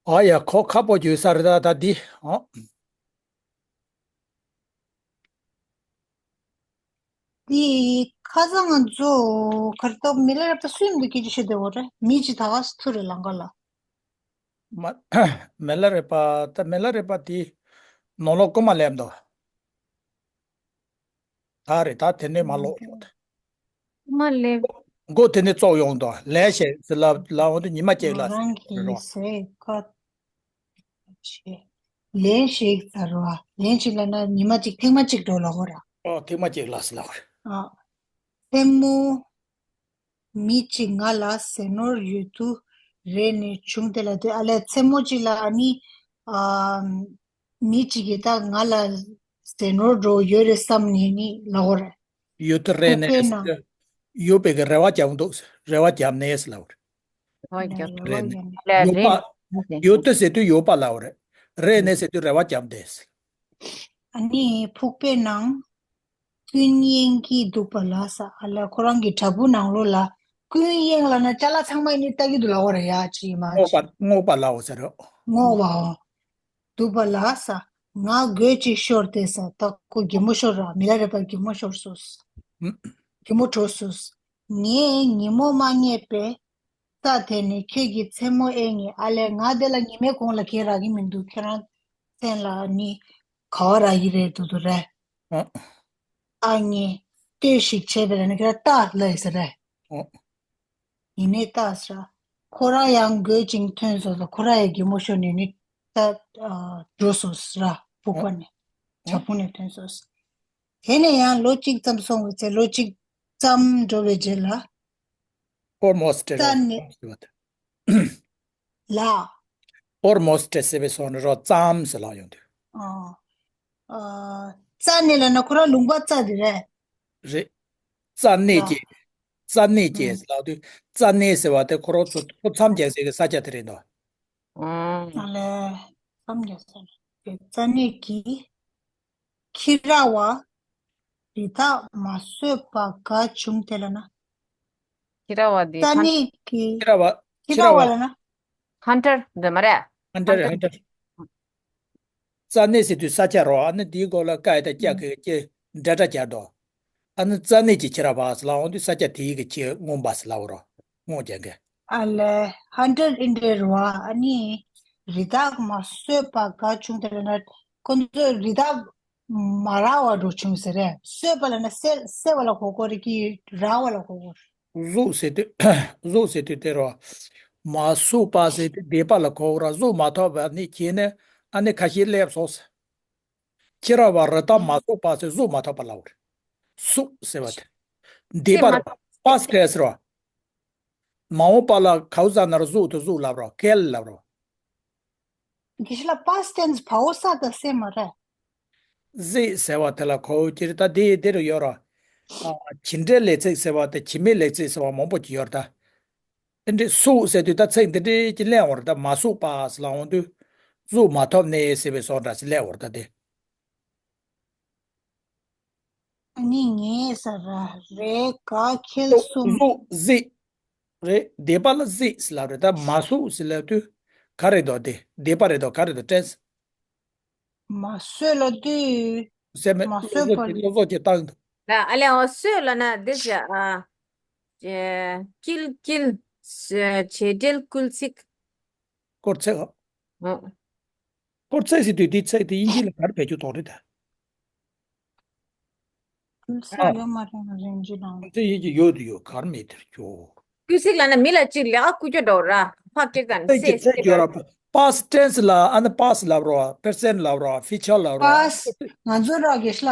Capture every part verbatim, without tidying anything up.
ཨ་ཡ། ཁོ་ཁ་པོ་བརྗོད་ས་རེད་ད། ད་འདི་ཨོ། འདི་ཁ་སང་ང་ཚོ་གར་ཏོ་མི་ལ་རབ་ད་སུས་མི་འདུག་སྐད་ཆ་བཤད་བསྡད་ཡོད་རེད། མི་ཅི་ད་ག་སུ་ཐུ་རེད་ལང་ཀ་ལ། མ་མི་ལ་རེད་པ། ད་མི་ལ་རེད་པ་དེ་ནོ་ལོ་ཀོ་མ་ལེབ་འདུག་ད་རེད། ད་དེ་ནས་མ་ལོག་ཡོད། མ་ལེབ། མགོ་དེ་ནས་བཙོག་ཡོང་དོ། ལན་ཞིག་ཟེར་ལབ་ལབ་འོང་དུས་ཉི་མ་གཅིག་ལ་ང་རང་གི་རོ། སེ་ཀ་ཆེ། ལན་ཞིག་ཟེར་རོ། ལན་ཞིག་ལབ་ན་ཉི་མ་གཅིག་ཐེངས་མ་གཅིག་འགྲོ་ལ་ཧོ་ར། ཨོ། ཐེངས་མ་གཅིག་ལ་ཟེར་ལ་ཧོ་ར། ཨ། མཚན་མོ། མི་གཅིག་ང་ལ་ཟས་ནོར་ཡོད་དུ་རེ་ནས་བྱུང་དེ་ལ་དེ་ཨ་ལས་མཚན་མོ་གཅིག་ལ་ཨ་ནི། ཨ། མི་གཅིག་གིས་ད་ང་ལ་ཟས་ནོར་འགྲོ་ཡོད་རེད་བསམ་ནས་ནི་ལབ་ཡོད་རེད། ཡོད་དུ་རེ་ནས་ཁོ་དཔེར་ན་ཡོད་པའི་གི་རེ་བ་བརྒྱབ་འདུག་རེ་བ་བརྒྱབ་ནས་ལབ་ཡོད་རེད། རེ་བ་རེ་བ་བརྒྱབ་ནས། ལས་ཡོད་རེད། པ། ཡོད་དུ་ཟེར་དུས་ཡོད་པ་ལབ་ཡོད་རེད། རེ་ནས་ཟེར་དུས་རེ་བ་བརྒྱབ་འདུག་ཨ་ནི་ཕུག་པའི་ནང་། ཀུན་གཡེང་གི་འདུག་པ་ལ་ས་ཨ་ལ་ཁོ་རང་གི་དྲ་འབུ་ནང་ལོགས་ལ་ཀུན་གཡེང་ལ་ན་ཅ་ལག་ཚང་མ་ཡིན་ནི་ལྟ་གི་འདུག་ལ་འོ་ར་ཡ་ཅི་མ་རྔོག་པ་རྔོག་པ་ལ་འོ་ཟེར་རོ། རྔོག་པའོ། འདུག་པ་ལ་ས་ང་དགོད་ཅིག་ཤོར་ཏེ་ས་ད་ཁོ་གད་མོ་ཤོར་ར་མི་ལ་རེ་པ་གད་མོ་ཤོར་སོས། གད་མོ་བྲོ་སོས། ངས་ཉིན་མོ་མ་རྙེད་པས་ས་དེ་ནི་ཁྱོད་ཀྱི་མཚན་མོ་ཨེ་ངེས་ཨ་ལས་ང་དེ་ལ་ཉི་མའི་གོང་ལ་ཁྱེད་རག་གི་མི་འདུག་ཁྱེད་རང་མཚན་ལ་ནི་ག་བ་རག་གི་རེད་འདུག་འདུག་རེད། ཨ་ངས་ལྟོས་ཤིག་བྱས་པས་ལ་ནི་ཁྱེད་རང་ལྟ་ལ་ཡི་ཟེར་རེད། ཡིན་ནའི་ལྟ་ཟེར། ཁོ་རང་ཡང་དགོད་ཅིང་ཐོན་སོང་ལ་ཁོ་རང་ཡང་གད་མོ་ཤོར་ནས་ནི་ལྟ་འགྲོ་སོང་ཟེར་ར་ཕུག་པ་ནས་བྱ་ཕུག་ནས་ཐོན་སོང་། དེ་ནས་ཡང་ལོ་གཅིག་ཙམ་སོང་བའི་ཚེ་ལོ་གཅིག་ཙམ་འགྲོ་བའི་རྗེས་ལ། ཨོར་མོ་སི་ཊི་རྩ་ནས་ལ། ཨོར་མོ་སི་ཊི་ཟེར་བའི་སོང་ནས་རོ་ཙམ་ཟེར་ལ་ཡོང་དུས། ཨོ། ཨ། རྩ་ནས་ལ་ན་ཁོ་རང་ལུང་པ་རྩ་དེ་རེད། རེད། རྩ་གནས་ཀྱི། རྩ་གནས་ཀྱི་ལབ་དུས་རྩ་གནས་ཟེར་བ་དེ་ཁོ་རང་ཚོ་ཁོ་མཚམས་རྒྱག་སའི་གི་ས་ཆ་དེ་རེད་དོ། ཨ་ལས། མཚམས་རྒྱག་ས་རེད། རྩ་གནས་ཀྱི། ཁྱི་ར་བ། རི་དྭགས་མ་གསོད་པ་དགའ་བྱུང་དེ་ལ་ན། ཁྱི་ར་བ་དེ་རྩ་གནས་ཀྱི། ཁྱི་ར་བ། ཁྱི་ར་བ་ལ་ན། ཧན་ཊར་འདི་མ་རེད། ཧན་ཊར་ཧན་ཊར། རྩ་གནས་ཟེར་དུས་ས་ཆ་རོ། ཨ་ནི་དེའི་སྐོར་ལ་ཀ་ཡི་ད་ཀྱ་གི་ཀྱི་འདྲ་འདྲ་རྒྱག་དོ། ཨ་ནི་རྩ་གནས་ཀྱི་ཁྱི་ར་བ་ཟེར་ལ་འོང་དུས་ས་ཆ་དེའི་གི་ཁྱི་རྔོན་པ་ཟེར་ལ་འོ་རོ། རྔོན་རྒྱག་མཁན། ཨ་ལས། ཧན་ཊར་ཨིན་ཌི་ར་བ་ཨ་ནི་རི་དྭགས་མ་གསོད་པ་དགའ་བྱུང་དེ་ལ་ན་ཁོ་ཚོས་རི་དྭགས་མ་ར་བ་འགྲོ་བྱུང་ཟེར་རེད། གསོད་པ་ལ་ན་བསད་བསད་པ་ལ་གོ་གོ་རི་ཀི་ར་བ་ལ་གོ་གོ། གཟུགས་ཟེར་དུས། གཟུགས་ཟེར་དུས་དེ་རོ། མ་གསོད་པ་ཟེར་དུས་སྡིག་པ་ལ་གོ་ར་གཟུགས་མ་ཐོབ་པ་ནི་ཁྱེད་ནི་ཨ་ནི་ཁ་ཤས་སླེབས་སོང་ཟེར། ཁྱི་ར་བ་རི་དྭགས་མ་གསོད་པ་ཟེར་གཟུགས་མ་ཐོབ་པ་ལ་འོ་རེད། གཟུགས་ཟེར་བ་དེ། སྡིག་པ་ལ་པ་སི་ཊེན་སི་རོ། མ་འོངས་པ་ལ་གའུ་ཟ་ན་ར་གཟུགས་དུ་གཟུགས་ལབ་རོ་ཀེལ་ལབ་རོ། དགེ་བཤེས་ལགས་པ་སི་ཊེན་སི་བའོ་ས་དང་སེ་མ་རེད། གཟིགས་ཟེར་བ་དེ་ལ་གོ་ཅི་རེད་ད་དེ་དེ་རུ་ཡོད་ར། ཨ། བྱེད་འབྲེལ་ལས་ཚིག་ཟེར་བ་དེ་བྱེད་མེད་ལས་ཚིག་ཟེར་བ་མང་པོ་ཅིག་ཡོད་རེད་ད། ཨེ་འདྲི་གཟུགས་ཟེར་དུས་ད་ཚིག་འདི་འདྲའི་ཅིག་གླེང་བར་ད་མ་གཟུགས་པ་ཟེར་ལ་འོང་དུས། གཟུགས་མ་ཐོབ་ནས་ཟེར་བའི་སོགས་འདྲ་ཞིག་གླེང་བར་ད་དེ། ཨ་ནི་ངས་ཟ་ར་རེ་ག་ཁེལ་གཟུགས་གཟུགས་གཟིགས། རེད། སྡིག་པ་ལ་གཟིགས་ཟེར་ལབ་རེད་ད་མ་གཟུགས་ཟེར་ལབ་དུས། ག་རེ་འདུག་དེ་སྡིག་པ་རེད་འདུག་ག་རེ་འདུག་དྲན། མ་གསོད་ལ་དུས། ཟེར་མེད། མ་གསོད་པ། བློ་བཟོ་གི་བཏང་འདུག་ལ་ཨ་ལས་འོ་གསོད་ལ་ན་འདི་ཟེར་ཨ། ཀྱི་ཀྱིལ་ཀྱིལ། བྱེད་འབྲེལ་སྐུལ་ཚིག་སྐོར་ཚིག་ཨ། སྐོར་ཚིག་ཟེར་དུས་འདི་ཚིག་དེ་དབྱིན་ཇི་ལ་ག་རེ་བེད་སྤྱོད་གཏོང་རེད་ད། སྐུལ་ཚིག་ཡོད་མ་རེད་ང་རང་ཇི་ནང་། སྐུལ་ཚིག་ཡིན་གྱི་ཡོད་དུ་ཡོད་ག་རེ་མེད་དེར་ཁྱོད། སྐུལ་ཚིག་ལ་ན་མི་ལ་ཅིག་ལས་ཀ་སྐུལ་སྐྱོ་འགྲོ་ར་ཕ་སྐད་དང་སེ་སེ་ཡོད་ར། པ་སི་ཊེན་སི་ལ་ཨ་ནི་པ་སི་ལབ་རོ་པེར་སེན་ཊི་ལབ་རོ་ཕི་ཅར་ལབ་རོ། པ་སི་ང་ཚོ་ར་གེ་ཤ་ལ་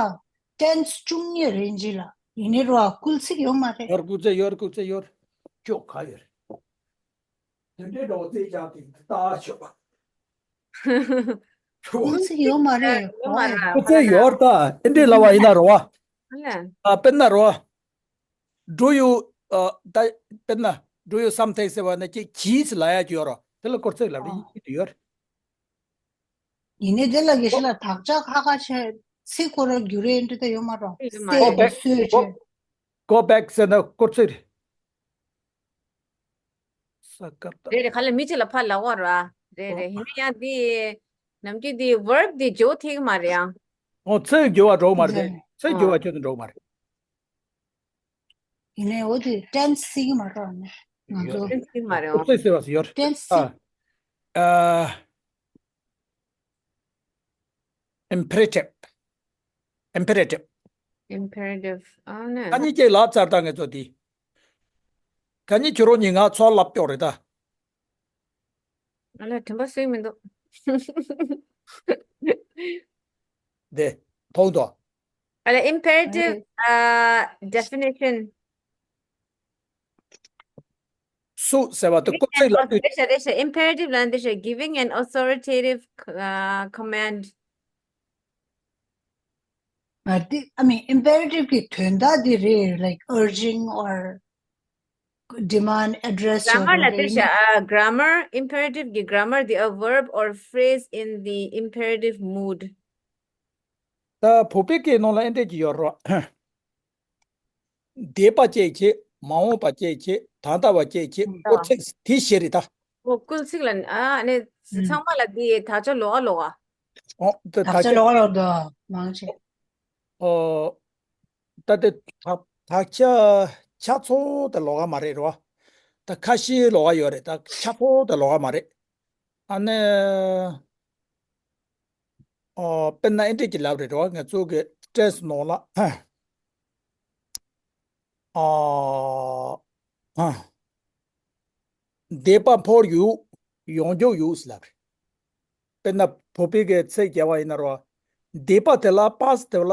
ཊེན་སི་བཅུ་གཉིས་རེད་ཇི་ལ་ཡིན་ནི་རོ་སྐུལ་ཚིག་ཡོད་མ་རེད། ཡོད་སྐུལ་ཚིག་ཡོད་སྐུལ་ཚིག་ཡོད་ཁྱོད་ག་ཡོད་རེད། དེ་འདྲའི་འགྲོ་རྩིས་ཀྱང་དེ་ལྟ་ཆོག་ཁོ་ཚོ་ཡོད་མ་རེད། ཡོད་མ་རེད། ཁོ་ཚོ་ཡོད་ད་ཨེ་འདྲའི་ལབ་པ་ཡིན་ན་རོ་བ། ཨ་དཔེར་ན་རོ་བ། Do you ད་དཔེར་ན་Do you something ཟེར་བ་ན་ཅིག་གྱིས་ལབ་ཡ་ཅིག་ཡོད་རོ། དེ་ལ་སྐོར་ཚིག་ལབ་རེད་ཡིན་གྱི་ཡོད་རེད། ཡིན་ནའི་དེ་ལ་དགེ་བཤེས་ལགས་དག་ཆ་ཁ་ཁ་བྱས་ཚིག་ཁོ་རང་བསྒྱུར་རེ་འདྲ་ད་ཡོད་མ་རོ། Go back. Go back ཟེར་ན་སྐོར་ཚིག་རེད། ས་ཀ་ཏ། རེད་རེད། ག་ལེ་མི་གཅིག་ལ་ཕར་ལབ་པ་ར། རེད་རེད། ཡིན་ན་ཡང་འདི་ནམ་རྒྱུན་འདི་verb འདི་འགྱུར་ཐེག་མ་རེད་ཨང་། ཨོ་ཚེ་འགྱུར་བ་འགྲོ་མ་རེད། ཚེ་འགྱུར་བ་ཁྱོད་ཚོ་འགྲོ་མ་རེད། ཡིན་ནའི་འོ་དེ་tense ཟེར་གྱི་མ་རེད་ཨང་། ང་ཚོ་tense ཟེར་གྱི་མ་རེད་ཨང་། ཚེ་ཟེར་བ་ཟེར་ཡོད་རེད། Tense ཨ། ཨ། Imperative། Imperative། Imperative ཨ་ནི། ཁ་ཉིན་སྐྱེས་ལབ་ཚར་ད་ངས་ཚོ་དེ། ཁ་ཉིན་ཁྱོད་རང་ཉིན་ང་ཚོ་ལབ་སྐྱོག་རེད་ད། ཨ་ལ་དྲན་པ་སོས་མི་འདུག་དེ། མཐོང་དོ། ཨ་ལ་imperative ཨ་definition། སུ་ཟེར་བ་དེ་ཀོ་ཚིག་ལ་ལྟོས། རེད་ཤག་རེད་ཤག imperative ལ་འདི་ཤག giving an authoritative uh, command ཨ་དེ་I mean imperative གི་དོན་དག་དེ་རེད། Like urging or demand, address or grammar ལ་འདི་ཤག་ཨ་grammar imperative གི་grammar དེ་a verb or phrase in the imperative mood ད་བོད་པའི་སྐད་ནང་ལ་ཨེ་འདྲས་ཀྱི་ཡོད་རོགས། འདས་པ་བཅས་བྱེད། མ་འོངས་པ་བཅས་བྱེད། ད་ལྟ་བ་བཅས་བྱེད། སྐོར་ཚིགས་དེ་བཞི་རེད་ད། ཨོ་སྐོར་ཚིགས་ལ་ཨ་ནི་ཚང་མ་ལ་དེ་དག་ཆ་ལོགས་ཀ་ལོགས་ཀ་ཨོ་དེ་དག་ཆ་ལོགས་ཀ་ལོགས་འདུག་མང་ཆེ། ཨོ་ད་དེ་དག་དག་ཆ་ཆ་ཚང་དེ་ལོགས་ཀ་མ་རེད་རོ། ད་ཁ་ཤས་ལོགས་ཀ་ཡོད་རེད། ད་ཆ་ཚང་དེ་ལོགས་ཀ་མ་རེད། ཨ་ནི། ཨོ། དཔེར་ན་ཨེ་འདྲས་ཀྱི་ལབ་རེད་རོ། ང་ཚོ་གི་སྤྲད་སོང་ལ། ཨོ། ཨ། འདས་པ་འཕོར་ཡོད། ཡོང་རྒྱུ་ཡོད་ཟེར་ལབ་རེད། དཔེར་ན་བོད་པའི་གི་ཚིག་རྒྱག་པ་ཡིན་ན་རོ། འདས་པ་དེ་ལ་past དེ་ལ་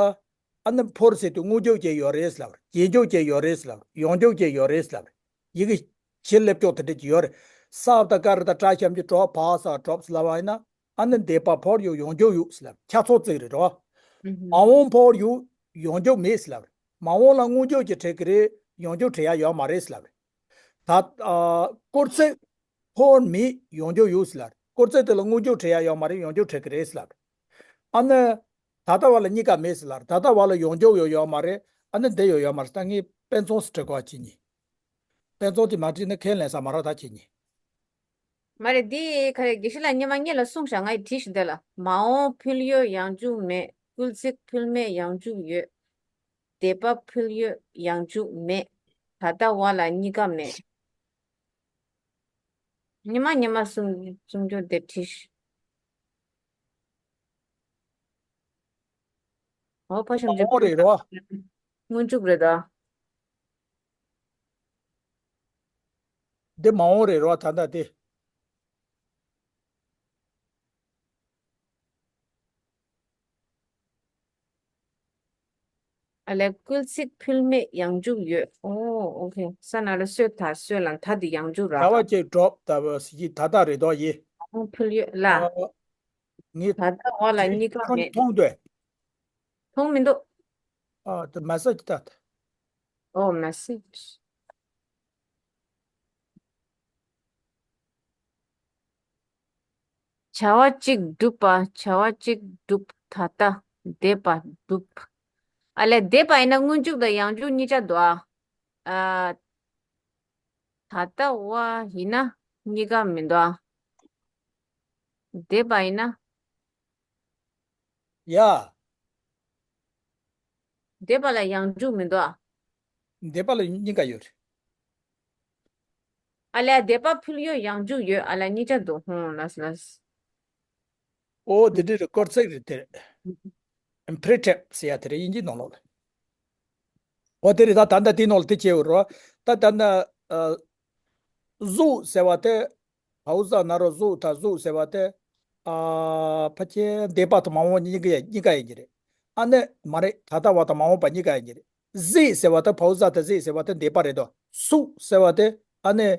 ཨ་ནི་འཕོར་ཟེར་དུས་སྔོན་འཇུག་ཅིག་ཡོད་རེད་ཟེར་ལབ་རེད། རྗེས་འཇུག་ཅིག་ཡོད་རེད་ཟེར་ལབ་རེད། ཡོང་འཇུག་ཅིག་ཡོད་རེད་ཟེར་ལབ་རེད། ཡི་གེ་བྱེད་སླེབས་ཀྱོག་དེ་འདྲ་ཅིག་ཡོད་རེད། ས་བ་ད་ག་རི་ད་ཏྲ་ཞབས་ཀྱུ་གྲོ་བ་ས་གྲོབ་ཟེར་ལབ་པ་ཡིན་ན། ཨ་ནི་འདས་པ་འཕོར་ཡོད། ཡོང་རྒྱུ་ཡོད་ཟེར་ལབ། ཆ་ཚང་བརྩིགས་རེད་རོ། ཨུ་ཧུམ། མ་འོངས་འཕོར་ཡོད། ཡོང་རྒྱུ་མེད་ཟེར་ལབ་རེད། མ་འོངས་ལ་སྔོན་འཇུག་ཅིག་འབྲི་གི་རེད། ཡོང་རྒྱུ་འབྲི་ཡ་ཡོད་མ་རེད་ཟེར་ལབ་རེད། ད་ཨ་སྐོར་ཚིག་འཕོར་མེད། ཡོང་རྒྱུ་ཡོད་ཟེར་ལབ་རེད། སྐོར་ཚིག་དེ་ལ་སྔོན་འཇུག་འབྲི་ཡ་ཡོད་མ་རེད། ཡོང་རྒྱུ་འབྲི་གི་རེད་ཟེར་ལབ་རེད། ཨ་ནི་ད་ལྟ་བ་ལ་གཉིས་ཀ་མེད་ཟེར་ལབ་རེད། ད་ལྟ་བ་ལ་ཡོང་རྒྱུ་ཡོད་ཡོད་མ་རེད། ཨ་ནི་འདི་ཡོད་ཡོད་མ་རེད། ད་ངས་དཔེ་མཚོན་ཞིག་འབྲི་དགོས་པ་བྱེད་ཉེ། དཔེ་མཚོན་དེ་མ་བྲིས་ན་ཁས་ལེན་ས་མ་རག་ད་བྱེད་ཉེ། མ་རེད། འདི་ག་རེ་དགེ་བཤེས་ལགས་སྔོན་མ་ངེད་ལ་གསུངས་ཤག་ང་ཡི་བྲིས་ཤིག་འདི་ལ། མ་འོངས་ཕུལ་ཡོད་ཡང་འཇུག་མེད། སྐུལ་ཚིག་ཕུལ་མེད་ཡང་འཇུག་ཡོད། འདས་པ་ཕུལ་ཡོད་ཡང་འཇུག་མེད། ད་ལྟ་བ་ལ་གཉིས་ཀ་མེད། སྔོན་མ་སྔོན་མ་གསུང་གསུང་རྒྱུ་དེ་བྲིས་ཤིག་ཨོ་ཕ་ཤམ་ཅིག་མ་འོངས་རེད་རོ། སྔོན་འཇུག་རེད་ད། འདི་མ་འོངས་རེད་རོ། ད་ལྟ་དེ། ཨ་ལས་སྐུལ་ཚིག་ཕུལ་མེད་ཡང་འཇུག་ཡོད། ཨོ་ཨོ་ཁེ། ས་ན་ལ་སོད་ད་སོད་ལ་ད་འདི་ཡང་འཇུག་ར། ད་བ་ཅིག་གྲོབ་ད་བ་སི་ཀྱི་ད་ལྟ་རེད་དོ་ཡེ། ཨོ་ཕུལ་ཡོད་ལ། ཨ། ངས་ད་ལྟ་བ་ལ་གཉིས་ཀ་མཐོང་མེད། མཐོང་དོད། མཐོང་མི་འདུག་ཨ་ད་མ་ས་ཀྱི་ད་ད། ཨོ་མ་སི་ཀྱི། བྱ་བ་གཅིག་སྒྲུབ་པ། བྱ་བ་གཅིག་སྒྲུབ། ད་ལྟ་འདས་པ་སྒྲུབ། ཨ་ལས་འདས་པ་ཡིན་ན་སྔོན་འཇུག་དང་ཡང་འཇུག་གཉིས་ཆ་འདུག་ཨ། ཨ། ད་ལྟ་བ་ཡིན་ན་གཉིས་ཀ་མི་འདུག་ཨ། འདས་པ་ཡིན་ན། ཡ། འདས་པ་ལ་ཡང་འཇུག་མི་འདུག་ཨ། འདས་པ་ལ་གཉིས་ཀ་ཡོད་རེད། ཨ་ལས་འདས་པ་ཕུལ་ཡོད་ཡང་འཇུག་ཡོད། ཨ་ལས་གཉིས་ཆ་འདུག་ཧོང་ལ་ལ། ཨོ་དེ་འདྲ་རེད། སྐོར་ཚིག་རེད་དེ་རེད། Imperative ཟེར་ཡ་དེ་རེད་དབྱིན་ཇིའི་ནང་ལོགས་ལ། ཨོ་དེ་རེད། ད་ད་ལྟ་དེའི་ནང་ལ་དེ་བྱས་ཡོད་རོ། ད་ད་ལྟ་ཨ། གཟུགས་ཟེར་བ་དེ། བའུ་ཟ་ན་རོ་གཟུགས་ད་གཟུགས་ཟེར་བ་དེ། ཨ། ཕལ་ཆེར་འདས་པ་དང་མ་འོངས་གཉིས་ཀ་གཉིས་ཀ་ཡིན་གྱི་རེད། ཨ་ནི་མ་རེད། ད་ལྟ་བ་དང་མ་འོངས་པ་གཉིས་ཀ་ཡིན་གྱི་རེད། གཟིགས་ཟེར་བ་དེ་བའུ་ཟ་དེ་གཟིགས་ཟེར་བ་དེ་འདས་པ་རེད་དོ། སུ་ཟེར་བ་དེ་ཨ་ནི།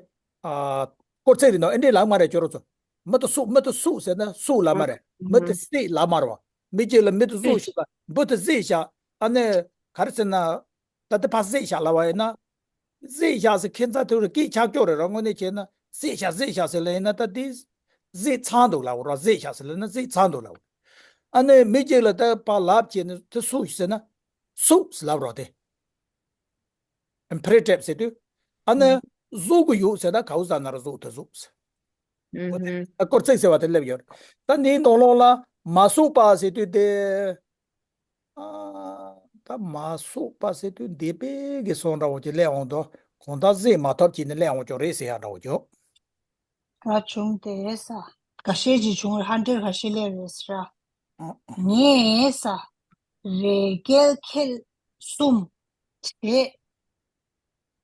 ཨ། སྐོར་ཚིག་རེད་དོ། ཨེ་འདྲས་ལབ་མ་རེད་ཁྱོད་རང་ཚོ། མི་དེ་སུ་མི་དེ་སུ་ཟེར་ན་སུ་ལབ་མ་རེད། མི་དེ་གཟིགས་ལབ་མ་རེད་བ། མི་གཅིག་ལ་མི་དེ་གཟིགས་ཤིག་ལ་འབུ་དེ་གཟིགས་ཤག་ཨ་ནི་ག་རེ་ཟེར་ན། ད་དེ་ཕར་གཟིགས་ཤག་ལབ་པ་ཡིན་ན། གཟིགས་ཤག་ཟེར་ཁྱད་མཚར་དེ་རུ་སྐད་ཆགས་ཀྱོག་རེད་ར། དངོས་གནས་བྱས་ན་གཟིགས་ཤག་གཟིགས་ཤག་ཟེར་ལབ་ཡིན་ན་ད་དེ་གཟིགས་ཚར་འདུག་ལབ་ར། གཟིགས་ཤག་ཟེར་ལབ་ན་གཟིགས་ཚར་འདུག་ལབ། ཨ་ནི་མི་གཅིག་ལ་ད་ཕར་ལབ་བྱས་ནས་དེ་སུ་ཟེར་ན་སུ་ཟེར་ལབ་ར་དེ། Imperative ཟེར་དུས། ཨ་ནི་གཟུགས་ཀྱི་ཡོད་ཟེར་ན་བའུ་ཟ་ན་རོ་གཟུགས་དེ་གཟུགས་ཟེར། ཨུ་ཧུམ། ད་སྐོར་ཚིག་ཟེར་བ་དེ་སླེབས་ཡོད་རེད། ད་འདིའི་ནང་ལོགས་ལ་མ་སོགས་པ་ཟེར་དུས་དེ། ཨ། ད་མ་སོགས་པ་ཟེར་དུས་འདི་དཔེ་གི་སོང་འདྲ་བོ་ཅིག་སླེབས་འོང་དོ། གང་ལྟར་གཟིགས་མ་ཐུབ་ཀྱི་ནི་སླེབས་འོང་ཅོག་རེད་ཟེར་ཡག་འདྲ་བོ་ཅོག་ད་བྱུང་སྟེ་ས། འགའ་ཤས་ཅིག་བྱུང་རེད། ཧན་ཌེཌ་འགའ་ཤས་སླེབས་རེད་ཟེར། ཨ། ངས་ས། རེ་སྐལ་ཁལ་གསུམ། བྲེ།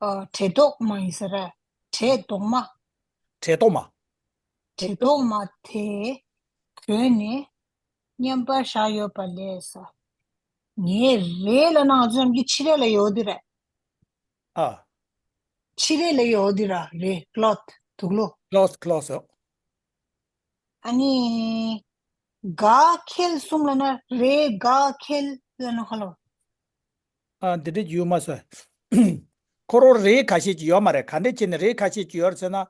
ཨ། བྲེ་ཏོག་མ་ཡིན་ས་རེད། བྲེ་ཏོག་མ། བྲེ་ཏོག་མ། བྲེ་ཏོག་མ་དེ་གོན་ནས་མཉམ་པར་བཞག་ཡོད་པ་ལས་ས། ངས་རེ་ལབ་ན་ང་ཚོ་ནམ་རྒྱུན་ཕྱི་རོལ་ལ་ཡོད་དེ་རེད། ཨ། ཕྱི་རོལ་ལ་ཡོད་དེ་ར་རེ། ཀློཐ། དུག་ལོག་ཀློཐ། ཀློཐ་ཡོད། ཨ་ནི། ག་ཁལ་གསུམ་ལབ་ན་རེ་ག་ཁལ་ལབ་ན་ཁ་ལོ། ཨ། འདི་འདྲ་ཡོད་མ་སོང་། ཁོ་རང་རེ་ཁ་ཤས་ཅིག་ཡོད་མ་རེད། ག་འདྲ་བྱས་ནས་རེ་ཁ་ཤས་ཅིག་ཡོད་རེད་ཟེར་ན། ཨ།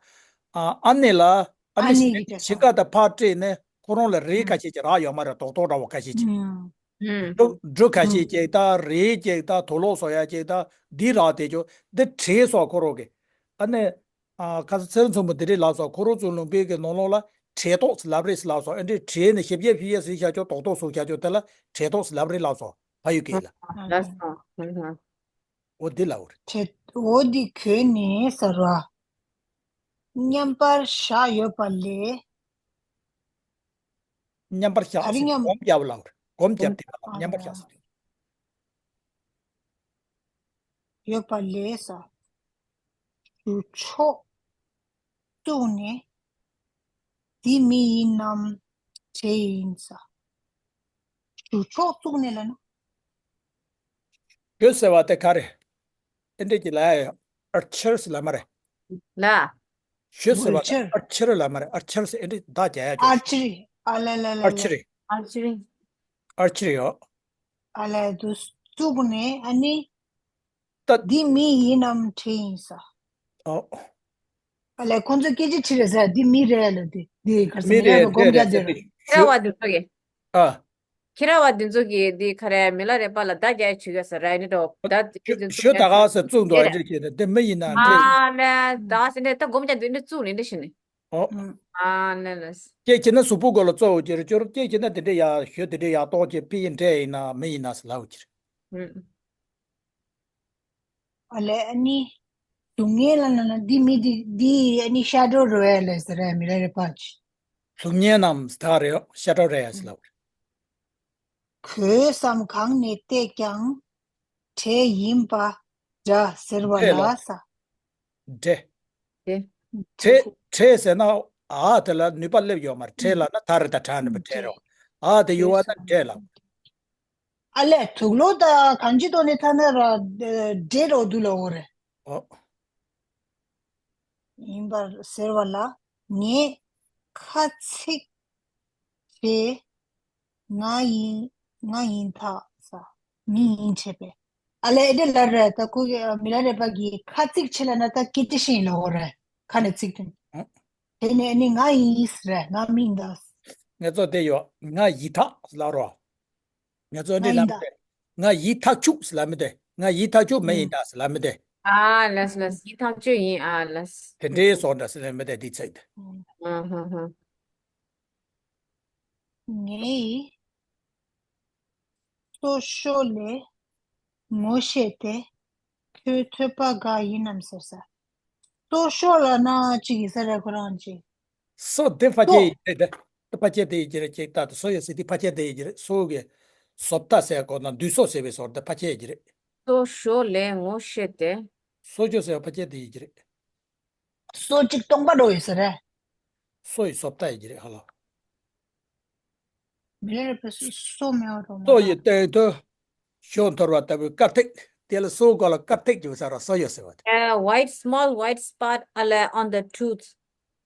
ཨ་ནེ་ལ། ཨ་ནེ་ཨ་ནེ་ཞིང་ཁ་དང་ཕར་སྤྲད་ནས་ཁོ་རང་ལ་རེ་ཁ་ཤས་ཅིག་རག་ཡོད་མ་རེད། རྡོག་རྡོག་འདྲ་བོ་ཁ་ཤས་ཅིག་ཨུམ། ཨུམ། འབྲུ་འབྲུ་ཁ་ཤས་ཅིག་དང་། རེ་ཅིག་དང་། དུག་ལོག་བཟོ་ཡ་ཅིག་དང་། འདི་རག་བསྡད་ཅོག་འདི་བྲེ་སོགས་ཁོ་རང་གི། ཨ་ནེ། ཨ། ཁ་སང་ཚེ་རིང་མཚོ་མོ་འདི་འདྲས་ལབ་སོང་། ཁོ་རང་ཚོ་ལུང་པའི་གི་ནང་ལོགས་ལ་བྲེ་ཏོག་ལབ་རེད་ལབ་སོང་། ཨེ་འདྲས་བྲེ་ནས་ཞིབ་ཞིབ་ཞིབ་ཞིབ་ཟིག་བྱ་ཅོག་རྡོག་རྡོག་བཟོ་བྱ་ཅོག་དེ་ལ་བྲེ་ཏོག་ལབ་རེད་ལབ་སོང་། ཕ་ཡུལ་སྐད་ལ། ལགས་སོ། ཧུམ་ཧུམ། འོ་འདི་ལབ་རེད། བྲེ། འོ་འདི་གོན་ནས་ཟེར་བ། མཉམ་པར་བཞག་ཡོད་པ་ལས། མཉམ་པར་བཞག་ག་རེ་ཟེར། མཉམ། སྒོམ་རྒྱབ་ལབ་རེད། སྒོམ་རྒྱབ། སྒོམ། དེ་ལ་ཨ། མཉམ་པར་བཞག་ཟེར་དུས། ཡོད་པ་ལས་ས། གཞུ་མཆོག་བཙུགས་ནས། འདི་མི་ཡིན་ནམ་བྲེ་ཡིན་ས། གཞུ་མཆོག་བཙུགས་ནས་ལབ་ན། གཞུ་ཟེར་བ་དེ་ག་རེ། ཨེ་འདྲས་ཀྱི་ལ་ཡ། ཨར་ཆར་ཟེར་ལབ་མ་རེད། ལ། གཞུ་ཟེར་བ་དེ་ཨར་ཆར། ཨར་ཆར་ལབ་མ་རེད། ཨར་ཆར་ཟེར། ཨེ་འདྲས་བརྡ་རྒྱག་ཡ་ཅིག་ཨར་ཆེ་རི། ཨ་ལ་ལ་ལ་ལ། ཨར་ཆེ་རི། ཨར་ཆེ་རི། ཨར་ཆེ་རི་ཡོད། ཨ་ལ་དུ་བཙུགས་ནས་ཨ་ནི། ད། འདི་མི་ཡིན་ནམ་བྲེ་ཡིན་ས། ཨོ། ཨ་ལས་ཁོང་ཚོ་སྐད་ཆ་དྲིས་རེད་ཟེར། འདི་མི་རེད་ལབ་དུས། འདི་ག་རེ་ཟེར། མི་མི་རེད། རེད་པ། སྒོམ་རྒྱག་དེ་རེད། ཁྱེད་རང་བ་འདི་ཚོ་གི། ཨ། ཁྱེད་རང་བ་འདི་ཚོ་གི་འདི་ག་རེ། མི་ལ་རས་པ་ལ་བརྡ་རྒྱག་ཡ་བྱེད་ཡོད་ས་རེད། ཨེ་འདྲས་འགྲོ། བརྡ་འདི་ཚོ་ཞུ་ད་ག་ཟེར་བཙུགས་འདུག་ཨེ་འདྲས་བྱས་ནས་འདི་མི་ཡིན་ན་བྲེ། ཨ་ལས་ད་ཟེར་ནས་ད་སྒོམ་རྒྱག་འདི་འདྲས་བཙུགས་ནས་འདི་བྱས་ནས། ཨོ། ཨ་ལས་ལས། སྐད་ཆེ་ན་གཟུགས་པོ་སྒོ་ལ་བཙོ་འོ་ཅེར་ཅོར། སྐད་ཆེ་ན་དེ་འདྲས་ཡ་ཞུ། དེ་འདྲས་ཡ་ཏོག་ཅེ་ཕི་ཡིན་བྲེ་ཡིན་ན་མི་ཡིན་ན་ཟེར་ལབ་འོ་ཅེར། ཨུམ། ཨ་ལས་ཨ་ནི། གཟུགས་བརྙན་ལ་ན་ན་འདི་མི་འདི་འདི་ཨ་ནི་ཤ་ཌོ་རེད་ལབ་ཟེར་རེད། མི་ལ་རས་པ་ཅིག་གཟུགས་བརྙན་ནམ་ད་རེད། ཤ་ཌོ་རེད་ཟེར་ལབ་རེད། གོས་སམ་གང་ནས་བལྟས་ཀྱང་བྲེ་ཡིན་པ་འདྲ་ཟེར་བ་བྲེ་ལ་ལ་ས། བྲེ། བྲེ། བྲེ། བྲེ་ཟེར་ན་ཨ་དེ་ལ་ནུས་པ་སླེབས་ཡོད་མ་རེད། བྲེ་ལབ་ན་ད་རེད། ད་དྲག་ནུས་པ་བྲེ་རེད། ཨ་དེ་ཡོད་པ་ན་བྲེ་ལབ། ཨ་ལས་དུག་ལོག་ད་གང་ཅི་ཐོག་ནས་ཐ་ན་ར་བྲེ་རོ་དུ་ལ་འོ་རེད། ཨོ། ཡིན་པར་ཟེར་བ་ལ་ངས་ཁ་ཚིག་བྱས། ང་ཡིན། ང་ཡིན་ཐག་ས། མི་ཡིན་བྱས་པས། ཨ་ལས་ཨེ་འདྲས་ལབ་རེད། ད་ཁོ་གི་མི་ལ་རས་པ་གི་ཁ་ཚིག་བྱས་ལབ་ན་ད་སྐད་ཆ་བཤད་ལ་འོ་རེད། ཁ་ནས་ཚིག་དེ། ཨོ། དེ་ནས་ཨ་ནི་ང་ཡིན་ཟེར་རེད། ང་མིན་ད། ངས་ཚོ་དེ་ཡོད། ང་ཡི་ཐག་ལབ་རོགས། ང་ཚོ་འདི་ལབ་མི་དེ། ང་ཡི་ཐག་ཆུག་ཟེར་ལབ་མི་དེ། ང་ཡི་ཐག་ཆུག་མི་ཡིན་ད་ཟེར་ལབ་མི་དེ། ཨ་ལས་ལས། ཡི་ཐག་ཆོད་ཡིན། ཨ་ལས། དེ་འདྲའི་བཟོ་འདྲ་ཟེར་ལབ་མི་དེ་འདི་ཚིག་དེ། ཨ་ཧ་ཧ། ངས་སོ་ཤོ་ལས་ངོ་ཤེས་ཏེ། ཁྱོད་ཐོས་པ་དགའ་ཡིན་ནམ་ཟེར་ས། སོ་ཤོ་ལབ་ན་ཅིག་ཡིན་ས་རེད། ཁོ་རང་ཅིག་སོ་དེ་ཕ་ཁྱེད་ཡིན་རེད་དེ། ཕ་ཁྱེད་དེ་ཡིན་གྱི་རེད། ཅེས་ལྟ་དུ་སོ་ཡོད་སྲིད་དེ་ཕ་ཁྱེད་དེ་ཡིན་གྱི་རེད། སོ་གི་བཟོ་ལྟ་ཟེར་གོ་ན་འདུས་སོ་ཟེར་བའི་སོ་དེ་ཕ་ཁྱེད་ཡིན་གྱི་རེད། སོ་ཤོ་ལས་ངོ་ཤེས་ཏེ། སོ་ཤོ་ཟེར་བ་ཕ་ཁྱེད་དེ་ཡིན་གྱི་རེད། སོ་གཅིག་སྟོང་པ་འགྲོ་ཡོད་ས་རེད། སོ་ཡི་བཟོ་ལྟ་ཡིན་གྱི་རེད་ཧ་ལ། མི་ལ་རས་པ་སོ་སོ་མེད་པ་རོ་མ། སོ་ཡི་སྟེང་དུ་ཞོ་འཐོར་བ་ལྟ་བུའི་དཀར་ཐིག་དེ་ལ་སོའི་སྐོར་ལ་དཀར་ཐིག་ཅིག་ཡོད་ས་ར་སོ་ཡོད་ཟེར་བ་དེ། A white, small white spot, ཨ་ལས། On the tooth.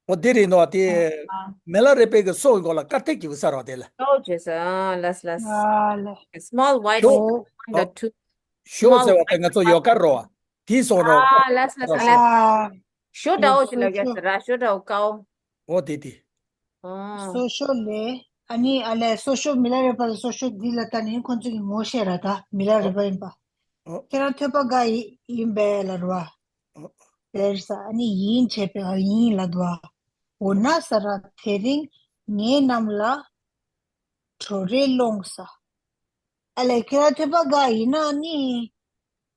འོ་དེ་རེད་ནོ་དེ། ཨ། མི་ལ་རས་པའི་གི་སོའི་སྐོར་ལ་དཀར་ཐིག་ཅིག་ཡོད་ས་ར་དེ་ལ། ཨོ་ཇེ་སི། ཨ་ལས་ལས། ཨ་ལས། Small white ཞོ། spot on the tooth. ཞོ་ཟེར་བ་དེ་ང་ཚོ་ཡོ་ག་རོ་བ། དེའི་སོ་རོ། ཨ་ལས་ལས་ལས། ཨ། ཞོ་འདྲ་བོ་ཞིག་ལ་རྒྱ་ཟེར་ར། ཞོ་འདྲ་བོ་དཀར་བོ། འོ་དེ་དེ། ཨ། སོ་ཤོ་ལས། ཨ་ནི་ཨ་ལས་སོ་ཤོ་མི་ལ་རས་པ་ལ་སོ་ཤོ་འདི་ལ་ལྟ་ནས་ཁོང་ཚོ་གི་ངོ་ཤེས་ར། ད་མི་ལ་རས་པ་ཡིན་པ། ཨ། ཁྱེད་རང་ཐོས་པ་དགའ་ཡི་ཡིན་པས་ལབ་ར། ཨ། དེར་ས་ཨ་ནི་ཡིན་བྱས་པས་ཡིན་ལབ་འདུག་ཨ། འོ་ན་ས་ར་དེ་རིང་ངེད་རྣམས་ལ་བྲོ་རེ་སློང་ས། ཨ་ལས་ཁྱེད་རང་ཐོས་པ་དགའ་ཡིན་ན་ནི།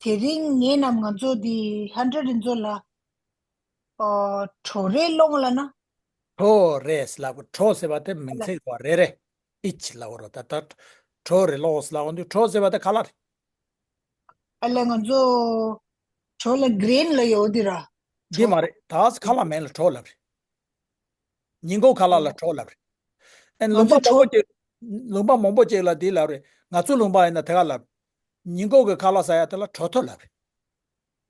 དེ་རིང་ངེད་རྣམས་ང་ཚོ་འདི་ཧན་ཌེ་རེཌ་ཡིན་ཚོ་ལ། ཨོ། བྲོ་རེ་སློང་ལ་ན། བྲོ་རེ་ལབ་བྲོ་ཟེར་བ་དེ་མིང་ཚིག་བ་རེ་རེ། ཨིཆ་ལབ་རོ་ད་ད། བྲོ་རེ་སློང་ལབ་འོང་དུས་བྲོ་ཟེར་བ་དེ་ཁ་ལག་རེད། ཨ་ལས་ང་ཚོ་བྲོ་ལ་གི་རིན་ལ་ཡོད་དེ་ར། འདི་མ་རེད་ད་ཁ་ལག་མིང་ལ་བྲོ་ལབ་རེད། ཉིན་གུང་ཁ་ལག་ལ་བྲོ་ལབ་རེད། ཨེ་ང་ལུང་པ་ཚོ་མང་པོ་བྲོ་ཅིག་ལུང་པ་མང་པོ་ཅིག་ལ་འདི་ལབ་རེད། ང་ཚོ་ལུང་པ་ཡིན་ན་དེ་ག་ལབ། ཉིན་གུང་གི་ཁ་ལག་ཟ་ཡ་དེ་ལ་བྲོ་ཐོ་ལབ་རེད།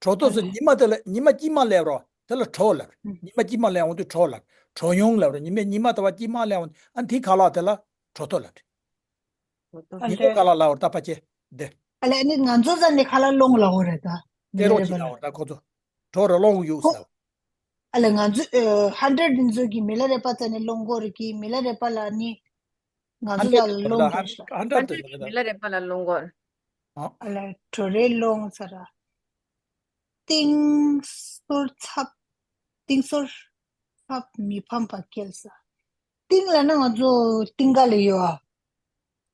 བྲོ་ཐོ་ཟེར་ཉི་མ་དེ་ལ་ཉི་མ་དཀྱིལ་མ་སླེབས་རོགས་དེ་ལ་བྲོ་ལབ་རེད། ཉི་མ་དཀྱིལ་མ་སླེབས་འོང་དུས་བྲོ་ལབ་རེད། བྲོ་ཡོང་ལབ་རེད། ཉི་མ་ཉི་མ་དེ་བ་དཀྱིལ་མ་སླེབས་འོང་ཨ་འདི་ཁ་ལག་དེ་ལ་བྲོ་ཐོ་ལབ་རེད། ཉི་མ་ཁ་ལག་ལབ་རེད་ད་ཕ་ཆེ་དེ། ཨ་ལས་ནི་ང་ཚོ་ས་ནས་ཁ་ལག་སློང་ལབ་འོ་རེད་ད། དེ་རོགས་ཅིག་ལབ་རེད་ད་ཁོ་ཚོ། བྲོ་རེ་སློང་ཡོད་ཟེར། ཨ་ལས་ང་ཚོ་ཧན་ཌེ་རེཌ་ཡིན་ཚོ་གི་མི་ལ་རས་པ་ས་ནས་སློང་གོ་རེད་གི་མི་ལ་རས་པ་ལ་ནི། ང་ཚོ་ཧན་ཌེ་རེཌ་ལ་སློང་ཧན་དགོས་ཤག་ཧན་ཌེ་རེཌ་དེ་ལ་མི་ལ་རས་པ་ལ་སློང་གོ། ཨ་ལས་བྲོ་རེ་སློང་ས་ར། ཏིང་སོར་ཚབ། ཏིང་སོར་ཚབ་མི་ཕམ་པ་སྐྱེལ་ས། ཏིང་ལ་ན་ང་ཚོ་ཏིང་ག་ལ་ཡོད་ཨ།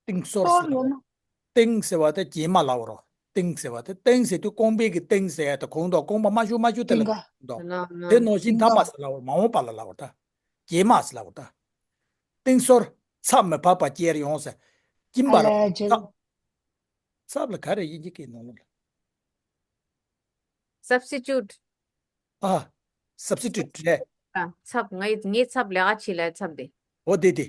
ཏིང་སོར་སོར་ཟེར་ལ་ན། ཏིང་ཟེར་བ་དེ་གྱེས་མ་ལབ་རོ། ཏིང་ཟེར་བ་དེ་ཏིང་ཟེར་དུས་རྐང་པའི་གི་ཏིང་ཟེར་ཡ་དེ་གོང་དུ་རྐང་པ་མ་ཞུ་མ་ཞུ་དེ་ལ་ཏིང་ག་ཏིང་དོ། ལ་ན་དེ་ནང་བཞིན་ཏིང་ཐ་མ་ག་ཟེར་ལབ་རོ་མ་འོངས་པ་ལ་ལབ་རོ་ད། གྱེས་མ་ཟེར་ལབ་རོ་ད། ཏིང་སོར་ཚབ་མི་ཕམ་པ་སྐྱེལ་ཡོང་ཟེར། སྐྱིན་པ་ཨ་ར་ལས་ཚབ། ཚབ་ལ་ག་རེ་ཡིན་གྱི་སྐད་ནང་ལ། སབ་སི་ཊི་ཊུཊ། ཨ། སབ་སི་ཊི་ཊུཊ་རེད། ཨ། ཚབ་ངའི་ངའི་ཚབ་ལས་ཀ་བྱེད་ལ་ཚབ་དེ། འོ་དེ་དེ།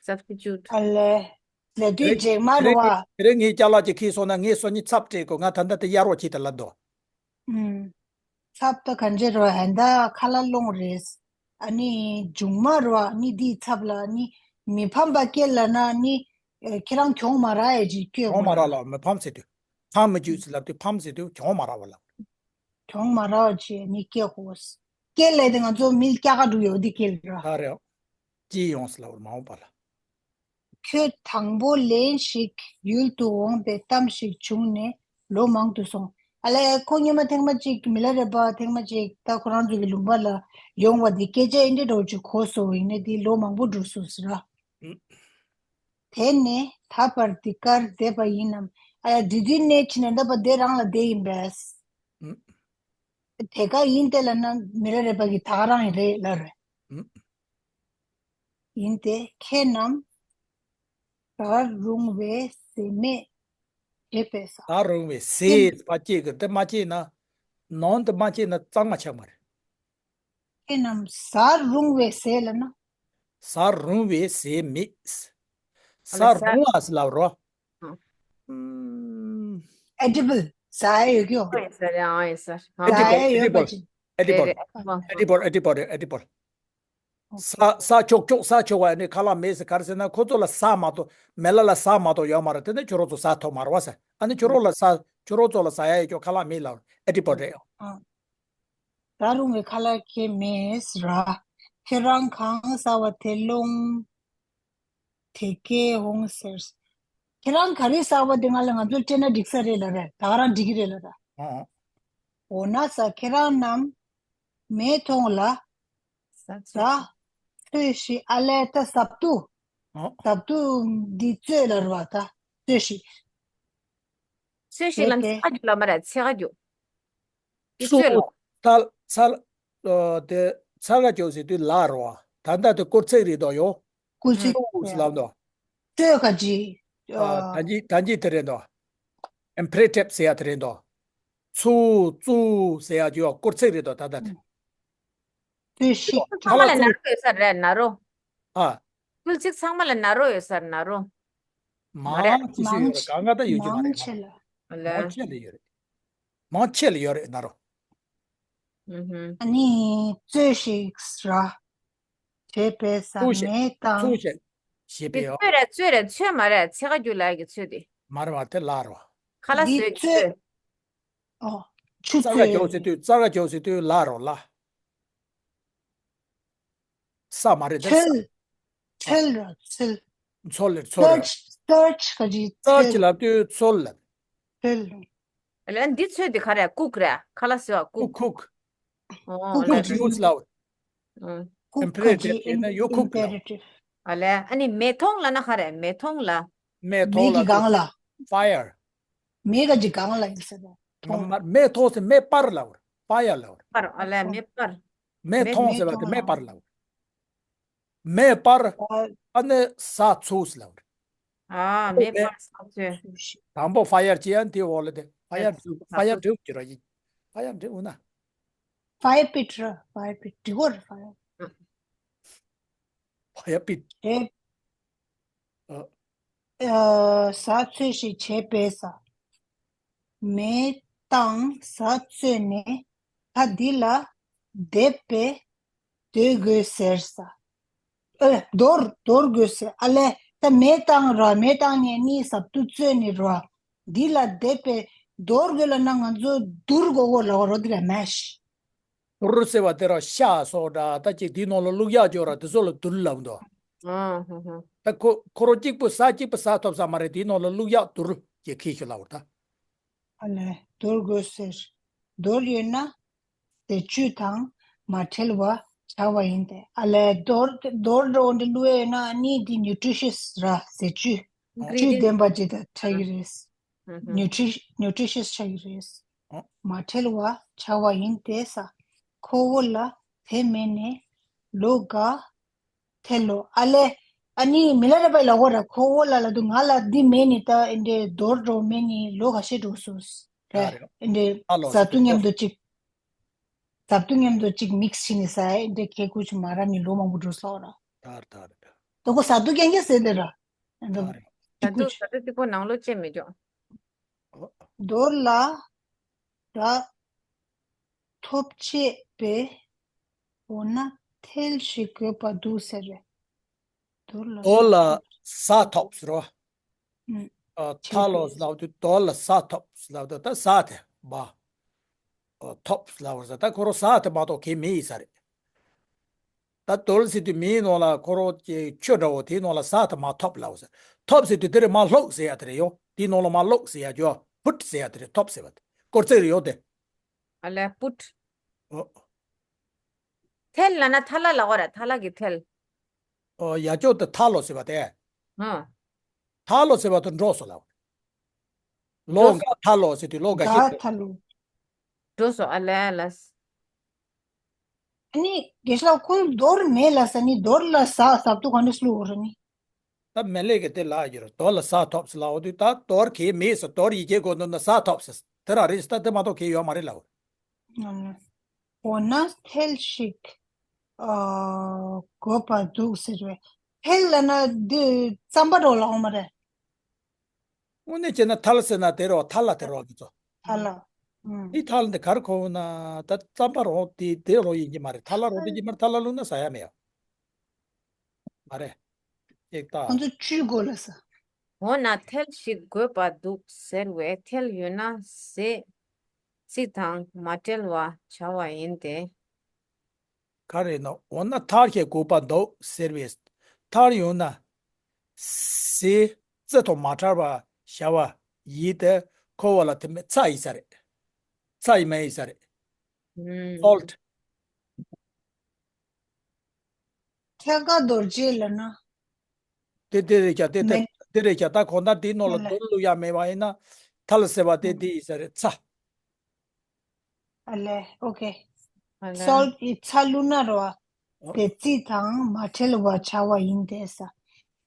སབ་སི་ཊི་ཊུཊ། ཨ་ལས། ལས་དུས་རེད་རྗེས་མ་རེད་རེད་བ། དེ་རེད་ངའི་ཅ་ལག་ཅིག་ཁྱེར་སོང་ན་ངས་སོ་གཉིས་ཚབ་སྤྲད་དགོས་ང་ད་ལྟ་དེ་གཡར་རོགས་བྱེད་དེ་ལབ་འདུག་ཨུམ། ཚབ་ད་གང་བྱེད་རོགས་ཧན་ད་ཁ་ལག་སློང་རེད། ཨ་ནི་མཇུག་མ་རོ་ཨ་ནི་འདིའི་ཚབ་ལ་ཨ་ནི་མི་ཕམ་པ་སྐྱེལ་ལ་ན་ཨ་ནི་ཁྱེད་རང་གྱོང་མ་རག་ཡ་ཅིག་སྐྱོད་གྱོང་མ་དགོས་རག་ལ་མི་ཕམ་ཟེར་དུས། ཕམ་མི་འཇུག་ཟེར་ལབ་དུས་ཕམ་ཟེར་དུས་གྱོང་མ་རག་པ་ལ། གྱོང་མ་རག་ཅེས་ནི་སྐྱེ་དགོས། སྐྱེ་ལས་དེ་ང་ཚོ་མི་སྐྱ་ཀ་འགྲོ་ཡོད་དེ་སྐྱེ་ལ་ར། ད་རེད། ཅི་ཡོང་ཟེར་ལབ་མ་འོངས་པ་ལ། ཁྱོད་དང་པོ་ལན་ཞིག་ཡུལ་དུ་འོངས་པའི་གཏམ་ཞིག་བྱུང་ནས་ལོ་མང་དུ་སོང་། ཨ་ལས་ཁོ་སྔོན་མ་ཐེངས་མ་གཅིག་མི་ལ་རས་པ་ཐེངས་མ་གཅིག་ད་ཁོ་རང་ཚོ་གི་ལུང་པ་ལ་ཡོང་བ་དེ་སྐད་ཆ་ཨེ་འདྲ་འདྲ་བོ་ཅིག་གོ་སོང་ཡིན་ནས་དེ་ལོ་མང་པོ་འགྲོ་སོང་ཟེར་ར། དེ་ནས་ད་བར་འདི་གར་བསྡད་པ་ཡིན་ནམ། ཨ་ཡ་དེ་དུས་ནས་ཕྱིན་ནས་ད་བར་དེ་རང་ལ་བསྡད་ཡིན་པས། ཨུ། དེ་ག་ཡིན་དེ་ལ་ན་མི་ར་རས་པ་གི་ད་ག་རང་ཡིན་རེད་ལ་རེད། ཨུ། ཡིན་ཏེ་ཁྱེད་རྣམས་གར་རུང་བའི་ཟས་མེད་བྱེད་པས་ས། གར་རུང་བའི་ཟས་པ་སྐྱེས་ཀྱི་དེ་མ་སྐྱེས་ན། ནང་དུ་མ་སྐྱེས་ན་གཙང་མ་ཆགས་མ་རེད། ཁྱེད་རྣམས་གཟར་རུང་བའི་ཟས་ལ་ན། གཟར་རུང་བའི་ཟས་མེད། ཨ་ལ་གཟར་རུང་བ་ཟེར་ལབ་རོ། ཨ། ཨུམ། ཨེ་ཌི་བལ་ཟ་ཡ་ཡོད་ཀྱི་ཡོད། ཨེ་ཌི་བལ། ཟ་ཡ་ཡོད་པ་ཅིག་ཨེ་ཌི་བལ། རེད་རེད། ཨེ་ཌི་བལ། ཨེ་ཌི་བལ། ཨེ་ཌི་བལ། ཨེ་ཌི་བལ། ས་ས་ཆོག་ཆོག་ས་ཆོག་བ་ནི་ཁ་ལག་མེད་ཟེར་ག་རེ་ཟེར་ན་ཁོ་ཚོ་ལ་ས་མ་གཏོགས་མེ་ལ་ལ་ས་མ་གཏོགས་ཡོད་མ་རེད། དེ་ནི་ཁྱོད་རང་ཚོ་ཟ་ཐུབ་མ་རེད་བ་ཟེར། ཨ་ནི་ཁྱོད་རང་ལ་ས་ཁྱོད་རང་ཚོ་ལ་ཟ་ཡ་ཡོད་ཀྱོག་ཁ་ལག་མེད་ལ་ཨེ་ཌི་བལ་རེད། ཨ། ད་རུང་བའི་ཁ་ལག་ཁྱེད་མེད་ར། ཁྱེད་རང་གང་ཟ་བ་དེ་སློང་། དེ་སྐད་འོང་ཟེར། ཁྱེད་རང་ག་རེ་ཟ་བ་དེ་ང་ལ་ང་ཚོ་སྤྲད་ན་འགྲིག་ས་རེད་ལ་རེད། ད་ག་རང་འགྲིག་གི་རེད་ལ་ར། ཨ། འོ་ན་ས་ཁྱེད་རང་རྣམས་མེ་མཐོང་ལ། ཟ། ཟ། འཚོས་ཤིག་ཨ་ལས་ད་ཟབ་ཏུ། ཨ། ཟབ་ཏུ་འདི་འཚོས་ལ་རུ་བ་ད་འཚོས་ཤིག་འཚོས་ཤིག་ལ་འཚོས་ཏེ། ཚ་རྒྱུ་ལ་མ་རེད་ཚེ་ག་རྒྱུ། འདི་འཚོས་ལ། ཚལ་ཚལ། ཨ། དེ་ཚལ་ག་རྒྱུ་ཟེར་དུས་ལ་རུ་བ་ད་ལྟ་དེ་སྐོར་ཚིག་རེད་དོ་ཡོ། སྐོར་ཚིག་འཚོས་ལ་འདོ། འཚོས་ག་ཅི། ཨ། ད་ཅི་ད་ཅི་དེ་རེད་འདོ། ཨིམ་པེ་རེ་ཊིབ་ཟེར་ཡ་དེ་རེད་འདོ། ཚུ་ཙུ་ཟེར་ཡ་ཅིག་ཡོད་སྐོར་ཚིག་རེད་དོ་ད་ལྟ་དེ། ཚུ་ཤི། ཚང་མ་ལ་ན་རོ་ཡོད་ས་རེད་ན་རོ། ཨ། སྐོར་ཚིག་ཚང་མ་ལ་ན་རོ་ཡོད་ས་རེད་ན་རོ། མ་རེད། མང་ཆེ་ཤོས་ཡོད་རེད་གང་ག་ད་ཡོད་ཀྱི་མ་རེད། མང་ཆེ་ལ། ཨ་ལ། མང་ཆེ་ལ་ཡོད་རེད། མང་ཆེ་ལ་ཡོད་རེད་ན་རོ། ཨུ་ཧུ། ཨ་ནི་ཚུ་ཤི་ར། བྱེད་པའི་ས་ཚུ་ཤི། མེ་དང་། ཚུ་ཤི། ཞེས་པའི་ཡོ། ཚོད་རེད་ཚོད་རེད་ཚོད་མ་རེད་ཚེ་ག་རྒྱུ་ལ་གི་ཚོད་དེ། མ་རེད་བ་དེ་ལ་རོ། ཁ་ལ་འདི་ཟོས་ཀྱི་ཚོད། ཚོད། ཨོ། ཆུ་ཚོད། རྩ་ག་རྒྱོག་ཟེར་དུས་རྩ་ག་རྒྱོག་ཟེར་དུས་ལ་རོ་ལ། ས་མ་རེད་དེ། ཚོད། ཚོད་ར་ཚོད། ཚོད་ལ་ཚོད་ར། སར་ཆི་ག་ཅི་སར་ཆི་ཚོད། ལབ་དུས་ཚོད་ལ། ཚོད་ལ། ཨ་ལ་འདི་ཚོད་འདི་ག་རེ་ཀུག་རེད་ཁ་ལ་ཟོས་ཀུག་ཀུག། ཨོ་ཀུག་ལ་ཀུག་ནུ་ཌལ་སི་ལབ། ཨོ། ཀུག་ཊིམ་པ་རེ་ཊིབ་ཡིན་ན་ཡོ་ཀུག་ལ། ཨིམ་པེ་རེ་ཊིབ། ཨ་ལས། ཨ་ནི་མེ་ཐོང་ལབ་ན་ག་རེ། མེ་ཐོང་ལབ། མེ་ཐོང་མེ་གི་ལབ་སྒང་ལ། ཕ་ཡར། མེ་ག་ཅིག་སྒང་ལ་ཡིན་ཟེར་བ། ཐོང་། མ་མ་མེ་ཐོང་ཟེར་མེ་སྤར་ལབ་པ་རེད། ཕ་ཡར་ལབ་པ་རེད། སྤར། ཨ་ལས། མེ་སྤར། མེ་མེ་ཐོང་མེ་ཟེར་བ་དེ་ཐོང་མེ་ལབ། སྤར་ལབ་པ་རེད། མེ་སྤར། ཨ། ཨ་ནི་ཟ་ཚུགས་ལབ་པ་རེད། ཨ། མེ་སྤར་ཟ་ཚུགས། དང་པོ་ཕ་ཡར་བྱས། ཨ་ནི་དེའི་འོག་ལ་དེ་ཕ་ཡར་འབྲི། ཕ་ཡར་འབྲི་གི་ར་ཡིན། ཕ་ཡར་འབྲི་འོ་ན། ཕ་ཡར་པིཊ་ར། ཕ་ཡར་པིཊ་འབྲི་གོ་ར། ཕ་ཡར། ཕ་ཡར་པིཊ། ཨེ། ཨ། ཨ། ཟ་ཚུགས་ཤིག་བྱས་པས་ཟ། མེ་བཏང་ཟ་བཙོས་ནས། ད་འདི་ལ་དེད་པས་སྡོར་དགོས་ཟེར་ཟ། ཨེ། སྡོར། སྡོར་དགོས་ཟེར། ཨ་ལས། ད་མེ་བཏང་ར། མེ་བཏང་ནས་ནི་ཟ་བཏུ་བཙོས་ནས་ར། འདི་ལ་དེད་པས་སྡོར་དགོས་ལབ་ན་ང་ཚོ་བསྡུར་དགོས་གོ་ལབ་པ་རེད་དེ་ར། མེ་ཤི། སྡོར་ཟེར་བ་དེ་ར་ཤ་སོགས་འདྲ། ད་ཅིག་དེའི་ནང་ལ་བླུག་ཡག་ཅིག་ཡོད་ར། དེ་ཚོ་ལ་བསྡུར་ལབ་འདུག་ཨ་ཧ་ཧ། ད་ཁོ་ཁོ་རང་གཅིག་པུ་ཟ། གཅིག་པུ་ཟ་ཐུབ་ས་མ་རེད། དེའི་ནང་ལ་བླུག་ཡག་བསྡུར་གྱི་ཁྱེར་ཤོག་ལབ་པ་རེད་ད། ཨ་ལས། སྡོར་དགོས་ཟེར། སྡོར་ཡོད་ན་ཟས་བཅུད་དང་མ་བྲལ་བར་བྱ་བ་ཡིན་ཏེ། ཨ་ལས། སྡོར། སྡོར་འདྲ་བོ་འདི་བླུགས་ཡོད་ན་ཨ་ནི་འདི་ནིའུ་ཊི་རི་ཤས་ར། ཟས་བཅུད། ཨ། བཅུད་ལྡན་པ་ཅིག་ད་ཆགས་ཀྱི་རེད། ཨ་ཧ། ནིའུ་ཊི་རི། ནིའུ་ཊི་རི་ཤས་ཆགས་ཀྱི་རེད། ཨ། མ་བྲལ་བར་བྱ་བ་ཡིན་ཏེ་ཟ། ཁོ་བོ་ལ་དེ་མེད་ནས་ལོ་འགའ་ཐལ་ལོ། ཨ་ལས། ཨ་ནི་མི་ལ་རས་པ་ལབ་གོ་ར། ཁོ་བོ་ལ་ལབ་འདུག་ང་ལ་འདི་མེད་ནས་ད་འདི་འདྲའི་སྡོར་འདྲ་བོ་མེད་ནས་ལོ་ཁ་ཤས་འགྲོ་སོང་ར། ཨ་རེད། འདི་འདྲའི་ཨ་ལོ་ཟ་བཏུ་མཉམ་དུ་གཅིག་ཟ་བཏུ་མཉམ་དུ་གཅིག་མིག་སི་བྱས་ནས་ཟ་ཡ་འདི་འདྲའི་ཁྱད་ཁུར་ཅིག་མ་རག་ནས་ལོ་མང་པོ་འགྲོ་སོང་ར། ད་རེད། ད་རེད། ད་ཁོ་ཟ་བཏུ་རྐྱང་རྐྱང་ཟས་དེ་ར། ད་རེད། ད་ཁྱད་ཁུར་དུ་ཅིག་ཟ་བཏུ་གཅིག་པོ་ནང་ལོགས་ཅིག་མི་འཇོག་འོ། སྡོར་ལ་ར་ཐོབ་བྱས་པས། འོ་ན་ཐལ་ཞིག་དགོས་པ་འདུག་ཟེར་བས། སྡོར་ལ། སྡོར་ལ་ཟ་ཐོབ་ཟེར་བ། ཨ། ཐལ་ལོ་ཟེར་ལབ་དུས་སྡོར་ལ་ཟ་ཐོབ་ཟེར་ལབ་དུས་ད་ཟ་དེ་མ། ཨ། ཐོབ་ཟེར་ལབ་པ་ཟ། ད་ཁོ་རང་ཟ་དེ་མ་གཏོགས་གང་མེད་ཡིན་ས་རེད། ད་སྡོར་ཟེར་དུས་མེའི་ནང་ལ་ཁོ་རང་གི་ཆུ་འདྲ་བོ་དེའི་ནང་ལ་ཟ་དེ་མ་ཐོབ་ལབ་པ་ཟ། ཐོབ་ཟེར་དུས་དེ་རེད། མར་ལྷུག་ཟེར་ཡ་དེ་རེད་ཡོ། དེའི་ནང་ལ་མར་ལྷུག་ཟེར་ཡ་ཅོ། ཕུཊ་ཟེར་ཡ་དེ་རེད། ཐོབ་ཟེར་བ་དེ་སྐོར་རྩེད་རེད་ཡོ་དེ། ཨ་ལས། ཕུཊ། ཨོ། ཐལ་ལབ་ན་ཐལ་ལ་ལབ་གོ་ར། ཐལ་ལ་གི་ཐལ། ཨོ། ཡ་ཅོ་དེ་ཐལ་ལོ་ཟེར་བ་དེ། ཨ། ཐལ་ལོ་ཟེར་བ་དེ་འགྲོ་སོང་ལབ། ལོ་འགའ་ཐལ་ལོ་ཟེར་དུས་ལོ་འགའ་ཤས་འགྲོ། ཐལ་ལོ། འགྲོ་སོང་། ཨ་ལས་ལ། ཨ་ནི་དགེ་བཤེས་ལགས་ཁོང་སྡོར་མེད་ལབ་ས་ནི་སྡོར་ལ་ཟ་ཟ་བཏུ་ག་འདྲ་བླུག་དགོས་རེད་ནི། ད་མེད་ལས་ཀྱི་དེ་ལ་ཡོད་རེད། སྡོར་ལ་ཟ་ཐོབ་ཟེར་ལབ་འོ་དུས་ད་སྡོར་གང་མེད་ཟེར། སྡོར་ཡི་གེ་གོ་འདུག་ན་ཟ་ཐོབ་ཟེར་དེ་རང་རེད་ཟེར། ད་དེ་མ་གཏོགས་གང་ཡོད་མ་རེད་ལབ། འོ་ན་ཐལ་ཞིག་ཨ་དགོས་པ་འདུག་ཟེར་བས། ཐལ་ལབ་ན་འདི་རྩམ་པ་འདྲ་བོ་ལབ་འོང་མ་རེད། དངོས་གནས་བྱས་ན་ཐལ་ཟེར་ན་དེ་རེད་བ། ཐལ་ལ་དེ་རེད་བ་ཁྱེད་ཚོ། ཐལ་ལ། ཨུམ། འདི་ཐལ་འདི་ག་རེ་གོ་ན་ད་རྩམ་པ་རོ་དེ་དེ་རོ་ཡིན་གྱི་མ་རེད། ཐལ་ལ་རོ་དེ་གྱི་མ་རེད། ཐལ་ལ་བླུགས་ན་ཟ་ཡ་མེད་ཡ། མ་རེད། ཅིག་ལྟ། ཁོང་ཚོ་བཅུད་དགོས་ལ་ཟ། འོ་ན་ཐལ་ཞིག་དགོས་པ་འདུག་ཟེར་བས། ཐལ་ཡོད་ན་ཟས་རྩི་དང་མ་བྲལ་བར་བྱ་བ་ཡིན་ཏེ། ག་རེ་ན། འོ་ན་ཐལ་ཞིག་དགོས་པ་འདུག་ཟེར་བས། ཐལ་ཡོད་ན་ཟས་རྩི་དང་མ་བྲལ་བར་བྱ་བ་ཡིན་ཏེ། ཁོ་བོ་ལ་དེ་མིན་ཚྭ་ཡིན་ས་རེད། ཚྭ་ཡིན་མ་ཡིན་ས་རེད། ཨུམ། སོལ་ཊི། ཐལ་ཀ་རྡོ་རྗེ་ལབ་ན། དེ་དེ་རེད་ཀྱ། དེ་དེ་མེད། དེ་རེད་ཀྱ། ད་གང་ལྟར་དེའི་ནང་ལ་ཨ་ལས། རྡོ་བླུགས་ཡ་མེད་པ་ཡིན་ན་ཐལ་ཟེར་བ་དེ་ཨ་དེ་ཡིན་ས་རེད། ཚྭ། ཨ་ལས། ཨོ་ཁེ། ཨ་ལས། སོལ་ཊི་ཡི་ཚྭ་བླུགས་ན་རོ། ཨོ། དེ་རྩི་དང་མ་བྲལ་བར་བྱ་བ་ཡིན་ཏེ་ཟ།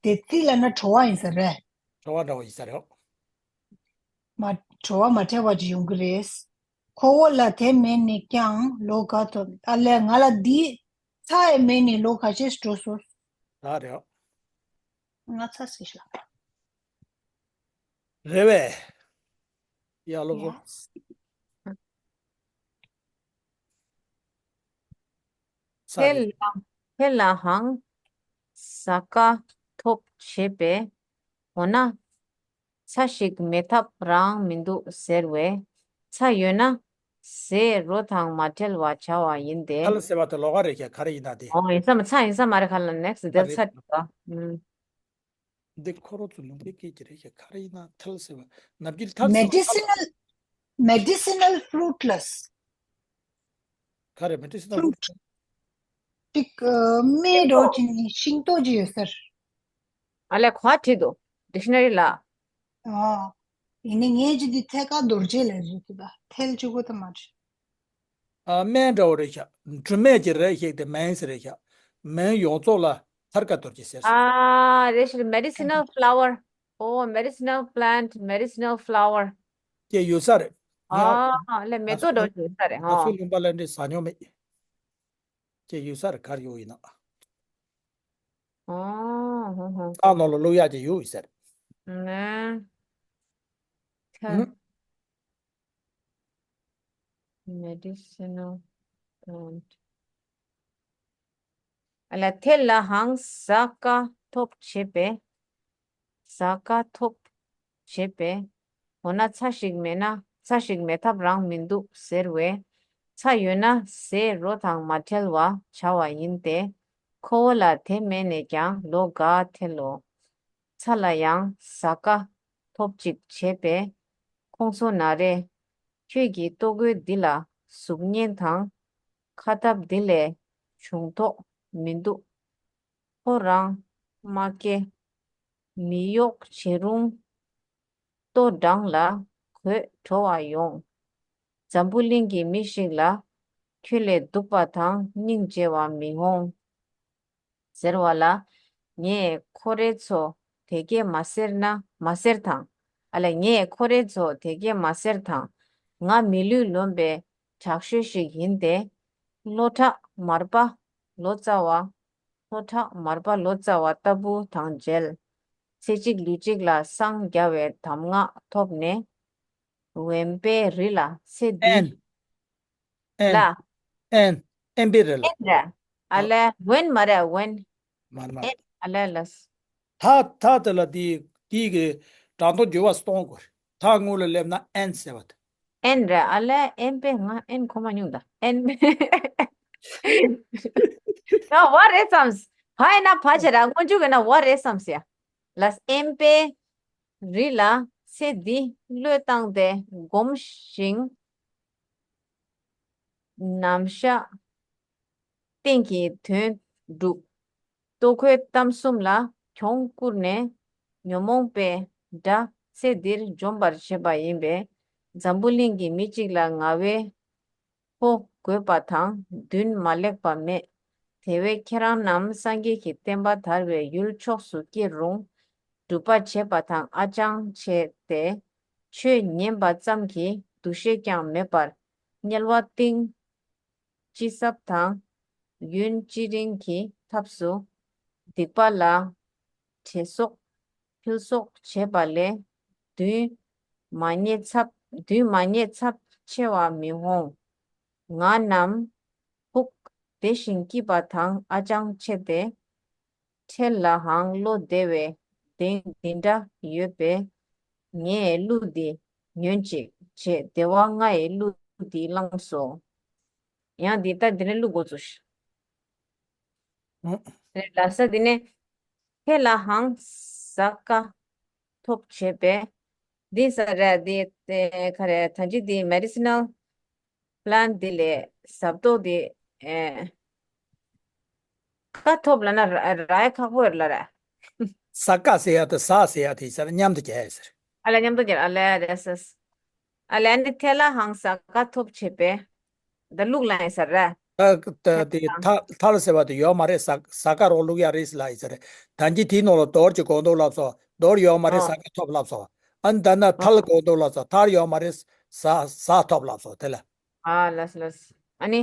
དེ་རྩི་ལབ་ན་བྲོ་བ་ཡིན་ས་རེད། བྲོ་བ་འདྲ་བོ་ཡིན་ས་རེད། མ། བྲོ་བ་མ་བྲལ་བ་ཅིག་ཡོང་གི་རེད། ཁོ་བོ་ལ་དེ་མེད་ནས་ཀྱང་ལོ་འགའ་ཐོབ། ཨ་ལས། ང་ལ་འདི་ཚྭ་ཡི་མེད་ནས་ལོ་ཁ་ཤས་འགྲོ་སོང་། ད་རེད། ང་ཚྭ་ཟེར་ཤག་རེད་བས། ཡ་ལོ་གོ། ཡ། ཚྭ་ཐལ་རེད། ལ། ཐལ་ལའང་ཟ་ཀ་ཐོབ་བྱས་པས། འོ་ན་ཚྭ་ཞིག་མེད་ཐབས་རང་མི་འདུག་ཟེར་བས། ཚྭ་ཡོད་ན་ཟས་རོ་དང་མ་བྲལ་བར་བྱ་བ་ཡིན་ཏེ། ཐལ་ཟེར་བ་དེ་ལོགས་ཀ་རེད་ཀྱ། ག་རེ་ཡིན་ན་དེ། ཨོ། ཡིན་ས་མ། ཚྭ་ཡིན་ས་མ་རེད། ག་ལ་ནེག་སི་ཊི་དེ་རེད། ཚྭ་རེད་པ། ཨུམ། འདི་ཁོ་རང་ཚོ་ལུང་པའི་སྐད་ཀྱི་རེད་ཀྱ། ག་རེ་ཡིན་ན་ཐལ་ཟེར་བ། ནམ་རྒྱུན་ཐལ་ཟེར་བ། མེ་ཌི་སི་ནལ། མེ་ཌི་སི་ནལ་ཕུ་རུ་ཊི་ལ་ཟེར། ག་རེ། མེ་ཌི་སི་ནལ་ཕུ་རུ་ཊི། ཏིག་སྨན་འདྲ་བོ་ཅིག་ནི་ཤིང་ཏོག་ཅིག་ཡོད་ས་རེད། ཨ་ལས་གོ་བ་བྲིས་འདུག་ཌིག་ཤ་ན་རི་ལ། ཨ། ཡིན་ནའི་ངས་ཅི་འདི་ཐད་ཀར་རྡོ་རྗེ་ལ་རེད་ཀྱི་པ། ཐལ་གཅིག་པོ་དེ་མ་རེད། ཨ། སྨན་འདྲ་བོ་རེད་ཤག་འབྲུ་སྨན་གྱི་རེད་ཤག་དེ་སྨན་ཟེར་རེད་ཤག་སྨན་ཡོངས་རྫོགས་ལ་ཐར་ཀ་རྡོ་རྗེ་ཟེར་སོང་། ཨ་རེད་ཤག medicinal flower. Oh, medicinal plant, medicinal flower. ཀྱེ་ཡོད་ས་རེད། ཡང་ཨ་ལས་མེ་ཏོག་འདྲ་བོ་ཡོད་ས་རེད། ང་ཨ་ཚོའི་ལུང་པ་ལ་འདི་ཟ་མྱོང་མེད། ཀྱེ་ཡོད་ས་རེད། གར་ཡོད་ཡིན་ན། ཨ་ཧོ་ཧོ། ཨ་ནོ་ལ་བླུག་ཡག་ཅིག་ཡོད་ཡོད་ས་རེད། ནས། ཨུམ། Medicinal plant. ཨ་ལ་ཐལ་ལ་ཧང་ཟ་ཀ་ཐོབ་བྱེད་པས། ཟ་ཀ་ཐོབ་བྱེད་པས། འོ་ན་ཚྭ་ཞིག་མེད་ན་ཚྭ་ཞིག་མེད་ཐབས་རང་མི་འདུག་ཟེར་བས། ཚྭ་ཡོད་ན་ཟས་རོ་དང་མ་བྲལ་བ་བྱ་བ་ཡིན་ཏེ། ཁོ་བོ་ལ་དེ་མེད་ནས་ཀྱང་ལོ་འགའ་ཐལ་ལོ། ཚྭ་ལ་ཡང་ཟ་ཀ་ཐོབ་ཅིག་བྱེད་པས། ཁོང་ཚོ་ན་རེ། ཁྱོད་ཀྱི་ལྟོ་གོས་འདི་ལ་གཟུགས་བརྙན་དང་། ཁ་སྟབས་འདི་ལས་བྱུང་དོགས་མི་འདུག་ཁོ་རང་མ་སྐྱེ། མི་གཡོག་བྱེད་རུང་། ལྟོ་འགྲངས་ལ་གོས་བྲོ་བ་ཡོང་། འཛམ་བུ་གླིང་གི་མི་ཞིག་ལ་ཁྱོད་ལས་སྡུག་པ་དང་སྙིང་རྗེ་བ་མི་འོང་། ཟེར་བ་ལ། ངས་ཁོ་རེ་ཚོ་དེ་སྐད་མ་ཟེར་ན་མ་ཟེར་དང་། ཨ་ལས་ངས་ཁོ་རེ་ཚོ་དེ་སྐད་མ་ཟེར་དང་། ང་མི་ལུས་ལོན་པའི་དྲག་ཤོས་ཤིག་ཡིན་ཏེ། ལྷོ་བྲག་མར་པ་ལོ་ཙཱ་བ། ལྷོ་བྲག་མར་པ་ལོ་ཙཱ་བ་ལྟ་བུ་དང་མཇལ། ཚེ་གཅིག་ལུས་གཅིག་ལ་སངས་རྒྱ་བའི་གདམས་ངག་ཐོབ་ནས། དབེན་པའི་རི་ལ་ཚེ་འདི། ཨན། ལ། ཨན། ཨན་པའི་རི་ལ། ཨན་རེད། ཨ་ལས་དབེན་མ་རེད། དབེན། མ་མ། ཨན། ཨ་ལས་ལ། ད་ད་དེ་ལ་དེ་དེ་གི་སྒྲ་མདོ་འགྱུར་བ་སྟོང་དགོས། ད་སྔོན་ལ་སླེབས་ན་ཨན་ཟེར་བ་དེ། ཨན་རེད། ཨ་ལས་ཨན་པའི། ང་ཨན་གོ་མ་མྱོང་ད། ཨན་པའི། ཡ་བ་རེད་བསམས། བ་ཡིན་ན་བ་བྱས་ར། སྔོན་འཇུག་ཡིན་ན་བ་རེད་བསམས་ཡ། ལ་ཨན་པའི་རི་ལ་ཚེ་འདི་བློས་བཏང་སྟེ་སྒོམ་ཞིང་། ནམ་ཞག་གཏན་གྱི་དོན་སྒྲུབ། ལྟོ་གོས་གཏམ་གསུམ་ལ་གྱོང་བསྐུར་ནས། ཉོན་མོངས་པའི་དགྲ་ཚེ་འདིར་འཇོམས་པར་བྱེད་པ་ཡིན་པས། འཛམ་བུ་གླིང་གི་མི་གཅིག་ལ་ང་བའི་ཕོ་རྒོད་པ་དང་མདུན་མ་ལེགས་པ་མེད། དེ་བས་ཁྱེད་རང་རྣམས་སངས་རྒྱས་ཀྱི་བསྟན་པ་དར་བའི་ཡུལ་ཕྱོགས་སུ་སྐྱེ་རུང་། སྒྲུབ་པ་བྱེད་པ་དང་ཨ་ཅང་ཆེ་སྟེ། ཆོས་ཉན་པ་ཙམ་གྱི་འདུ་ཤེས་ཀྱང་མེད་པར། དམྱལ་བ་གཏིང་ཅི་ཟབ་དང་། ཡུན་ཅི་རིང་གི་ཐབས་སུ། སྡིག་པ་ལ་བྲེལ་གསོག་ཕུལ་གསོག་བྱེད་པ་ལས། མདུན་མ་རྙེད་ཚབས། མདུན་མ་རྙེད་ཚབས་ཆེ་བ་མི་འོང་། ང་རྣམས་ཕུགས་བདེ་ཞིང་སྐྱིད་པ་དང་ཨ་ཅང་ཆེ་སྟེ། འཕྲལ་ལའང་བློ་བདེ་བའི་གདེང་འདི་འདྲ་ཡོད་པས། ངའི་གླུ་འདི་ཉོན་ཅིག་ཅེས་བདེ་བ་ལྔའི་གླུ་འདི་བླངས་སོ། ཡང་འདི་ལྟར་འདི་ནས་གླུ་འགོ་ཚུགས་ཤིག་ཨང་། རེད་ལ་ས་འདི་ནས་ཁྱེད་ལའང་ཟ་ཀ་ཐོབ་བྱེད་པས། འདི་ས་རེད། འདི་དེ་ག་རེ་ད་ཅི་འདི་མེ་ཌི་སི་ནལ་པི་ལན་ཊི་འདི་ལས་ཟ་ཏོག་འདི་ཨེ། ཀ་ཐོབ་ལབ་ན་ར་ར་ཡ་ཁག་པོ་རེད་ལ་ར། ཟ་ཀ་ཟེར་ཡ་དང་ཟ་ཟེར་ཡ་དེ་ཟེར་མཉམ་དུ་རྒྱག་ཡ་ཟེར། ཨ་ལ་མཉམ་དུ་རྒྱག་ཨ་ལ་རེད་ཟེར། ཨ་ལ་ནི་ཐལ་ལའང་ཟ་ཀ་ཐོབ་བྱེད་པས། ད་ལུག་ལ་ཡིན་ས་ར། ད་ད་དེ་ཐལ་ཐལ་ཟེར་བ་དེ་ཡོད་མ་རེད། ཟ་ཟ་ཀ་རོགས་ལུག་ཡ་རེད་ལ་ཡིན་ས་རེད། ད་ཅི་དེའི་ནང་ལ་རྡོར་གྱི་གོ་འདུག་ལབ་སོང་། རྡོར་ཡོད་མ་རེད། ཨོ། ཟ་ཀ་ཐོབ་ལབ་སོང་། ཨ་ནི་ད་ན་ཐལ་ཨོ། གོ་འདུག་ལབ་སོང་། ཐལ་ཡོད་མ་རེད། ཟ་ཟ་ཐོབ་ལབ་སོང་དེ་ལ། ཨ་ལས་ལས། ཨ་ནི།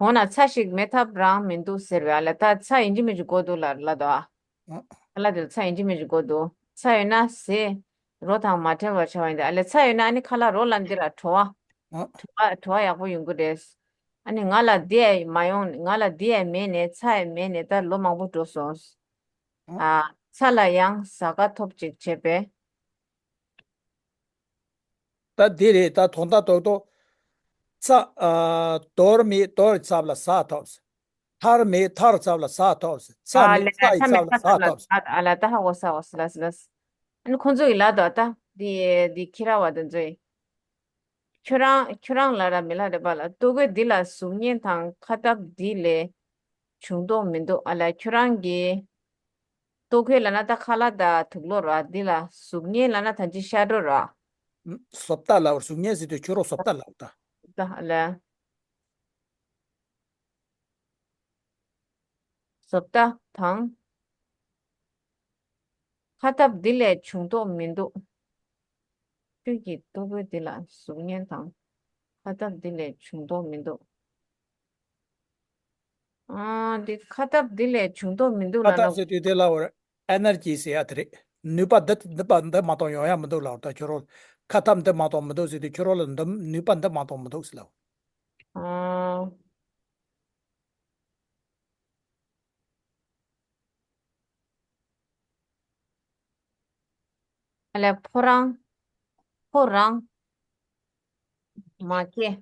འོ་ན་ཚྭ་ཞིག་མེད་ཐབས་རང་མི་འདུག་ཟེར་བས། ཨ་ལ་ད་ཚྭ་ཡིན་གཅིག་མིན་གཅིག་དགོས་འདུག་ལ་ལ་དོ་ཨ། ཨ་ལ་དེ་ཚྭ་ཡིན་གཅིག་མིན་གཅིག་དགོས་འདུག་ཚྭ་ཡོད་ན་ཟས་རོ་དང་མ་བྲལ་བར་བྱ་བ་ཡིན་ཏེ། ཨ་ལ་ཚྭ་ཡོད་ན་ཨ་ནི་ཁ་ལག་རོ་ལ་འདི་ལ་བྲོ་བ། ཨ། བྲོ་བ་བྲོ་བ་ཡག་པོ་ཡོང་གི་རེད། ཨ་ནི་ང་ལ་འདི་ཡ་མ་ཡོང་། ང་ལ་འདི་ཡ་མེད་ནས་ཚྭ་ཡ་མེད་ནས་ད་ལོ་མང་པོ་འགྲོ་སོང་། ཨ། ཨ་ཚྭ་ལ་ཡང་ཟ་ཀ་ཐོབ་ཅིག་བྱས་པས། ད་འདི་རེད། ད་དོན་དག་ཏོག་ཏོག་ཚྭ། ཨ། རྡོར་མེད་རྡོར་ཚབ་ལ་ཟ་ཐོབ། ཐལ་མེད་ཐལ་ཚབ་ལ་ཟ་ཐོབ། ཚྭ་ཨ་མེད་ལེ་ཚྭ་ཡི་ཚྭ་མེད་ཚབ་ལ་ཚྭ་ཟ་ཐོབ། ཐོབ། ཨ་ལ་ད་ཧ་གོ་ས་གོ་ས་ལ་ས་ལ་ས། ཨ་ནི་ཁོང་ཚོ་ཡི་ལ་དོ་ད་འདི་འདི་ཁྱི་ར་བ་དེ་ཚོ་ཡི། ཁྱོད་རང་ཁྱོད་རང་ལ་ར་མི་ལ་རེ་བ་ལ་ལྟོ་གོས་འདི་ལ་གཟུགས་བརྙན་དང་ཁ་སྟབས་འདི་ལས་ བྱུང་མདོག་མི་འདུག་ཨ་ལས་ཁྱོད་རང་གི། ལྟོ་གོས་ལབ་ན་ད་ཁ་ལག་དང་དུག་ལོག་ར། འདི་ལ་གཟུགས་བརྙན་ལབ་ན་ད་ཅི་ཤར་འགྲོ་ར། ཨུམ། བཟོ་ལྟ་ལབ་པ་རེད། གཟུགས་བརྙན་ཟེར་དུས་ཁྱོད་རང་བཟོ་ལྟ་ལབ་པ་ད། ད་ཨ་ལས། བཟོ་ལྟ་དང་། ཁ་སྟབས་འདི་ལས་བྱུང་མདོག་མི་འདུག་ཁྱོད་ཀྱི་ལྟོ་གོས་འདི་ལ་གཟུགས་བརྙན་དང་། ཁ་སྟབས་འདི་ལས་བྱུང་མདོག་མི་འདུག་ཨ། འདི་ཁ་སྟབས་འདི་ལས་བྱུང་མདོག་མི་འདུག་ཁ་ལབ་ན། སྟབས་ཟེར་དུས་དེ་ལ་འོ་ཨེ་ནར་ཇི་ཟེར་ཡ་དེ་རེད། ནུས་པ་འདི་འདི་པ་འདི་མ་གཏོགས་ཡོང་ཡ་མི་འདུག་ལབ་པ་ད་ཁྱོད་རང་། ཁ་སྟབས་འདི་མ་གཏོགས་མི་འདུག་ཟེར་དུས་ཁྱོད་རང་ལ་འདི་ནུས་པ་འདི་མ་གཏོགས་མི་འདུག་ཟེར་ལབ། ཨ། ཨ་ལས། ཕོ་རང་། ཕོ་རང་། མ་སྐྱེས།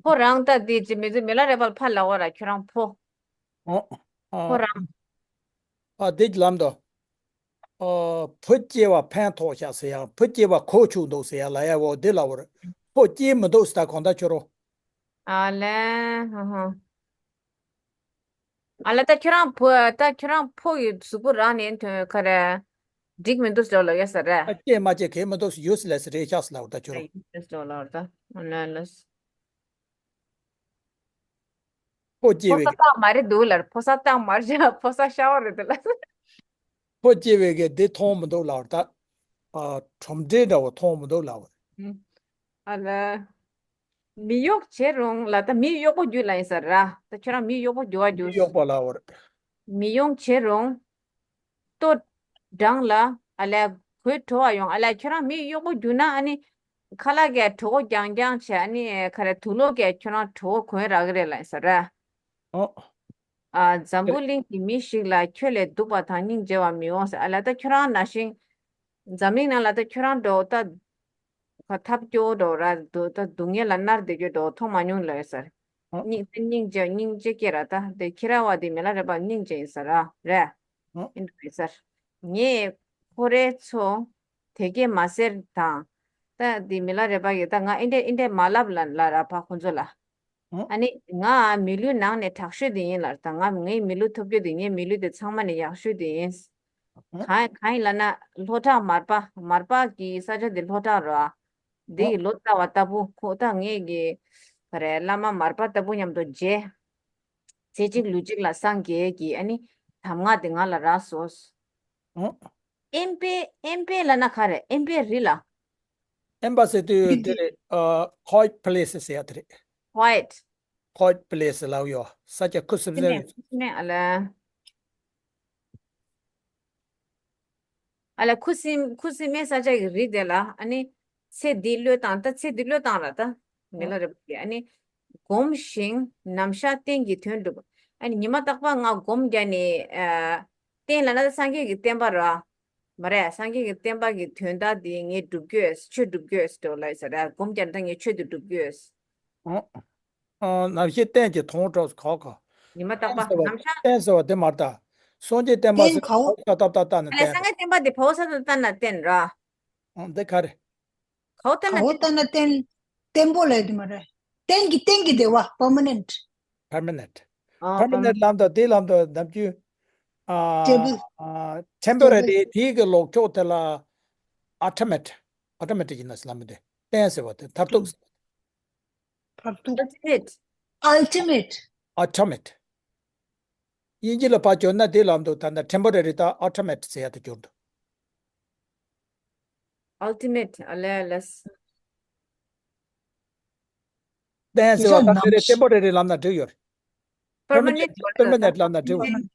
ཕོ་རང་ད་འདི་ཅི་མི་ཚེ་མི་ལ་རས་པ་ལ་ཕ་ལབ་པ་ར། ཁྱོད་རང་ཕོ། ཨོ། ཨོ། ཕོ་རང་། ཨ་འདི་ལམ་དུ། ཨོ། བུ་སྐྱེས་པ་ཕན་ཐོགས་ཤག་ཟེར་ཡང་བུ་སྐྱེས་པ་གོ་ཆོད་འདུག་ཟེར་ཡང་ལབ་ཡ་འོ་འདི་ལབ་པ་རེད། ཕོ་སྐྱེས་མི་འདུག་ཟེར་ད་གང་ལྟར་ཁྱོད་རང་། ཨ་ལས། ཧ་ཧ། ཨ་ལ་ད་ཁྱོད་རང་ཕོ། ད་ཁྱོད་རང་ཕོ་ཡི་གཟུགས་པོ་རག་ནས་དོན་ག་རེ། འགྲིག་མི་འདུག་ཟེར་ལབ་ཡོད་ས་རེད། ཨ་སྐྱེས་མ་སྐྱེས་གལ་མི་འདུག་ཡུ་སི་ལེ་སི་རེད་ཤག་ཟེར་ལབ་པ་ད་ཁྱོད་རང་། ཡུ་སི་ལེ་སི་ལབ་ད། ཨ་ལ་ལ། ཕོ་སྐྱེས་པའི་གི། ཕོ་ས་སྟག་མ་རེད་འདུག་ལར། ཕོ་ས་སྟག་མ་རེད། ཕོ་ས་ཤ་བ་རེད་འདུག་ལ། ཕོ་སྐྱེས་པའི་གི་འདི་མཐོང་མི་འདུག་ལབ་པ་ད། ཨ་ཁྲོམ་འདྲེ་འདྲ་བོ་མཐོང་མི་འདུག་ལབ་པ་རེད། ཨ་ལ། མི་གཡོག་བྱེད་རུང་ལ་ད་མི་གཡོག་པོ་རྒྱུགས་ལ་ཡིན་ས་ར། ད་ཁྱོད་རང་མི་གཡོག་པོ་རྒྱུགས་པ་མི་རྒྱུགས། གཡོག་པ་ལ་འོར། མི་གཡོག་བྱེད་རུང་། ལྟོ་འགྲངས་ལ། ཨ་ལས་གོས་བྲོ་བ་ཡོང་། ཨ་ལས་ཁྱོད་རང་མི་གཡོག་པོ་རྒྱུགས་ན་ཨ་ནི། ཁ་ལག་གས་གྲོད་ཁོག་རྒྱང་རྒྱང་བྱས། ཨ་ནི་ག་རེ་དུག་ལོག་གས་ཁྱོད་རང་གྲོད་ཁོག་གོན་རག་གི་རེད་ལ་ཡིན་ས་ར། ཨོ། ཨ། འཛམ་བུ་གླིང་གི་མི་ཞིག་ལ་ཁྱོད་ལས་སྡུག་པ་དང་སྙིང་རྗེ་བ་མི་འོང་ཟེར། ཨ་ལ་ད་ཁྱོད་རང་ནང་བཞིན། འཛམ་གླིང་ནང་ལ་ད་ཁྱོད་རང་འགྲོ་ད། ཁ་ཐབས་སྐྱོ་འགྲོ་ར་འདུག་ད་སྡུག་བསྔལ་ལ་མནར་བསྡད་རྒྱུ་འགྲོ་མཐོང་མ་མྱོང་ལ་ཡོད་ཟེར། ཨ། སྙིང་སྙིང་རྗེ་སྙིང་རྗེ་སྐྱེ་ར་ད་དེ་ཁྱེད་ར་བ་དེ་མི་ལ་རས་པ་སྙིང་རྗེ་ཡིན་ཟེར་ར་རེད། ཨ། ཨིན་འགྲོ་ཡིན་ཟེར། ངས་ཁོ་རའི་ཚོ་དེ་སྐད་མ་ཟེར་དང་། ད་དེ་མི་ལ་རས་པ་གིས་ད་ང་ཨིན་འདྲས་ཨིན་འདྲས་མ་ལབ་ལ་ལ་ར་ཕ་ཁོ་ཚོ་ལ། ཨ་ནི་ང་མི་ལུས་ནང་ནས་དྲག་ཤོས་དེ་ཡིན་ལབ་དང་། ང་ངའི་མི་ལུས་ཐོབ་རྒྱུ་དེ་ངའི་མི་ལུས་དེ་ཚང་མ་ནས་ཡག་ཤོས་དེ་ཡིན། གང་གང་ཡིན་ལབ་ན་ལྷོ་བྲག་མར་པ། མར་པ་གི་ས་ཆ་དེ་ལྷོ་བྲག་རོ། འདི་ཡི་ལོ་ཙཱ་བ་ལྟ་བུ་ཁོ་ད་ངས་གི་ག་རེ་བླ་མ་མར་པ་ལྟ་བུ་མཉམ་དུ་མཇལ། ཚེ་གཅིག་ལུས་གཅིག་ལ་སངས་རྒྱས་ཀྱི་ཨ་ནི་གདམས་ངག་དེ་ང་ལ་རག་སོང་། ཨེམ་པེ། ཨེམ་པེ་ལབ་ན་ག་རེ། ཨེམ་པེ་རི་ལ། ཨེམ་པ་ཟེར་དུས་འདི་རེད། ཨ། quiet place ཟེར་ཡ་དེ་རེད། quiet། quiet place ལབ་ཡོད། ས་ཆ་ཁུ་སིམ་ཁུ་སིམ་ནས་ཨ་ལ། ཨ་ལ་ཁུ་སིམ་ཁུ་སིམ་མེ་ས་ཆ་གི་རི་དེ་ལ་ཨ་ནི་ཚེ་འདི་བློས་བཏང་། ད་ཚེ་འདི་བློས་བཏང་ར་ད། མི་ལ་རེ་བ་གི་ཨ་ནི་སྒོམ་ཞིང་ནམ་ཞག་གཏན་གྱི་དོན་སྒྲུབ། ཨ་ནི་ཉི་མ་རྟག་པར་ང་སྒོམ་རྒྱག་ནས། ཨ། རྟེན་ལབ་ན་ད་སངས་རྒྱས་ཀྱི་བསྟན་པ་ར། མ་རེད། སངས་རྒྱས་ཀྱི་བསྟན་པ་གི་དོན་དག་འདི་ངས་སྒྲུབ་རྒྱུ་ཡོད། ཆོས་སྒྲུབ་རྒྱུ་ཡོད་འགྲོ་ལ་ཡིན་ས་རེད། སྒོམ་རྒྱག་ན་ད་ངས་ཆོས་འདི་སྒྲུབ་རྒྱུ་ཡོད། ཨོ། ཨ། ནམ་ཞིག་གཏན་གྱི་དོན་གྲུབ་གོ་གོ། ཉི་མ་རྟག་པ་ནམ་ཞག་གཏན་ཟེར་བ་དེ་མ་རེད་ད། སངས་རྒྱས་བསྟན་པ་ཟེར་གོ་ས་ཏག་ཏག་ལྟ་ན་ཨ་ལས་གཏན། སངས་རྒྱས་བསྟན་པ་འདི་གོ་ས་ཏག་ཏག་ལྟ་ན་གཏན་ར། ཨོ་འདི་ག་རེ། གོ་ས་ཏག་ཏག་ལྟ་ན་གཏན། བརྟན་པོ་ལས་དེ་མ་རེད། གཏན་གྱི་གཏན་གྱི་བདེ་བ་permanent། permanent། ཨ། permanent ལམ་དང་དེའི་ལམ་དུ་ནམ་རྒྱུན། ཨ། stable། ཨ། temporary stable། དེའི་གི་ལོག་ཕྱོགས་དེ་ལ་automat། automat ཡིན་ན་ལམ་དེ་གཏན་ཟེར་བ་དེ་མཐར་ཐུག། མཐར་ཐུག། Ultimate། Ultimate། Ultimate། དབྱིན་ཇི་ལ་ཕར་བསྒྱུར་ན་དེའི་ལམ་དུ་ད་ལྟ་temporary དང་automat ཟེར་ཡ་དེ་བསྒྱུར་འདུག Ultimate། ཨ་ལས་ཨ་ལས། གཏན་ཟེར་བ་ད་ལྟ་རེ་temporary ལམ་ན་འགྲིག་ཡོད་རེད། permanent། permanent ལམ་ན་འགྲིག་པ་རེད།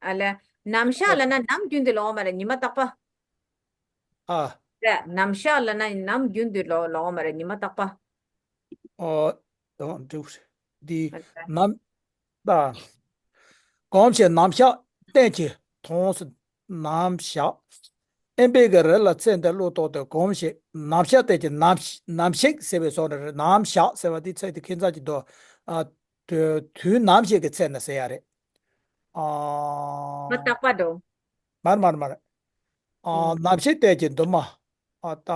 ཨ་ལས། ནམ་ཞག་ལབ་ན་ནམ་རྒྱུན་དུ་ལོག་མ་རེད། ཉི་མ་རྟག་པ། ཨ། རེད། ནམ་ཞག་ལབ་ན་ནམ་རྒྱུན་དུ་ལོག་ལོག་མ་རེད། ཉི་མ་རྟག་པ། ཨོ། འགྲིག་འདི། ཨ་ལས། ནམ། ད། གོམས་ཤིག་ནམ་ཞག་གཏན་གྱི་དོན་ཟེར། ནམ་ཞག་ཨེམ་པེ་གི་རི་ལ་ཚེ་འདི་བློ་ལྟོགས་ཏེ་གོམས་ཤིག་ནམ་ཞག་གཏན་གྱི་ནམ་ནམ་ཞིག་ཟེར་བའི་སོགས་རེད། ནམ་ཞག་ཟེར་བ་དེ་ཚེ་དེ་ཁྱད་མཚར་གྱི་འདུག་ཨ། དུས་དུས་ནམ་ཞིག་གི་ཚེ་ན་ཟེར་ཡ་རེད། ཨ། མ་རྟག་པ་འགྲོ། མར་མར་མར། ཨ། ཨུམ། ནམ་ཞིག་གཏན་གྱི་འདུན་མ། ཨ་ཏ།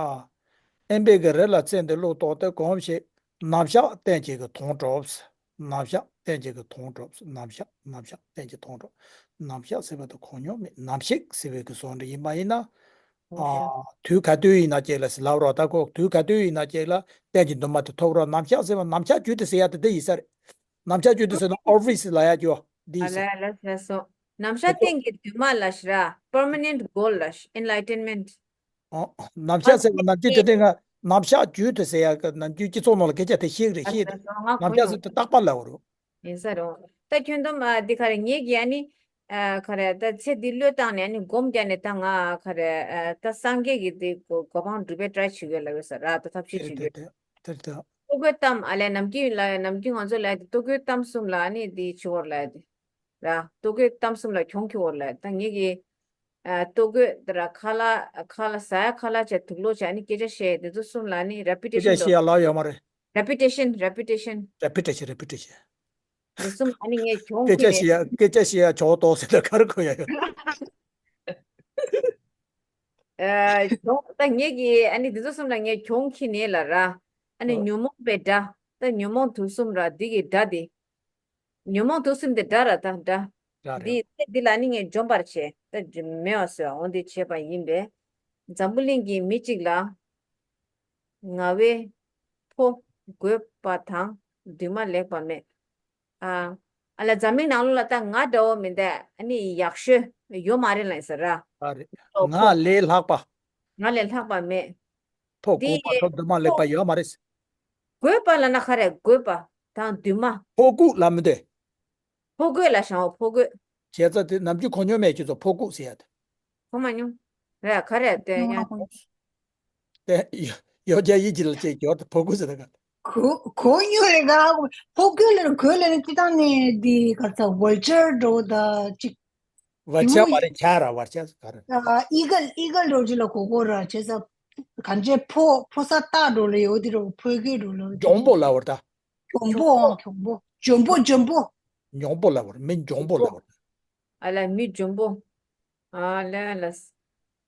ཨེམ་པེ་གི་རི་ལ་ཚེ་འདི་བློ་ལྟོགས་ཏེ་གོམས་ཤིག་ནམ་ཞག་གཏན་གྱི་གི་དོན་གྲུབ། ནམ་ཞག་གཏན་གྱི་གི་མཐོང་གྲུབ། རྣམ་གཞག་རྣམ་གཞག་གཏན་གྱི་མཐོང་གྲུབ། རྣམ་གཞག་ཟེར་བ་དེ་གོ་མྱོང་མེད། རྣམ་ཤེས་ཟེར་བའི་གི་བཟོ་འདྲ་ཡིན་པ་ཡིན་ན། རྣམ་ཨ། གཞག་དུས་ག་དུས་ཡིན་ན་ཅིག་ལ་ཟེར་ལབ་རོགས། ད་ཁོ་དུས་ག་དུས་ཡིན་ན་ཅིག་ལ་གཏན་གྱི་འདུན་མ་དེ་ཐོབ་རོགས། རྣམ་གཞག་ཟེར་བ་རྣམ་གཞག་རྒྱུ་དེ་ཟེར་ཡ་དེ་དེ་ཡིན་ས་རེད། རྣམ་གཞག་རྒྱུ་དེ་ཟེར་ན་ཨོ་བྷི་ཡས་ལབ་ཡ་རྒྱུ་འདི་ཡིན་ས་ཨ་ལས་ལས་ལས་སོ། རྣམ་གཞག་ཁོ་ཁོ་སྟེང་གི་འདུན་མ་ལ་ཞེ་དྲག་permanent goal ལ་enlightenment ཨོ། རྣམ་གཞག་ཟེར་བ་ནམ་རྒྱུན་དེ་འདྲའི་ང་རྣམ་གཞག་རྒྱུད་དུ་ཟེར་ཡ་གི་ནམ་རྒྱུན་སྤྱི་ཚོགས་ནང་ལ་སྐད་ཆ་དེ་ཤེས་རེད། ཤེས་རེད། ང་རྣམ་གོ་གཞག་མྱོང་ཟེར་དེ་རྟག་པར་ལབ་རོགས། ཡིན་ས་རེད། ད་ཁྱོད་དུ་མ་འདི་ག་རེ་ངེད་ཀྱི་ཨ་ནི་ཨ་ག་རེ་ད་ཚེ་འདི་བློས་བཏང་ནས་ཨ་ནི་སྒོམ་རྒྱག་ནས་ད་ང་ག་རེ་ཨ་ད་སངས་རྒྱས་ཀྱི་འདི་གོ་གོ་འཕང་སྒྲུབ་པའི་ཊ་རའི་བྱེད་དགོས་ལབ་ཡོད་ས་ར། ད་ཐབས་ཤེས་དེ་བྱེད་དེ་དགོས། དེ་དེ་ལྟོ་གོས་གཏམ་ཨ་ལས་ནམ་རྒྱུན་ལ་ནམ་རྒྱུན་ང་ཚོ་ལ་ལྟོ་གོས་གཏམ་གསུམ་ལ་ཨ་ནི་འདི་བྱེད་དགོས་ལབ་ཡ་དེ། ར། ལྟོ་གོས་གཏམ་གསུམ་ལ་གྱོང་ཁྱེར་བོར་ལ། ད་ངེད་ཀྱི་ཨ་ལྟོ་གོས་དེ་ར་ཁ་ལག་ཁ་ལག་ཟ་ཡ་ཁ་ལག་བྱས་དུག་ལོག་བྱས་ཨ་ནི་སྐད་ཆ་བཤད་དེ་ཚོ་གསུམ་ལ་ནི་སྐད་ཆ་reputation་བཤད་ཡ་ལབ་ཡོད་མ་རེད། Reputation reputation། Reputation reputation། དེ་གསུམ་ཨ་ནི་ངས་གྱོང་སྐད་ཆ་ཁྱེར་ནས། བཤད་ཡ་སྐད་ཆ་བཤད་ཡ་གྱོང་ཏོག་ཟེར་ད་ག་རེ་གོ་ཡ་ཡོད། ཨ་གྱོང་ད་ངེད་ཀྱི་ཨ་ནི་དེ་ཚོ་གསུམ་ལ་ངས་གྱོང་ཁྱེར་ནས་ལ་ར། ཨ་ནི་ཨོ། ཉོན་མོངས་པའི་དགྲ། ད་ཉོན་མོངས་དུག་གསུམ་ར་འདི་གི་དགྲ་དེ། ཉོན་མོངས་དུག་གསུམ་དེ་དགྲ་ར་ད་དགྲ། དགྲ་རེད། འདི་ཚེ་འདི་ལ་ནི་ངས་འཇོམས་པར་བྱེད་ད་མེད་པ་བཟོས་འོ་འདི་བྱས་པ་ཡིན་པས། འཛམ་བུ་གླིང་གི་མི་གཅིག་ལ་ང་བའི་ཕོ་རྒོད་པ་དང་འདུན་མ་ལེགས་པ་མེད། ཨ་ཨ་ལ་འཛམ་གླིང་ནང་ལོགས་ལ་ད་ང་འདྲ་བོ་མི་འདའ་ཨ་ནི་ཡག་ཤོས་ཡོད་མ་རེད་ལ་ཡིན་ས་ར། ཨ་རེད། ཨོ་ང་ཕོ་ལས་ལྷག་པ། ང་ལས་ལྷག་པ་མེད། ཕོ་འདི་རྒོད་པ་ཐོབ་འདུན་མ་ལེགས་པ་ཡོད་མ་རེད། རྒོད་པ་ལ་ན་ག་རེ་རྒོད་པ་དང་འདུན་མ། ཕོ་རྒོད་ལ་མི་འདོད། ཕོ་རྒོད་ལ་བྱང་བ་ཕོ་རྒོད། བྱས་ཙང་དེ་ནམ་རྒྱུན་གོ་མྱོང་མེད་ཁྱོད་ཚོ་ཕོ་རྒོད་ཟེར་ཡ་དེ། གོ་མ་མྱོང་། རེད་ག་རེ་ལྟོས་ཡང་། དེ་ཡོ་རྒྱ་ཡིད་ཀྱི་ལ་ཅེས་ཀྱོར་དེ་ཕོ་རྒོད་ཟེར་ད་ག་གོ་གོ་མྱོང་རེད་ག་ཕོ་རྒོད་ལ་རྒོད་ལ་ནི་ཅི་ཐང་ནས་འདི་ག་ཚ་ཝལ་ཅར་འགྲོ་ད་ཅིག་ཝལ་ཅར་མ་རེད་ཁྱ་ར་ཝལ་ཅར་ག་རེ། ཨི་གལ་ཨི་གལ་འགྲོ་ཅི་ལ་གོ་གོ་ར་བྱས་ཙང་གང་ཅེ་ཕོ་ཕོ་ས་རྟག་འགྲོ་ལ་ཡོད་དེ་རོ་ཕོ་རྒོད་འགྲོ་ལ་ཡོད་དེ་འཇོང་པོ་ལ་ཝར་ད། གྱོང་པོ་ཨང་གྱོང་པོ། འཇོན་པོ་འཇོན་པོ། མྱོང་པོ་ལབ་བར་མི་འཇོང་པོ་ལབ་བར། ཨ་ལ་མི་འཇོན་པོ། ཨ་ལ་ལ།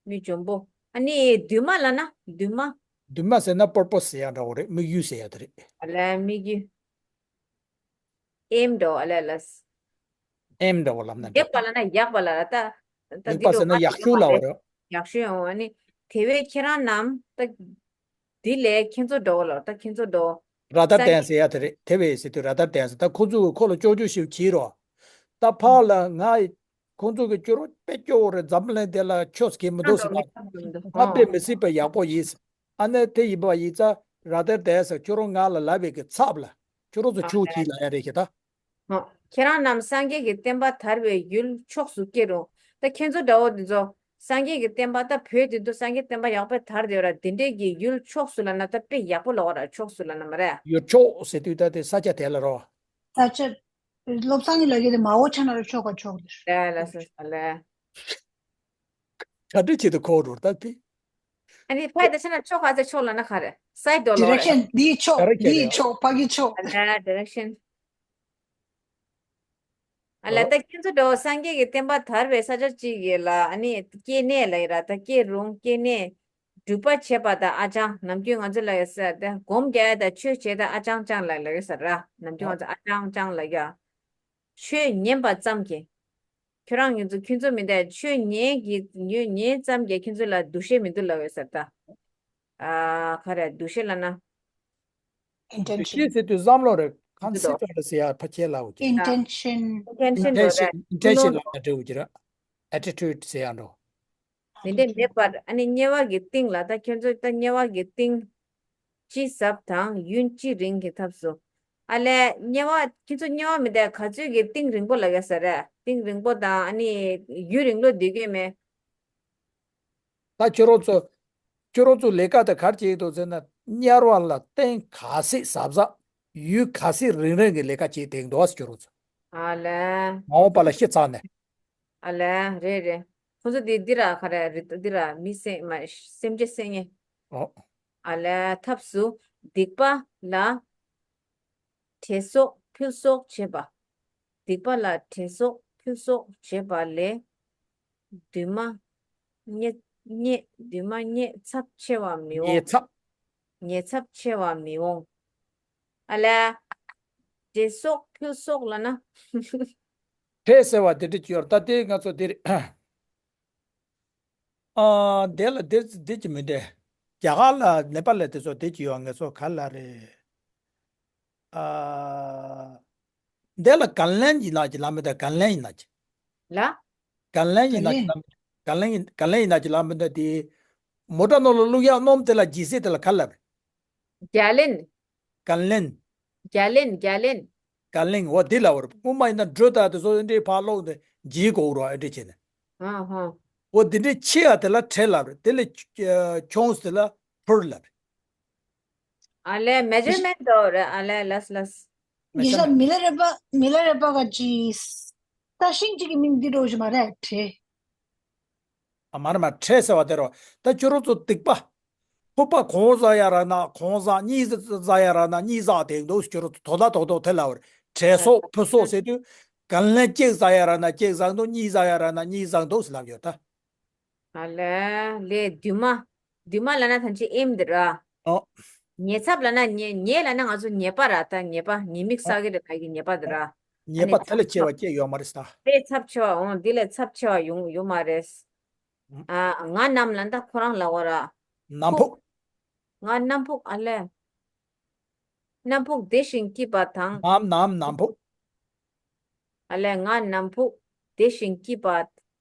མི་འཇོན་པོ། ཨ་ནི་འདུན་མ་ལ་ན་འདུན་མ། འདུན་མ་ཟེར་ན་པར་པོ་སི་ཟེར་ཡ་འདྲ་བོ་རེད། དམིགས་ཡུལ་ཟེར་ཡ་དེ་རེད། ཨ་ལ་དམིགས་ཡུལ། ཨེམ་འདྲ་བོ་ཨ་ལ་ལ། ཨེམ་འདྲ་བོ་ལབ་ན་ལེགས་པ་འགྲིག་ལ་ན་ཡག་པ་ལ་ལ་ད། ད་ལེགས་པ་ཟེར་ན་ཡག་ཤོས་ལབ་བ་རེད། ཡག་ཤོས་ཡོང་ཨ་ནི། དེ་བས་ཁྱེད་རང་རྣམས་ད། འདི་ལས་ཁྱེད་ཚོ་འགྲོ་ལོ་ད་ཁྱེད་ཚོ་འགྲོ། ར་ད་ཏན་ཟེར་ཡ་དེ་རེད། དེ་བས་ཟེར་དུས་ར་ད་ཏན་ཟེར་ད་ཁོ་ཚོ་གི་ཁོ་ལ་ཅོ་ཅོ་ཞིག་བྱེད་རོགས། ད་ཕར་ལ་ང་ཁོ་ཚོ་གི་ཅོ་རོ་དཔེ་སྐྱོ་བོ་རེད། འཛམ་གླིང་འདི་ལ་ཆོས་སྐྱེ་མི་འདུག་ཟེར་ད་ད་དཔེ་མི་སྲིད་པ་ཡག་པོ་ཡིན་ཟེར། ཨ་ནེ་དེ་ཡིན་པ་ཡིན་ཙང་ར་ད་ཏན་ཟེར་ཅོ་རོ་ང་ལ་ལབ་པའི་གི་ཚབ་ལ་ཅོ་རོ་ཚོ་ཆུ་གྱིས་ལ་ཡ་རེད་ཁྱེད་ད། ཁྱེད་རང་རྣམས་སངས་རྒྱས་ཀྱི་བསྟན་པ་དར་བའི་ཡུལ་ཕྱོགས་སུ་སྐྱེ་རུང་། ད་ཁྱེད་ཚོ་འདྲ་བོ་འདི་ཚོ་སངས་རྒྱས་ཀྱི་བསྟན་པ་ད་བོད་འདི་ཚོ་སངས་རྒྱས་བསྟན་པ་ཡག་པོ་དར་བསྡད་ཡོད་ར། འདི་འདྲས་ཀྱི་ཡུལ་ཕྱོགས་སུ་ལ་ན་ད་དཔེ་ཡག་པོ་ལོག་ར་ཕྱོགས་སུ་ལ་ན་མ་རེད། ཡུལ་ཕྱོགས་ཟེར་དུས་ད་དེ་ས་ཆ་དེ་ལ་རོ། ས་ཆ། བློ་བཟང་གི་ལ་གི་དེ་མ་འོ་ཆ་ན་ར་ཕྱོགས་ག་ཕྱོགས་དེ། ལ་ལ་ས་ས་ལ། ག་འདྲ་བྱེད་དུ་གོ་རུ་ད་དེ། ཨ་ནི་ཕ་ཡི་ད་ཆ་ན་ཕྱོགས་ག་ཚད་ཕྱོགས་ལ་ན་ག་རེད་སའི་ཌོ་ལོག་རེད། ཌི་རེག་ཤན་འདིའི་ཕྱོགས་ཌི་རེག་ཤན་འདིའི་ཕྱོགས་ཕ་གི་ཕྱོགས། ལ་ཌི་རེག་ཤན། ཨ་ལ་ད་ཁྱེད་ཚོ་འགྲོ་སངས་རྒྱས་ཀྱི་བསྟན་པ་དར་བའི་ས་ཆ་གཅིག་གི་ལ་ཨ་ནི་སྐྱེ་གནས་ལ་ཡི་ར་ད་སྐྱེ་རུང་སྐྱེ་གནས་སྒྲུབ་པ་བྱེད་པ་དང་ཨ་ཅང་ནམ་རྒྱུན་ང་ཚོ་ལ་ཡི་ས་ད་སྒོམ་རྒྱག་ཡ་ད་ཆོས་བྱེད་ད་ཨ་ཅང་ཅང་ལ་ལ་ཡི་ས་ར་ནམ་རྒྱུན་ང་ཚོ་ཨ་ཅང་ཅང་ལ་ཡ་ཆོས་ཉན་པ་ཙམ་གྱིས་ཁྱོད་རང་ངེད་ཚོ་ཁྱོད་ཚོ་མི་འདའ་ཆོས་ཉན་གྱི་ཉོས་ཉན་ཙམ་གྱིས་ཁྱོད་ཚོ་ལ་འདུ་ཤེས་མི་འདུག་ལ་ཡི་ས་ད་ཨ་ག་རེ་འདུ་ཤེས་ལ་ན། འདུ་ཤེས་ཟེར་དུས་བསམ་བློ་རེད། ཁོན་སེབ་ཊི་ཟེར་ཡ་ཕ་ཁྱེད་ལ་འོ་ཀྱི། ཨིན་ཊེན་ཤན། ཨིན་ཊེན་ཤན་འགྲོ་རེད། ཨིན་ཊེན་ཤན་ལ་འབྲེལ་འོ་ཀྱི་ར། ཨེ་ཊི་ཊུཌ་ཟེར་ཡ་འགྲོ། མི་འདི་མེད་པར་ཨ་ནི་དམྱལ་བ་གི་གཏིང་ལ་ད་ཁྱོད་ཚོ་ད་དམྱལ་བ་གི་གཏིང་ཅི་ཟབ་དང་ཡུན་ཅི་རིང་གི་ཐབས་སུ། ཨ་ལས་དམྱལ་བ་ཁྱོད་ཚོ་དམྱལ་བ་མི་འདའ་ག་ཚོད་ཀྱི་གཏིང་རིང་པོ་ལ་ཡོད་ས་རེད། གཏིང་རིང་པོ་དང་ཨ་ནི་ཡུན་རིང་ལོ་སྡོད་ཀྱི་མེད། ད་ཁྱོད་རང་ཚོ། ཁྱོད་རང་ཚོ་ལས་ཀ་དེ་ག་རེ་བྱེད་ཀྱི་འདུག་ཟེར་ན་དམྱལ་བ་ལ་གཏིང་ག་ཚད་ཟབ་ཟབ། ཡུན་ག་ཚད་རིང་རིང་གི་ལས་ཀ་བྱེད་བསྡད་འདུག་ཟེར་ཁྱོད་རང་ཚོ། ཨ་ལས། མ་འོངས་པ་ལ་ཤི་ཚར་ནས། ཨ་ལས་རེད་རེད། ཁོང་ཚོ་འདི་འདི་ར་ག་རེ་རེད་འདི་ར་མི་སེམས་མ་སེམས་ཅན་སེམས་ངན། ཨོ། ཨ་ལས་ཐབས་སུ་སྡིག་པ་ལ། དྲེད་གསོག་ཕུད་གསོག་བྱེད་པ། སྡིག་པ་ལ་དྲེད་གསོག་ཕུད་གསོག་བྱེད་པ་ལས། འདུན་མ་རྙེད་རྙེད་འདུན་མ་རྙེད་ཚབས་ཆེ་བ་མི་འོང་། ཉེ་ཚབས། ཉེ་ཚབས་ཆེ་བ་མི་འོང་། ཨ་ལ། དྲེད་གསོག་ ཁྱོད་སོགས་ལ་ན། ཁྲེ་ཟེར་བ་དེ་འདྲ་ཅིག་ཡོད་རེད། ད་དེ་ང་ཚོ་དེ་རེད། ཨ། དེ་ལ་དེ་དེ་ཅི་མི་འདྲ། རྒྱ་གར་ལ་ནེ་པ་ལ་དེ་ཚོ་དེ་ཅི་ཡོད། ང་ཚོ་ག་ལ་རེད། ཨ། དེ་ལ་གན་ལན་ཡིན་ན་ཅི་ལ་མི་འདྲ། གན་ལན་ཡིན་ན་ཅི། ལ། གན་ལན་ཡིན་ན་ཅི་ལ་མི་འདྲ། གན་ལན་ཡིན་ན་ཅི་ལ་མི་འདྲ། དེ་མོ་ཊ་ནང་ལ་བླུག་ཡག་སྣུམ་དེ་ལ་ཇི་སི་དེ་ལ་ག་ལ་རེད། རྒྱ་ལན། གན་ལན། རྒྱ་ལན། རྒྱ་ལན། གན་ལན། འོ་དེ་ལ་བར་སྔོན་མ་ཡིན་ན་འགྲོ་ད་དེ་ཚོ་འདྲའི་ཕར་ལོག་ནས་འཇིག་གོ་རོ་ཨེ་འདྲ་བྱས་ནས། ཨ་ཧ། འོ་དེ་འདྲའི་ཆེ་ཡ་དེ་ལ་ཁྲེ་ལབ་རེད། དེ་ལས་ཆུང་དེ་ལ་ཕུར་ལབ་རེད། ཨ་ལས་མེ་ཇར་མེན་ཊི་དོ་རེད། ཨ་ལས་ལས་ལས། ཡིན་ས་མི་ལ་རེ་པ་མི་ལ་རེ་པ་ག་ཅི། ད་ཤིང་གཅིག་གི་མིང་འདི་འགྲོ་བཞིན་མ་རེད་ཁྲེ། ཨ་མ་རེད་མ། ཁྲེ་ཟེར་བ་དེ་རོ། ད་ཁྱོད་རང་ཚོ་སྡིག་པ། ཕོར་པ་གང་ཟ་ཡ་རག་ན་གང་ཟ། གཉིས་ཟ་ཡ་རག་ན་གཉིས་ཟ་དེ་འདུག་ཁྱོད་རང་ཚོ་དོ་ད་དོ་དོ་དེ་ལ་བར་ཁྲེ་སོགས་ཕུར་སོགས་ཟེར་དུས། གན་ལན་གཅིག་ཟ་ཡ་རག་ན་གཅིག་ཟ་འདུག་གཉིས་ཟ་ཡ་རག་ན་གཉིས་ཟ་འདུག་ཟེར་ལབ་ཡོད་ད། ཨ་ལས་ལས་དུ་མ། དུ་མ་ལ་ན་ཐམས་ཅད་ཨེམ་འདི་ར། ཨོ། ཉེ་ཚབ་ལ་ན་ཉེ་ཉེ་ལ་ན་ང་ཚོ་ཉེས་པ་ར། ད་ཉེས་པ་ཉེས་དམིགས་བསགས་ཀྱི་རེད། ད་ཀྱི་ཉེས་པ་འདི་ར། ཨ་ཉེས་ནི་པ་དེ་ལས་ཆེ་བ་སྐྱེ་ཡོད་མ་རེད་ད། དེ་ཚབས་ཆེ་བ་འོང་། འདི་ལས་ཚབས་ཆེ་བ་ཡོང་ཡོད་མ་རེད། ཨ་ང་ནམ་ལ་ད་ཁོ་རང་ལ་བ་ར། ནམ་ཕུགས། ང་ནམ་ཕུགས། ཨ་ལས། ནམ་ཕུགས་བདེ་ཞིང་སྐྱིད་པ་དང་། ནམ་ནམ་ནམ་ཕུགས། ཨ་ལས། ང་ནམ་ཕུགས་བདེ་ཞིང་སྐྱིད་པ་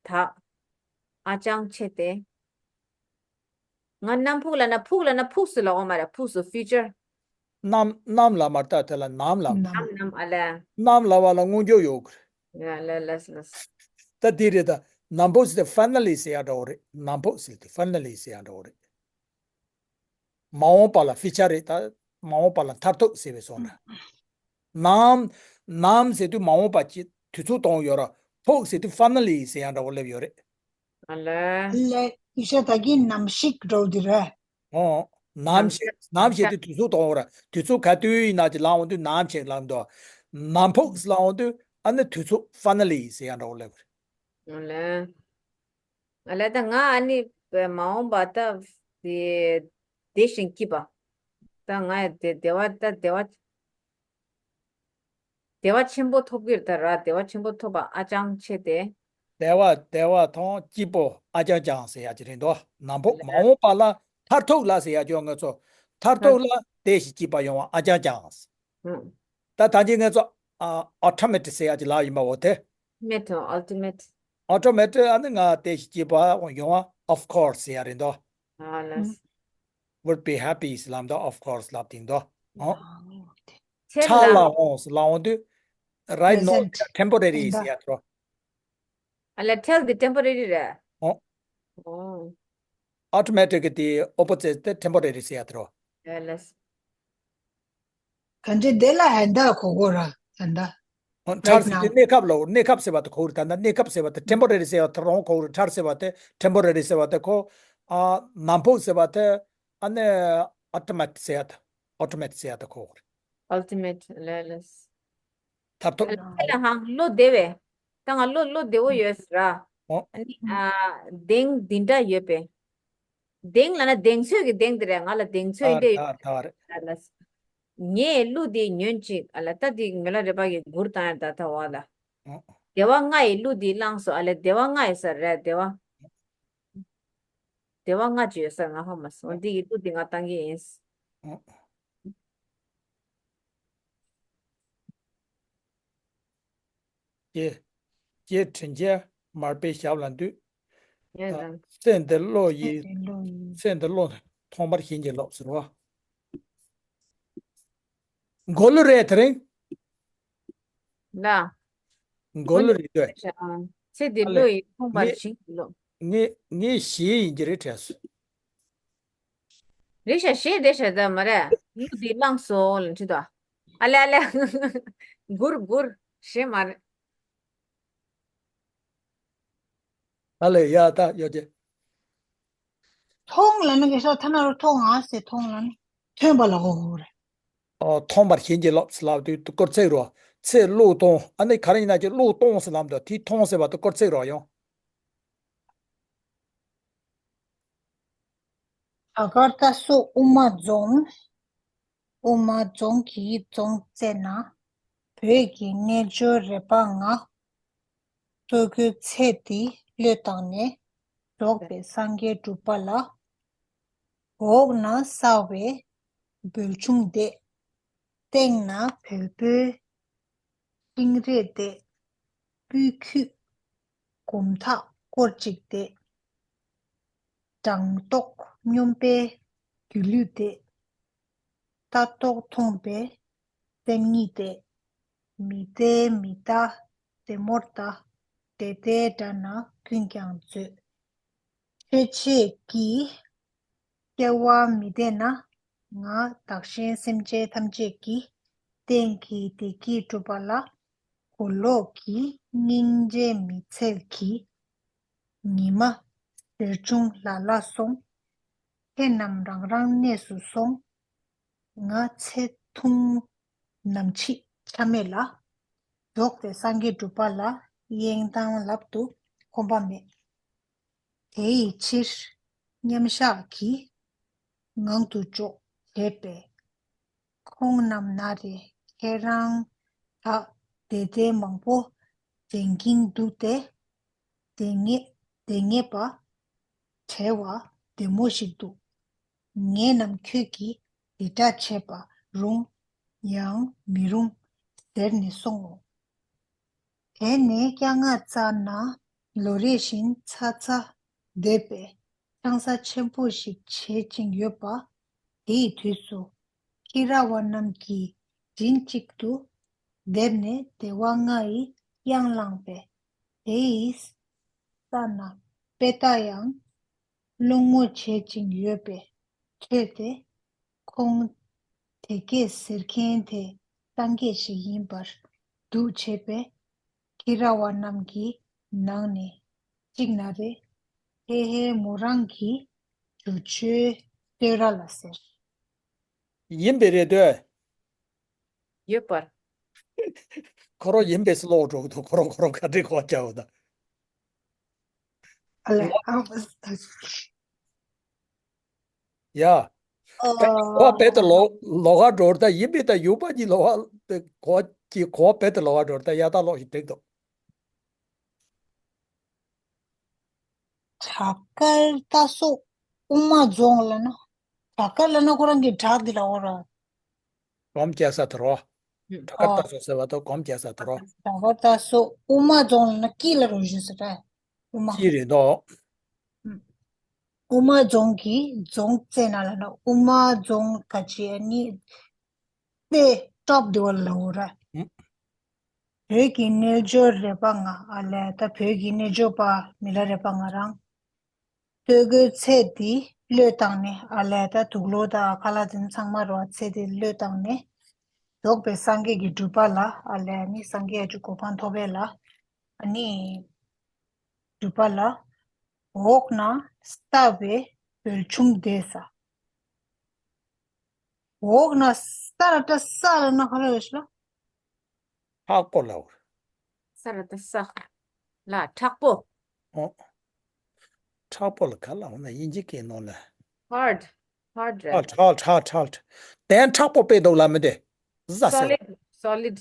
དག་ཨ་ཅང་ཆེ་སྟེ། ང་ནམ་ཕུགས་ལ་ན་ཕུགས་ལ་ན་ཕུགས་སུ་ལ་འོ་མ་ར། ཕུགས་སུ་ཕིའུ་ཅར། ནམ་ནམ་ལ་མར་ལྟ་དེ་ལ་ནམ་ལ། ནམ། ནམ་ནམ། ཨ་ལས། ནམ་ལ་བ་ལ་སྔོན་འཇུག་ཡོད་གི། ཡ་ལས་ལས་ལས། ད་དེ་རེད་ད། ནམ་ཕུགས་ཟེར་ཏེ་ཕ་ན་ལི་ཟེར་ཡ་འདྲ་བོ་རེད། ནམ་ཕུགས་ཟེར་ཏེ་ཕ་ན་ལི་ཟེར་ཡ་འདྲ་བོ་རེད། མ་འོངས་པ་ལ་ཕིའུ་ཅར་རེད་ད། མ་འོངས་པ་ལ་མཐར་ཐུག་ཟེར་བའི་བཟོ་འདྲ། ནམ། ནམ་ཟེར་དུས་མ་འོངས་པ་ཅིག་དུས་ཚོད་གཏོང་ཡོད་ར། ཕུགས་ཟེར་དུས་ཕ་ན་ལི་ཟེར་ཡ་འདྲ་བོ་སླེབས་ཡོད་རེད། ཨ་ལས། ལས་ཡིན་ས་ད་གིན་ནམ་ཞིག་འགྲོ་འདི་རེད། ཨོ། ནམ་ཞིག་ནམ་ཞིག་དེ་དུས་ཚོད་གཏོང་བ་ར། དུས་ཚོད་ག་དུས་ཡིན་ན་ཅིག་ལངས་འོང་དུས་ནམ་ཞིག་ལངས་འདུག་ནམ་ཕུགས་ལངས་འོང་དུས་ཨ་ནི་དུས་ཚོད་ཕ་ན་ལི་ཟེར་ཡ་འདྲ་བོ་སླེབས་རེད། ཨ་ལས། ཨ་ལས། ད་ང་ཨ་ནི་མ་འོངས་པ་ད་དེ་བདེ་ཞིང་སྐྱིད་པ། ད་ང་ཡ་བདེ་བདེ་བ་ད་བདེ་བ། བདེ་བ་ཆེན་པོ་ཐོབ་ཀྱི་རེད་ད་ར། བདེ་བ་ཆེན་པོ་ཐོབ་པ་ཨ་ཅང་ཆེ་སྟེ། བདེ་བ་བདེ་བ་དང་སྐྱིད་པོ་ཨ་ཅང་ཅང་ཟེར་ཡ་ཅིག་རེད་འདུག་ནམ་ཕུགས་མ་འོངས་པ་ལ་མཐར་ཐུག་ལ་ཟེར་ཡ་ཅིག་ང་ཚོ་མཐར་ཐུག་ལ་བདེ་ཞིང་སྐྱིད་པ་ཡོང་བ་ཨ་ཅང་ཅང་། ད་ད་ཅི་ང་ཚོ་ཨ་ཨོ་ཊོ་མེ་ཊིག་ཟེར་ཡ་ཅིག་ལབ་ཡིན་པ་འོ་དེ། མེ་ཊོ་ཨལ་ཊི་མེ་ཊི། ཨོ་ཊོ་མེ་ཊིག་ཨ་ནི་ང་བདེ་ཞིང་སྐྱིད་པ་ཡོང་བ་of course ཟེར་ཡ་རེད་འདུག་ཨ་ལས། would be happy ཟེར་ལབ་འདུག of course ལབ་དེ་འདུག་ཨོ། ཆེ་ལ་ལ་འོང་ཟེར་ལ་འོང་དུས་right now present temporary ཟེར་ཡ་དེ་རོ། ཨ་ལས། ཊེལ་འདི་ཊེམ་པོ་རེ་རི་རེད། ཨོ། ཨོ། ཨོ་ཊོ་མེ་ཊིག་གི་དེ་ཨོ་པོ་ཛིཊ་དེ་ཊེམ་པོ་རེ་རི་ཟེར་ཡ་དེ་རོ། ཨ་ལས། གང་ཅི་དེ་ལ་ཧན་ད་གོ་གོ་ར་ཧན་ད། ཨོ། མཐར་ཟེར་དུས་གནས་སྐབས་ལ་གནས་སྐབས་ཟེར་བ་དེ་གོ་རེད། ད་ན་གནས་སྐབས་ཟེར་བ་དེ་ཊེམ་པོ་རེ་རི་ཟེར་བ་དེ་རང་གོ་རེད། མཐར་ཟེར་བ་དེ་ཊེམ་པོ་རེ་རི་ཟེར་བ་དེ་གོ། ཨ། ནམ་ཕུགས་ཟེར་བ་དེ་ཨ་ནི་ཨོ་ཊོ་མེ་ཊིག་ཟེར་ཡ་དེ། ཨོ་ཊོ་མེ་ཊིག་ཟེར་ཡ་དེ་གོ་རེད། ཨལ་ཊི་མེ་ཊི་ལས་ལས། མཐར་ཐུག་ཨ་ལས། ཁྱེད་ལ་ཧང་བློ་བདེ་བས། ད་ང་བློ་བློ་བདེ་བོ་ཡོད་ཟེར་ར། ཨོ། ཨ་ནི་ཨ་གདེང་འདི་འདྲ་ཡོད་པས། གདེང་ལ་ན་གདེང་ཚོད་ཀྱི་གདེང་འདི་རེད། ང་ལ་གདེང་ཚོད་འདི་ད་ད་རེད། ལ་ངས་གླུ་འདི་ཉོན་ཅིག་ཨ་ལ་ད་འདི་མི་ལ་རེ་པ་གི་མགུར་བཏང་ཡ་ད་ད་བ་ལ། ཨོ། བདེ་བ་ལྔ་ཡི་གླུ་འདི་བླངས་སོ། ཨ་ལས་བདེ་བ་ལྔ་ཡི་ཟེར་རེད་བདེ་བ། བདེ་བ་ལྔ་ཅིག་ཡོད་ས་ང་ཧ་མ་སོང་། འདི་ཡི་གླུ་འདི་ང་བཏང་གི་ཡིན། ཨོ། ཀྱེ། ཀྱེ་དྲིན་ཅན་མར་པའི་ཞབས་ལ་འདུད། ཡ་ད། ཚེ་འདིར་བློ་ཡིས། ཚེ་འདིར་བློ་ཡིས། ཚེ་འདིར་བློ་ཐོག་མར་བྱིན་གྱིས་རློབས་ཟེར་བ། མགོ་ལུས་རེད་དེ་རིང་། ལ། མགོ་ལུས་རེད་དོ། ཚེ་འདིར་ཨ་ལས། བློ་ཡིས་ཐོག་མར་ངས་བྱིན་གྱིས་རློབས། ངས་ངས་ཞེས་ཡིན་གྱི་རེད་དྲན་སོང་། རེད་ཤག་ཞེས་རེད་ཤག་ད་མ་རེད། གླུ་འདི་བླངས་སོ་ལ་འཁྲིད་དོ། ཨ་ལེ་ཨ་ལེ། མགུར་མགུར། ཞེས་མ་རེད། ཨ་ལེ་ཡ་ད་ཡོད་ཀྱི། ཐོང་ལ་ནི་གེ་ས་ཐ་ན་རུ་ཐོང་ཨ་སེ་ཐོང་ལ་ནི་ཐོན་པ་ལ་གོ་གོ་རེད། ཨོ་ཐོང་པར་ཞེན་གྱིས་རློབས་ལབ་དུས་སྐོར་ཚིག་རོ། ཚེ་བློ་ཐོང་ཨ་ནི་ག་རེ་ཡིན་ན་ཅི་བློ་ཐོང་ཟེར་ལབ་འདུག་དེ་ཐོང་ཟེར་བ་དེ་སྐོར་ཚིག་རོ་ཡོང་། ཇ་ཀར་ཏ་སོགས་དབུ་མ་རྫོང་། དབུ་མ་རྫོང་གི་རྫོང་རྩེ་ན། བོད་ཀྱི་རྣལ་འབྱོར་རེ་པ་ང་། ལྟོ་གོས་ཚད་འདི་བློས་བཏང་ནས། རྫོགས་པའི་སངས་རྒྱས་སྒྲུབ་པ་ལ། འོག་ན་གསར་བའི་བོལ་ཆུང་འདེད། སྟེང་ན་བལ་པོའི་ཤིང་རས་འདེད། སྤུས་འཁྱུད་སྒོམ་ཐག་སྐོར་གཅིག་འདེད། སྒྲ་རྟོག་སྙོམས་པའི་སྒྱུ་ལུས་འདེད། ལྟ་རྟོག་མཐོང་པའི་སེམས་ཉིད་འདེད། མི་བདེ་མི་ལྟ་རྩེ་མོར་ལྟ། བདེ་བདེ་འདྲ་ན་ཀུན་ཀྱང་མཛོད། ཆོས་བྱེད་ཀྱི་སྐྱེ་བ་མི་བདེ་ན། ང་བདག་གཞན་སེམས་ཅན་ཐམས་ཅད་ཀྱི། གཏན་གྱི་བདེ་སྐྱིད་སྒྲུབ་པ་ལ། གོ་ལོག་གི་སྙིང་རྗེ་མི་འཚལ་གྱི། ཉི་མ་ཟེར་བྱུང་ལ་ལ་སོང་། ཁྱེད་རྣམས་རང་རང་གནས་སུ་སོང་། ང་ཚེ་ཐུང་ནམ་འཆི་ཆ་མེད་ལ། རྫོགས་པའི་སངས་རྒྱས་སྒྲུབ་པ་ལ། གཡེང་དང་ལབ་ཏུ་ཁོམ་པ་མེད། དེ་ཡི་ཕྱིར་མཉམ་བཞག་གི་ངང་དུ་འཇོག་བྱས་པས། ཁོང་རྣམས་ན་རེ་ཁྱེད་རང་དག་བདེ་བདེ་མང་པོ་དྲན་གྱིན་འདུག་སྟེ། བདེ་ངེས་བདེ་ངེས་པ་བྲལ་བ་བདེ་མོ་ཞིག་འདུག་ངེད་རྣམས་ཁྱོད་ཀྱིས་དེ་འདྲ་བྱས་པ་རུང་ཡང་མི་རུང་ཟེར་ནས་སོང་ངོ་། དེ་ནས་སྐྱ་རྔ་བཙལ་ན་ལོ་རེ་བཞིན་ཚ་ཚ་འདེབས་པའི་ཆང་ས་ཆེན་པོ་ཞིག་བྱེད་ཅིང་ཡོད་པ། དེའི་དུས་སུ་ཁྱི་ར་བ་རྣམས་ཀྱིས་མགྲིན་གཅིག་ཏུ་བསྡེབས་ནས་བདེ་བ་ལྔ་ཡི་གཡང་བླངས་པས། དེ་ཡི་ས་ན་དཔེ་ལྟ་ཡང་སློང་མོ་བྱེད་ཅིང་ཡོད་པས་ཐོས་ཏེ། ཁོང་དེ་སྐད་ཟེར་མཁན་དེ་སངས་རྒྱས་ཤིག་ཡིན་པར་འདུག་བྱས་པས། ཁྱི་ར་བ་རྣམས་ཀྱི་ནང་ནས་གཅིག་ན་རེ། ཧེ་ཧེ་མོ་རང་གི་ཇོ་ཇོའི་བསྟོད་ར་ལ་ཟེར། ཡིན་པའི་རེད་འདོད། ཡོད་པར། ཁོ་རང་ཡིན་པའི་སུ་ལོག་འགྲོ་གི་འདུག་ཁོ་རང་ཁོ་རང་ག་འདྲའི་གོ་ཆ་འོ་ད། ཨ་ལེ། ཡ། གོ་བས་ད་ལོ་ལོ་ག་འགྲོ་ད་ཡིན་པའི་ད་ཡུག་པ་གྱི་ལོ་ག་གོ་གྱི་གོ་བས་ད་ལོ་ག་འགྲོ་ད་ཡ་ད་ལོག་ཞིག་འགྲིག་འདུག་བྲག་དཀར་ལྟ་སོགས་དབུ་མ་རྫོང་ལ་ན། བྲག་དཀར་ལ་ན་ཁོ་རང་གི་བྲག་འདི་ལ་འོ་ར། སྒོམ་རྒྱག་ས་དེ་རོ། བྲག་དཀར་ལྟ་སོགས་ཟེར་བ་དང་སྒོམ་རྒྱག་ས་དེ་རོ། བྲག་དཀར་ལྟ་སོགས་དབུ་མ་རྫོང་ལ་ན་དཀྱིལ་ལ་རུ་བཞུགས་ས་ར། དབུ་མ། དཀྱིལ་རེད་འདུག་དབུ་མ་རྫོང་གི་རྫོང་རྩེ་ན་ལ་ན་དབུ་མ་རྫོང་ག་ཅི་ཨ་ནི། དེ་ཊོབ་དེ་བ་ལ་འོ་ར། བོད་ཀྱི་རྣལ་འབྱོར་རེ་པ་ང་ཨ་ལས་ད་བོད་ཀྱི་རྣལ་འབྱོར་པ་མི་ལ་རེ་པ་ང་རང་། ལྟོ་གོས་ཚད་འདི་བློས་བཏང་ནས་ཨ་ལས་ད་དུག་ལོག་དང་ཁ་ལག་འདི་ཚང་མ་རོ་ཚད་འདི་བློས་བཏང་ནས། རྫོགས་པའི་སངས་རྒྱས་ཀྱི་སྒྲུབ་པ་ལ་ཨ་ལས་ནི་སངས་རྒྱས་ཀྱི་གོ་འཕང་ཐོབ་པས་ལ། ཨ་ནི། སྒྲུབ་པ་ལ། འོག་ན་ས་བའི་བོལ་ཆུང་འདས་ས། འོག་ན་ས་ར་ཏ་ས་ལ་ན་ཧ་ལ་ཡོད་ཤ་ལ། མཁྲེགས་པོ་ལ་འོ། ས་ར་ཏ་ས། ལ་མཁྲེགས་པོ། ཨོ། མཁྲེགས་པོ་ལ་ག་ལ་འོ་ན་དབྱིན་ཇི་སྐད་ནང་ལ། hard hard ཁྲག་ཁྲག་ཁྲག་ཁྲག་དན་མཁྲེགས་པོ་དཔེ་འདུག་ལ་མི་དེ། ཟ་ཟེར། solid solid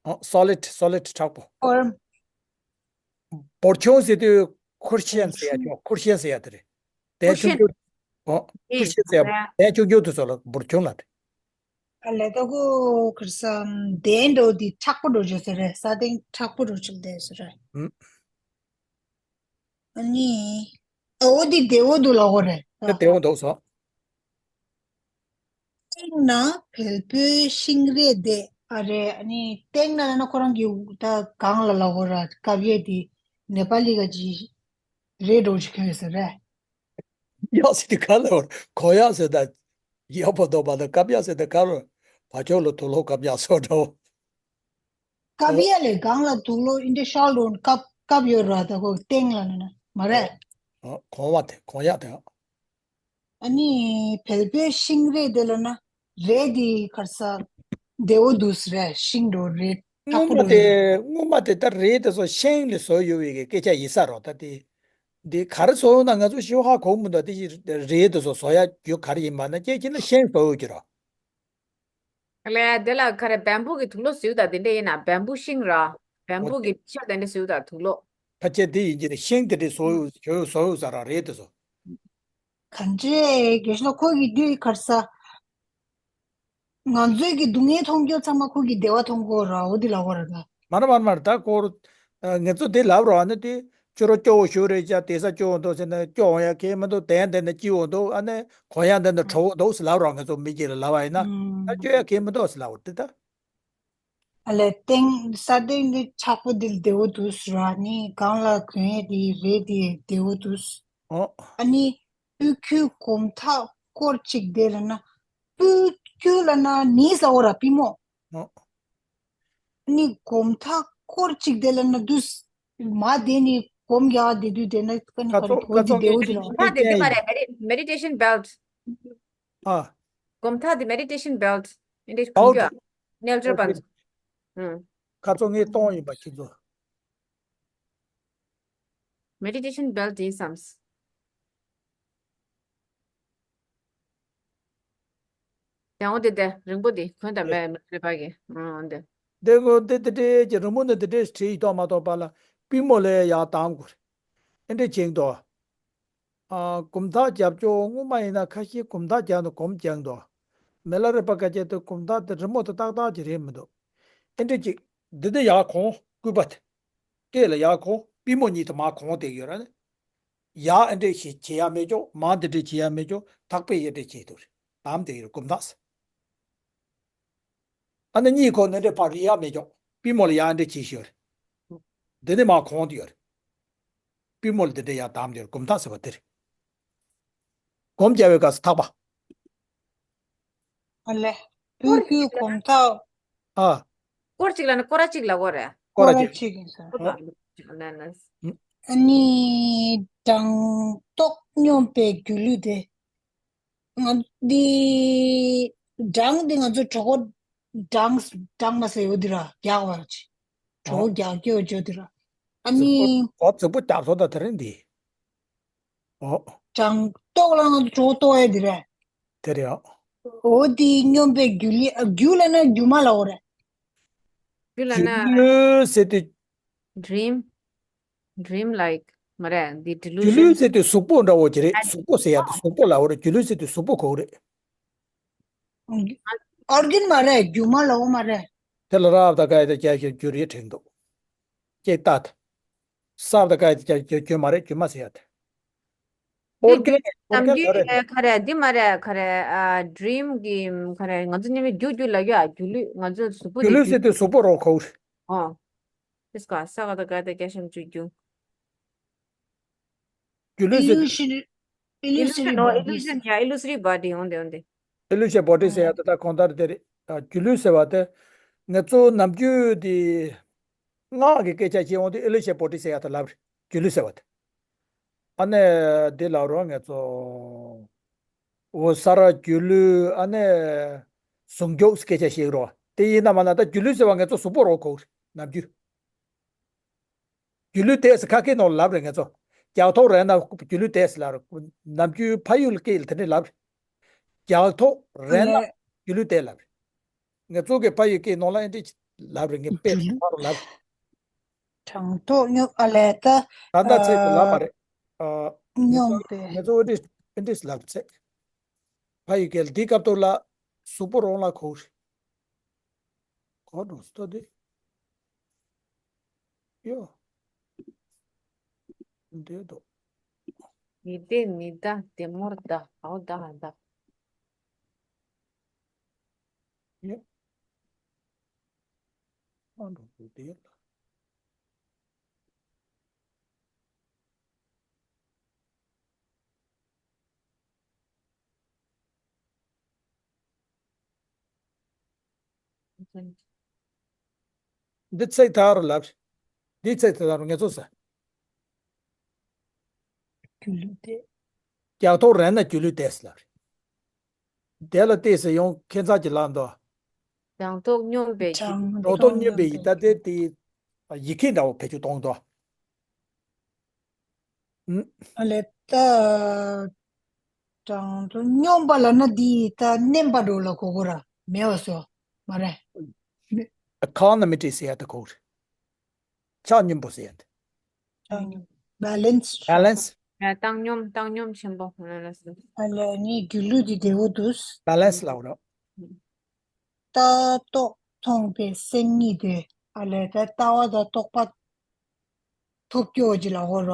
ཨོ་solid solid མཁྲེགས་པོ། ཧོར། བོར་ཆུང་ཟེར་དུས་ཁུར་ཤན་ཟེར་ཡ་ཆོག་ཁུར་ཤན་ཟེར་ཡ་དེ་རེད། དན་ཆུང་ཆུང་། ཨོ་ཁུར་ཤན་ཟེར་ཡ་དན་ཆུང་ཆུང་དུ་ཚོ་ལ་བོར་ཆུང་ལ་རེད། ཨ་ལས་ད་གོ་ཁར་སམ་དན་འགྲོ་དེ་མཁྲེགས་པོ་འགྲོ་ཆོག་ཟེར་རེད། ས་དན་མཁྲེགས་པོ་འགྲོ་ཆོག་དེ་ཟེར་རེད། ཨ་ནི། ཨ་འོ་དེ་བདེ་བོ་འདུག་ལ་འོ་རེད། ད་བདེ་བོ་འདུག་སོ། སྟེང་ན་བལ་པོའི་ཤིང་རས་དེ་ཨ་རེད། ཨ་ནི་སྟེང་ན་ན་ཁོ་རང་གི་ད་གང་ལ་ལ་འོ་ར་ཀབ་ཡེ་དེ་ནེ་པ་ལི་ག་ཅི་རེད་འགྲོ་ཆོག་ཟེར་རེད། ཡག་སི་དེ་ག་ལ་གོ་ཡག་སི་ད་ཡག་པོ་འདུག་པ་ད་སྐབས་ཡག་སི་ད་ག་རུ་བ་ཅོག་ལ་དུག་ལོག་སྐབས་ཡག་སོ་འདྲ་བོ། སྐབས་ཡག་ལས་གང་ལ་དུག་ལོག་ཨིན་དྲ་ཤལ་ཌོན་སྐབས་སྐབས་ཡོད་ར་ད་གོ་སྟེང་ལ་ན་ན་མ་རེད། གོང་བ་དེ་གོང་ཡག་དེ། ཨ་ནི་བལ་པོའི་ཤིང་རས་དེ་ལ་ན་རས་དེ་ཁར་ས་བདེ་བོ་འདུག་ཟེར་རེད། ཤིང་འགྲོ་རས་མཁྲེགས་པོ་འགྲོ་རས། སྔོན་མ་དེ་སྔོན་མ་དེ་ད་རས་དེ་ཚོ་ཤིང་ལས་བཟོ་ཡོད་བའི་གི་སྐད་ཆ་ཡིན་ས་རོ་ད་དེ། འདི་ག་རེ་བཟོ་ཡོང་ན་ང་ཚོ་ཤི་བ་ཧ་གོ་མི་འདུག་དེ་རས་དེ་ཚོ་བཟོ་ཡ་རྒྱུ་ག་རེ་ཡིན་པ་ན་སྐད་ཅིག་ན་ཤིང་བཟོ་ཡོད་ཀྱི་རོ། ལས་དེ་ལ་ག་རེ་བམ་བུ་གི་དུག་ལོག་བཟོས་དང་དེ་འདྲ་ཡིན་ན་བམ་བུ་ཤིང་ར། བམ་བུ་གི་ཤ་དེ་འདྲ་བཟོས་དང་དུག་ལོག་ཕལ་ཆེར་དེ་ཡིན་གྱི་རེད། ཤིང་དེ་འདྲ་བཟོ་ཡོད་བཟོ་ཡོད་ས་རང་རེད་དེ་ཚོ། ག་འདྲས་དགེ་བཤེས་ལགས་ཁོ་གི་དུས་གར་ས། ང་ཚོའི་གི་སྡུག་བསྔལ་མཐོང་རྒྱུ་ཚང་མ་ཁོ་གི་བདེ་བ་མཐོང་གོ་ར་འོ་དེ་ལ་འོ་ར་ད། མ་རེད་མ་རེད་མ་རེད། ད་ཁོ་ཨ་ངེད་ཚོ་དེ་ལབ་རོགས་ཨ་ནི་དེ་ཕྱི་རོ་སྐྱོ་བོ་ཞུ་རེད་ཅག་དེ་ས་སྐྱོ་བོ་འདུག་ཟེར་ན་སྐྱོ་འོང་ཡ་གལ་མི་འདུག་དན་དན་ན་སྐྱིད་བོ་འདུག་ཨ་ནི་གོ་ཡ་འདན་ན་ཁྲོ་བོ་འདུག་ཟེར་ལབ་རོགས། ངེད་ཚོ་མི་སྐྱིད་ལ་ལབ་བ་ཡིན་ན་ད་སྐྱོ་ཡ་གལ་མི་འདུག་ཟེར་ལབ་བ་དེ་ད། ཨ་ལས་སྟེང་ས་སྟེང་འདི་ཆག་པོ་འདི་བདེ་བོ་འདུག་ཟེར་བ་ནི་གང་ལ་གོན་ཡ་དེ་རེད་དེ་བདེ་བོ་འདུག་ཨོ། ཨ་ནི་སྤུ་གུའི་སྒོམ་ཐག་སྐོར་གཅིག་དེ་ལ་ན། སྤུ་གུ་ལ་ན་ནི་ས་འོ་ར་པི་མོ། ཨོ། ནི་སྒོམ་ཐག་སྐོར་གཅིག་དེ་ལ་ན་དུས་མ་དེ་ནི་སྒོམ་རྒྱག་དེ་དུས་དེ་ན་ཀ་ནི་ཁ་ཚོ་ཁ་ཚོ་ངེད་ཚོ་བདེ་བོ་དེ་ལ། ཁ་དེ་དེ་མ་རེད། མེ་ཌི་ཊེ་ཤན་བེལ་ཊི། ཨ། སྒོམ་ཐག་དེ་མེ་ཌི་ཊེ་ཤན་བེལ་ཊི་ཨིན་ཌི་གོན་རྒྱུ་ཨ། རྣལ་འབྱོར་པ་ཚོ། ཁ་ཚོ་ངས་གཏོང་ཡིན་པ་ཁྱེད་ཚོ། མེ་ཌི་ཊེ་ཤན་བེལ་ཊི་ཡིན་བསམས། ཡང་འོ་དེ་དེ་རིང་པོ་དེ་གོན་དང་མེད་མེད་རེད་པ་གི་འོ་དེ། དེ་གོ་དེ་དེ་འདྲའི་ཀྱི་རི་མོ་ནི་དེ་འདྲའི་བྲིས་ཡི་ཐོག་མ་གཏོགས་པ་ལ་པུས་མོ་ལ་ཡང་དམ་དགོས་རེད། ཨེ་འདྲའི་བྱེད་འདུག་ཨ། སྒོམ་ཐག་རྒྱབ་ཀྱོག་སྔོན་མ་ཡིན་ན་ཁ་ཤས་སྒོམ་ཐག་རྒྱབ་ནས་སྒོམ་རྒྱག་འདུག་མི་ལ་རས་པ་ཀ་ཅན་དེ་སྒོམ་ཐག་དེ་རི་མོ་དེ་ཏག་ཏག་ཅིག་རེད་མི་འདུག་ཨེ་འདྲའི་ཅིག་འདི་འདི་ཡག་གོང་སྐུད་པ་དེ། སྐེ་ལ་ཡར་གོང་པུས་མོ་གཉིས་དེ་མར་གོང་བསྡད་ཡོད་ར་ནི། ཡར་ཨེ་འདྲས་ཞིག་བྱེད་ཡ་མེད་ཀྱོག་མར་འདི་འདྲས་བྱེད་ཡ་མེད་ཀྱོག་ཐག་པས་ཡར་འདྲས་བྱེད་འདུག་རེད། དམ་བསྡད་ཡོད་རེད་སྒོམ་ཐག་ཟེར། ཨ་ནི་གཉིས་ཁོ་ནི་འདྲས་ཕར་རི་ཡ་མེད་ཀྱོག་པུས་མོ་ལ་ཡར་འདྲས་བྱེད་ཤོར་རེད། འདི་ནི་མར་གོང་དུ་ཡོད་རེད། པུས་མོ་ལ་འདི་འདྲས་ཡར་དམ་བསྡད་ཡོད་རེད་སྒོམ་ཐག་ཟེར་བ་འདི་རེད། སྒོམ་རྒྱག་པའི་སྐབས་སུ་ཐག་པ། ཨ་ལས། སྤུ་གུའི་སྒོམ་ཐག་ཨ། སྐོར་གཅིག་ལ་ནི་སྐོར་ར་གཅིག་ལ་གོ་རེད། སྐོར་ར་སྐོར་ར་གཅིག་གཅིག་ཡིན་ས། སྐོར་ར་གཅིག་ལ་ནི། ཨ་ནི་སྦྲང་རྟོག་སྙོམས་པའི་སྒྱུ་ལུས་དེ། ང་འདི་སྦྲང་འདི་ང་ཚོ་གྲོད་ཁོག་སྦྲང་སྦྲང་མ་ཟེར་ཡོད་འདི་ར་རྒྱག་པ་ཅི། གྲོད་ཁོག་རྒྱག་སྐྱོ་བྱོས་འདི་ར། ཨ་ནི། གོ་ཙི་པོ་རྒྱག་ཐོག་ད་དེ་རིང་འདི། ཨོ། སྦྲང་ཏོག་ལ་ང་ཚོ་གྲོགས་ཏོག་ཡ་དེ་རེད། དེ་རེད་ཨོ། འོ་དེ་སྙོམས་པའི་སྒྱུ་ལུས་ཨ་སྒྱུ་ལ་ན་སྒྱུ་མ་ལ་འོ་རེད། སྒྱུ་ལ་ན། སྒྱུ་ལུས་ཟེར་དུས། Dream, dream like མ་རེད་འདི་སྒྱུ་ལུས་delusion། ཟེར་དུས་གཟུགས་པོ་འདྲ་བོ་ཅིག་རེད། གཟུགས་པོ་ཟེར་ཡ་དེ་གཟུགས་པོ་ལ་འོ་རེད། སྒྱུ་ལུས་ཟེར་དུས་གཟུགས་པོ་གོ་རེད། ཨོར་གན་མ་རེད་སྒྱུ་མ་ལ་འོ་མ་རེད། དེ་ལ་རབ་ད་ག་ཡ་ད་རྒྱ་ཞིག་སྒྱུ་རེད་དྲན་འདུག་ཅེས་ལྟ་ད། སབ་ད་ག་ཡ་ད་རྒྱ་སྒྱུ་མ་རེད་སྒྱུ་མ་ཟེར་ཡ་ད། འདི་ཨོར་གན་རྒྱུ་ཨོར་གན་ག་རེད། ནམ་རྒྱུན་ག་རེ་འདི་མ་རེད་ག་རེ་ཨ་dream གི་ག་རེ་ང་ཚོ་ཉི་མའི་རྒྱུ་རྒྱུ་ལ་རྒྱུ་ཨ་སྒྱུ་ལུས་ང་ཚོ་གཟུགས་པོ་སྒྱུ་ལུས་ཟེར་དུས་གཟུགས་པོ་རོ་ཁོ། ཨོ། དེ་སྐ་ས་ག་ད་ག་ད་རྒྱ་ཞིག་སྒྱུ་རྒྱུ། སྒྱུ་ལུས་ཟེར་དུས། Illusion, illusion, illusory ཨོ་bodies. Illusion ཡ་illusory body འོན་ཏེ་འོན་ཏེ། Illusion body ཟེར་ཡ་དེ་ད་གང་ལྟར་དེ་རེད། ཨ་སྒྱུ་ལུས་ཟེར་བ་དེ་ང་ཚོ་ནམ་རྒྱུན་དེ་སྔགས་ཀྱི་སྐད་ཆ་བཤད་འོང་དུས་illusion body ཟེར་ཡ་དེ་ལབ་རེད། སྒྱུ་ལུས་ཟེར་བ་དེ། ཨ་ནི་དེ་ལབ་རོགས་ང་ཚོ། འོ་ས་ར་སྒྱུ་ལུས་ཨ་ནི་ཟུང་འཇུག་སྐད་ཆ་བཤད་རོགས་དེ་ཡིན་ན་མ་ན་ད་སྒྱུ་ལུས་ཟེར་བ་ང་ཚོ་གཟུགས་པོ་རོགས་གོ་རེད་ནམ་རྒྱུན། སྒྱུ་ལུས་དེས་ཁ་སྐད་ནང་ལབ་རེད་ང་ཚོ། རྒྱག་ཐོག་རན་ན་སྒྱུ་ལུས་དེས་ལབ་རེད། ནམ་རྒྱུན་ཕ་ཡུལ་སྐད་ལ་དེ་འདྲས་ལབ་རེད། རྒྱག་ཐོག་རན་ན་ལ་སྒྱུ་ལུས་དེས་ལབ་རེད། ང་ཚོ་གི་ཕ་ཡུལ་སྐད་ནང་ལ་ཨེ་འདྲས་ལབ་རེད་ངས་དཔེ་སྒྱུ་ལུས་མ་རུ་ལབ་རེད། དྲང་ཐོག་སྙོམས་ཨ་ལས་ད། ད་ལྟ་ཚད་དུ་ལབ་པ་རེད། ཨ་ང་ཚོ་སྙོམས་པའི་ང་ཚོ་ཨེ་འདྲས་ཨེ་འདྲས་ལབ་ཚད། ཕ་ཡུལ་སྐད་ལ་འདི་སྐབས་ཐོག་ལ་གཟུགས་པོ་རོང་ལ་གོ་རེད། གོ་འགྲོ་སྟོ་དེ། ཡོ། འདི་དོ། མི་བདེ་མི་བདག་བདེ་མོར་བདག་ཨའོ་བདག་བདག་ཡོ། གོ་འགྲོ་སྟོ་དེ་ལ། འདི་ཚིག་ཐག་རུ་ལབ། འདི་ཚིག་ཐག་རུ་ངེས་ཚོ་ས། སྒྱུ་ལུས་ཏེ། རྒྱག་ཐོག་རན་ན་སྒྱུ་ལུས་ཏེ་ལབ། དེ་ལ་ཏེ་ཟེར་ཡོང་ཁྱད་མཚར་གྱི་ལབ་འདུག་དྲང་ཐོག་སྙོམས་པའི་སྒྱུ། དྲང་ཐོག་སྙོམས་པའི་ཡི་ད་དེ་དེ་ཡི་གེ་འདྲ་བོ་བེད་སྤྱོད་གཏོང་འདུག་ཨ་ལས་ད། དྲང་དུ་སྙོམས་པ་ལབ་ན་འདི་ད་མནན་པ་འགྲོ་ལ་གོ་གོ་ར་མེད་བ་སོ། མ་རེད། equanimity ཟེར་ཡ་དེ་གོ་རེད། ཆགས་སྙོམས་པོ་ཟེར་ཡ་དེ། ཆགས་སྙོམས། balance balance བཏང་སྙོམས་བཏང་སྙོམས་ཆེན་པོ། ཨ་ལས་ནི་སྒྱུ་ལུས་དེ་བདེ་བོ་འདུག balance ལབ་རོགས། ལྟ་རྟོག་མཐོང་པའི་སེམས་གཉིས་དེ་ཨ་ལས་ད་ལྟ་བ་དང་རྟོག་པ་ཐོབ་སྐྱོ་ཅི་ལ་འོ་ར།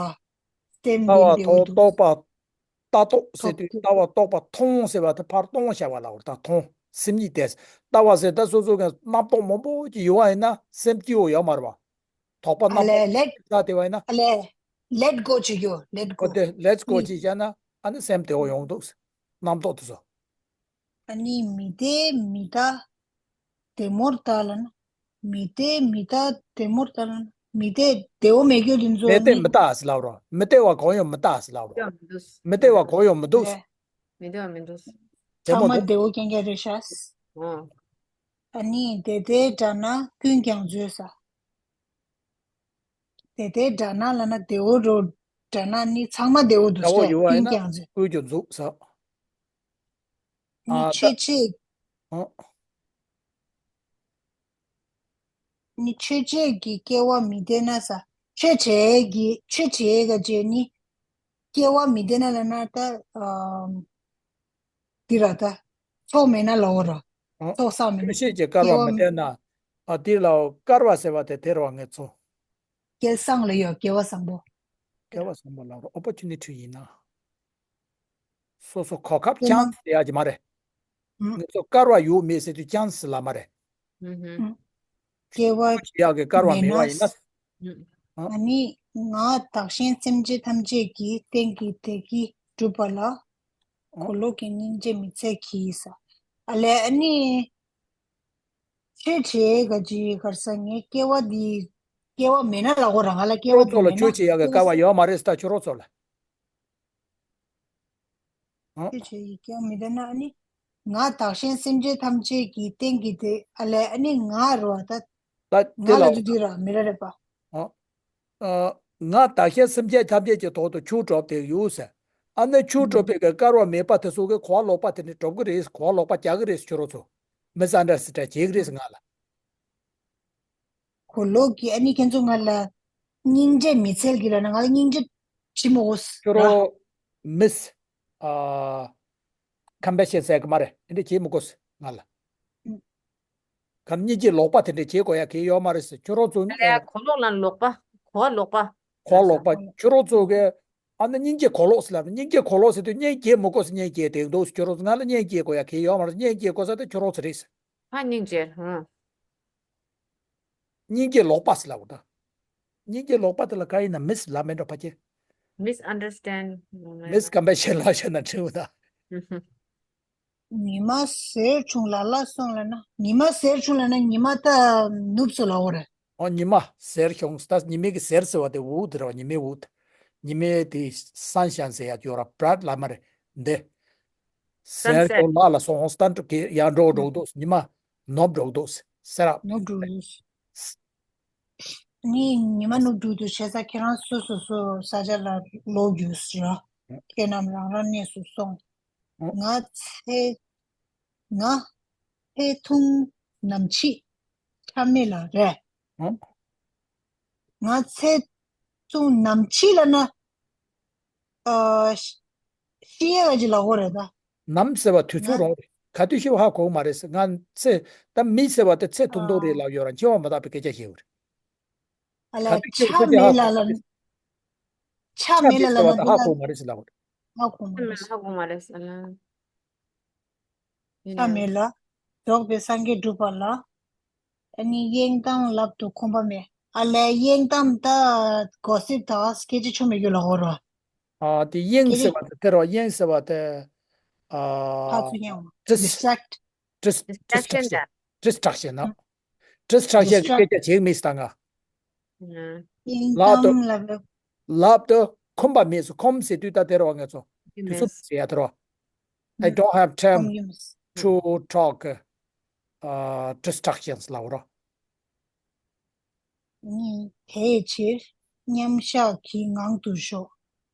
སེམས་ལྟ་བ་དེ་བདེ་བོ་མཐོང་འདུག་རྟོག་པ་ལྟ་རྟོག་ཟེར་དུས་ཐོབ་ལྟ་བ་རྟོག་པ་མཐོང་ཟེར་བ་དེ་ཕར་གཏོང་བྱ་བ་ལ་འོར་ད་མཐོང་སེམས་ཉིད་དེ། ལྟ་བ་ཟེར་ད་སོ་སོ་གི་རྣམ་རྟོག་མང་པོ་ཅིག་ཡོད་པ་ཡིན་ན་སེམས་སྐྱིད་པོ་ཡོད་མ་རེད་པ། དོགས་པ་ཨ་རྣམ་ལས་རྟོག་let ད་དེ་བ་ཡིན་ན། ཨ་ལས་let go བྱེད་རྒྱུ། let go ཨོ་དེ་let's go ནི་ཅིག་བྱས་ན་ཨ་ནི་སེམས་བདེ་བོ་ཡོང་འདུག་རྣམ་རྟོག་དེ་ཚོ། ཨ་ནི་མི་བདེ་མི་ལྟ་བདེ་མོར་ལྟ་ལ་ན། མི་བདེ་མི་ལྟ་བདེ་མོར་ལྟ་ལ་ན། མི་བདེ་བདེ་བོ་མེད་རྒྱུ་དེ་ཚོ་མི་བདེ་ནི། མི་ལྟ་ཟེར་ལབ་རོགས། མི་བདེ་བ་གང་ཡང་མི་ལྟ་ཟེར་ལབ་རོགས། མི་འདུག་མི་བདེ་བ་གང་ཡང་མི་འདུག་ལས་མི་འདུག་མི་འདུག་བདེ་མོ་ཚང་མ་འདུག་བདེ་བོ་རྐྱང་རྐྱང་རེད་ཤག་ཨོ། ཨ་ནི་དེ་ལྟའི་དགྲ་ན་ཀུན་ཀྱང་མཛོད་ས། དེ་ལྟའི་དགྲ་ན་ལ་ན་བདེ་བོ་རོ། དགྲ་ན་ནི་ཚང་མ་བདེ་བོ་འདུག་དགྲ་བོ་ཟེར་ཡོད་པ་ཡིན་ཀུན་ན་ཀྱང་མཛོད། ཀུན་ཀྱང་མཛོད་ས། ནི་ཨ་ཆོས་ཅན། ཨ། ནི་ཆོས་ཅན་གྱི་སྐྱེ་བ་མི་བདེ་ན་ས། ཆོས་བྱེད་ཀྱི་ཆོས་བྱེད་ག་བྱེད་ནི། སྐྱེ་བ་མི་བདེ་ན་ལ་ན་ད། ཨམ། འདི་ར་ད། ཚོགས་མེད་ན་ལ་འོ་ར། ཨ། ཚོགས་བསགས་མེད་ན། ཆོས་ཅན་གྱི་སྐལ་བ་མི་བདེ་ན། ཨ་དེ་ལ་སྐལ་བ་ཟེར་བ་དེ་དེ་རེད་པ་ངེད་ཚོ། སྐལ་བཟང་ལ་ཡོད་སྐལ་བ་བཟང་པོ། སྐལ་བ་བཟང་པོ་ལབ་རོགས། opportunity ཡིན་ན། སོ་སོ་གོ་སྐབས་དེ་མ། chance ཟེར་ཡ་གི་མ་རེད། ཨུམ། ངེད་ཚོ་སྐལ་བ་ཡོད་མེད་ཟེར་དུས་chance ལབ་མ་རེད། ཨུམ། སྐལ་བ་ཡག་གི་སྐལ་བ་མེད་མེད་པ་ན། ཡིན་ན། ཨ། ཨ་ནི་ང་བདག་གཞན་སེམས་ཅན་ཐམས་ཅད་ཀྱི་རྟེན་གྱི་བདེ་སྐྱིད་སྒྲུབ་པ་ལ། ཨ། གོ་ལོག་གི་སྙིང་རྗེ་མི་འཚལ་གྱིས་ས། ཨ་ལས་ཨ་ནི། ཆོས་བྱེད་ག་ཅི་གར་ས་ངའི་སྐལ་བ་འདི། སྐལ་བ་མེད་ན་ལ་འོ་ར་ང་ལ་སྐལ་བ་ཁྱོད་རང་ཚོ་ལ་འདི་མེད་ན། ཆོས་བྱེད་ཡག་གི་སྐལ་བ་ཡོད་མ་རེད་ཟེར་ད་ཁྱོད་རང་ཚོ་ལ། ཨ། ཆོས་བྱེད་ཡི་སྐལ་བ་མི་ལྡན་ན་ཨ་ནི། ང་བདག་གཞན་སེམས་ཅན་ཐམས་ཅད་ཀྱི་རྟེན་གྱི་དེ་ཨ་ལས་ཨ་ནི་ང་རོ་ད། ད་དེ་ང་ལ་ལ་འོ་དུ་དུ་ར་མི་ར་རེད་པ། ཨ། ཨ། ང་བདག་གཞན་སེམས་ཅན་ཐམས་ཅད་ཀྱི་ཐོག་ཏུ་ཆོས་སྒྲུབ་བསྡད་ཡོད་ཟེར། ཨ་ནི་ཆོས་སྒྲུབ་པའི་གི་སྐལ་བ་མེད་པ་དེ་ཚོ་གི་གོ་བ་ལོག་པ་དེ་འདྲ་སྒྲུབ་གི་རེད། གོ་བ་ལོག་པ་རྒྱག་གི་རེད་ཁྱོད་རང་ཚོ། མི་ས་འདྲ་སི་འདྲ་བྱེད་གི་རེད་ང་ལ། གོ་ལོག་གི་ཨ་ནི་ཁྱེད་ཚོ་ང་ལ་སྙིང་རྗེ་མི་འཚལ་གི་ལ་ན་ང་ལ་སྙིང་རྗེ་བྱེད་མི་དགོས་ཁྱོད་ར། རང་མིས་ཨ་ཀམ་པེ་ཤན་ཟེར་གི་མ་རེད། དེ་འདྲ་བྱེད་མི་དགོས་ང་ལ། ཨུ། གང་སྙིང་རྗེ་ལོག་པ་དེ་འདྲ་བྱེད་དགོས་ཡ་གི་ཡོད་མ་རེད་ཟེར་ཁྱོད་རང་ཚོ། ཨ་ལས་གོ་ལོག་ལ་ལོག་པ། གོ་བ་ལོག་པ། གོ་བ་ལོག་པ་ཁྱོད་རང་ཚོ་གི། ཨ་ནི་སྙིང་རྗེ་གོ་ལོག་ཟེར་ལབ་ན་སྙིང་རྗེ་གོ་ལོག་ཟེར་དུས་སྙིང་རྗེ་མི་དགོས་ཟེར་སྙིང་རྗེ་དེ་འདུག་ཁྱོད་རང་ཚོ་ང་ལ་སྙིང་རྗེ་དགོས་ཡ་གི་ཡོད་མ་རེད། སྙིང་རྗེ་དགོས་ས་དེ་ཁྱོད་རང་ཚོ་རེད་ཟེར། ཧ་སྙིང་རྗེ་ཧ། སྙིང་རྗེ་ལོག་པ་ཟེར་ལབ་དང་། སྙིང་རྗེ་ལོག་པ་དེ་ལ་ག་ཡིན་ན་མིས་ལབ་མེད་འགྲོ་ཕ་ཁྱེད། Misunderstand། མིས་ཀམ་པེ་ཤན་ལབ་ཤེས་ན་འགྲིག་འོ་ད། ཉི་མ་ཟེར་བྱུང་ལ་ལ་སོང་ལ་ན་ཉི་མ་ཟེར་བྱུང་ལ་ན་ཉི་མ་ད་ནུབ་སོ་ལ་འོ་རེད། ཨོ་ཉི་མ་ཟེར་བྱུང་ད་ཉི་མའི་གི་ཟེར་ཟེར་བ་དེ་འུ་དེ་རེད་བ། ཉི་མའི་འུ་དེ། ཉི་མའི་དེ་སན་ཤན་ཟེར་ཡ་ཡོད་ར་བྲད་ལ་མ་རེད་འདི། ཟེར་བྱུང་ལ་ལ་སོང་སྟན་གི་ཡར་འགྲོ་འགྲོ་འདུག་ཉི་མ་ནུབ་འགྲོ་འདུག་ཟེར་ར། ནུབ་འགྲོ་འདུག་ནི་ཉི་མ་ནུབ་འགྲོ་འདུག་བྱས་ས་ཁྱེད་རང་སོ་སོ་སོ་ས་ཆ་ལ་ལོག་རྒྱུ་ཟེར་ར། ཁྱེད་རྣམས་རང་རང་གནས་སུ་སོང་། ང་ཚེ་ང་ཚེ་ཐུང་ནམ་འཆི་ཆ་མེད་ལ་རེད། ང་ཚེ་ཐུང་ནམ་འཆི་ལ་ན། ཨ། ཤི་ཤི་ཡ་ག་ཅི་ལ་འོ་རེད་ད། ནམ་ཟེར་བ་དུས་ཚོད་ང་རང་རེད། ག་དུས་ཤི་བ་ཧ་གོ་གི་མ་རེད་ཟེར། ང་ཚེ་ད་མི་ཟེར་བ་དེ་ཚེ་ཐུང་ཐུང་རེད་ལབ་ཡོད་ར། འཆི་བ་མ་དག་པའི་སྐད་ཆ་བཤད་ཡོད་རེད། ཨ་ལས་ག་དུས་ཤི་བ་ཆ་ཁོ་ཅི་མེད་ཧ་ལ་གོ་ལ་མ་རེད། ཆ་ཆ་མེད་ལ་མེད་ལ་ཟེར་བ་ན་དེ་འདི་ཧ་ལ་གོ་མ་རེད་ཟེར་ལབ་ཡོད་རེད། ཧ་གོ་མ་རེད། ཧ་གོ་མ་རེད་ཟེར་ལ། ཡིན་ཆ་ནའང་མེད་ལ། རྫོགས་པའི་སངས་རྒྱས་སྒྲུབ་པ་ལ། ཨ་ནི་གཡེང་དང་ལབ་ཏུ་ཁོམ་པ་མེད། ཨ་ལས་གཡེང་དང་ད་གོ་སིབ་དང་སྐད་ཆ་ཆོ་མེད་རྒྱུ་ལ་འོ་རོ། ཨ་དེ་གཡེང་སྐད་ཆ་ཟེར་བ་དེ་དེ་རོ། གཡེང་ཟེར་བ་དེ། ཨ་ཕར་ཚུར་གཡེང་བ། ཌིས་ཌིས་ཊེག་ཊི། ཌིས་ཌིས་ཊེག་ཤན་ཌིས་ཊེག་ཤན། ཌིས་ཊེག་ཤན་ན། ཌིས་ཊེག་ཤན་གྱི་སྐད་ཆ་བྱེད་མི་སྟངས་ང་། ཡིན་ལབ་ཏུ། དང་ལབ་ལབ་ཏུ་ཁོམ་པ་མེད་སོ། ཁོམ་ཟེར་དུས་ད་དེ་རོ་ང་ཚོ། དུས་ཚོད་ཟེར་ཡ་དེ་རོ། I don't have time to talk, uh, distractions ལབ་རོ། ནི་དེའི་ཕྱིར་མཉམ་བཞག་གི་ངང་དུ་ཞོག་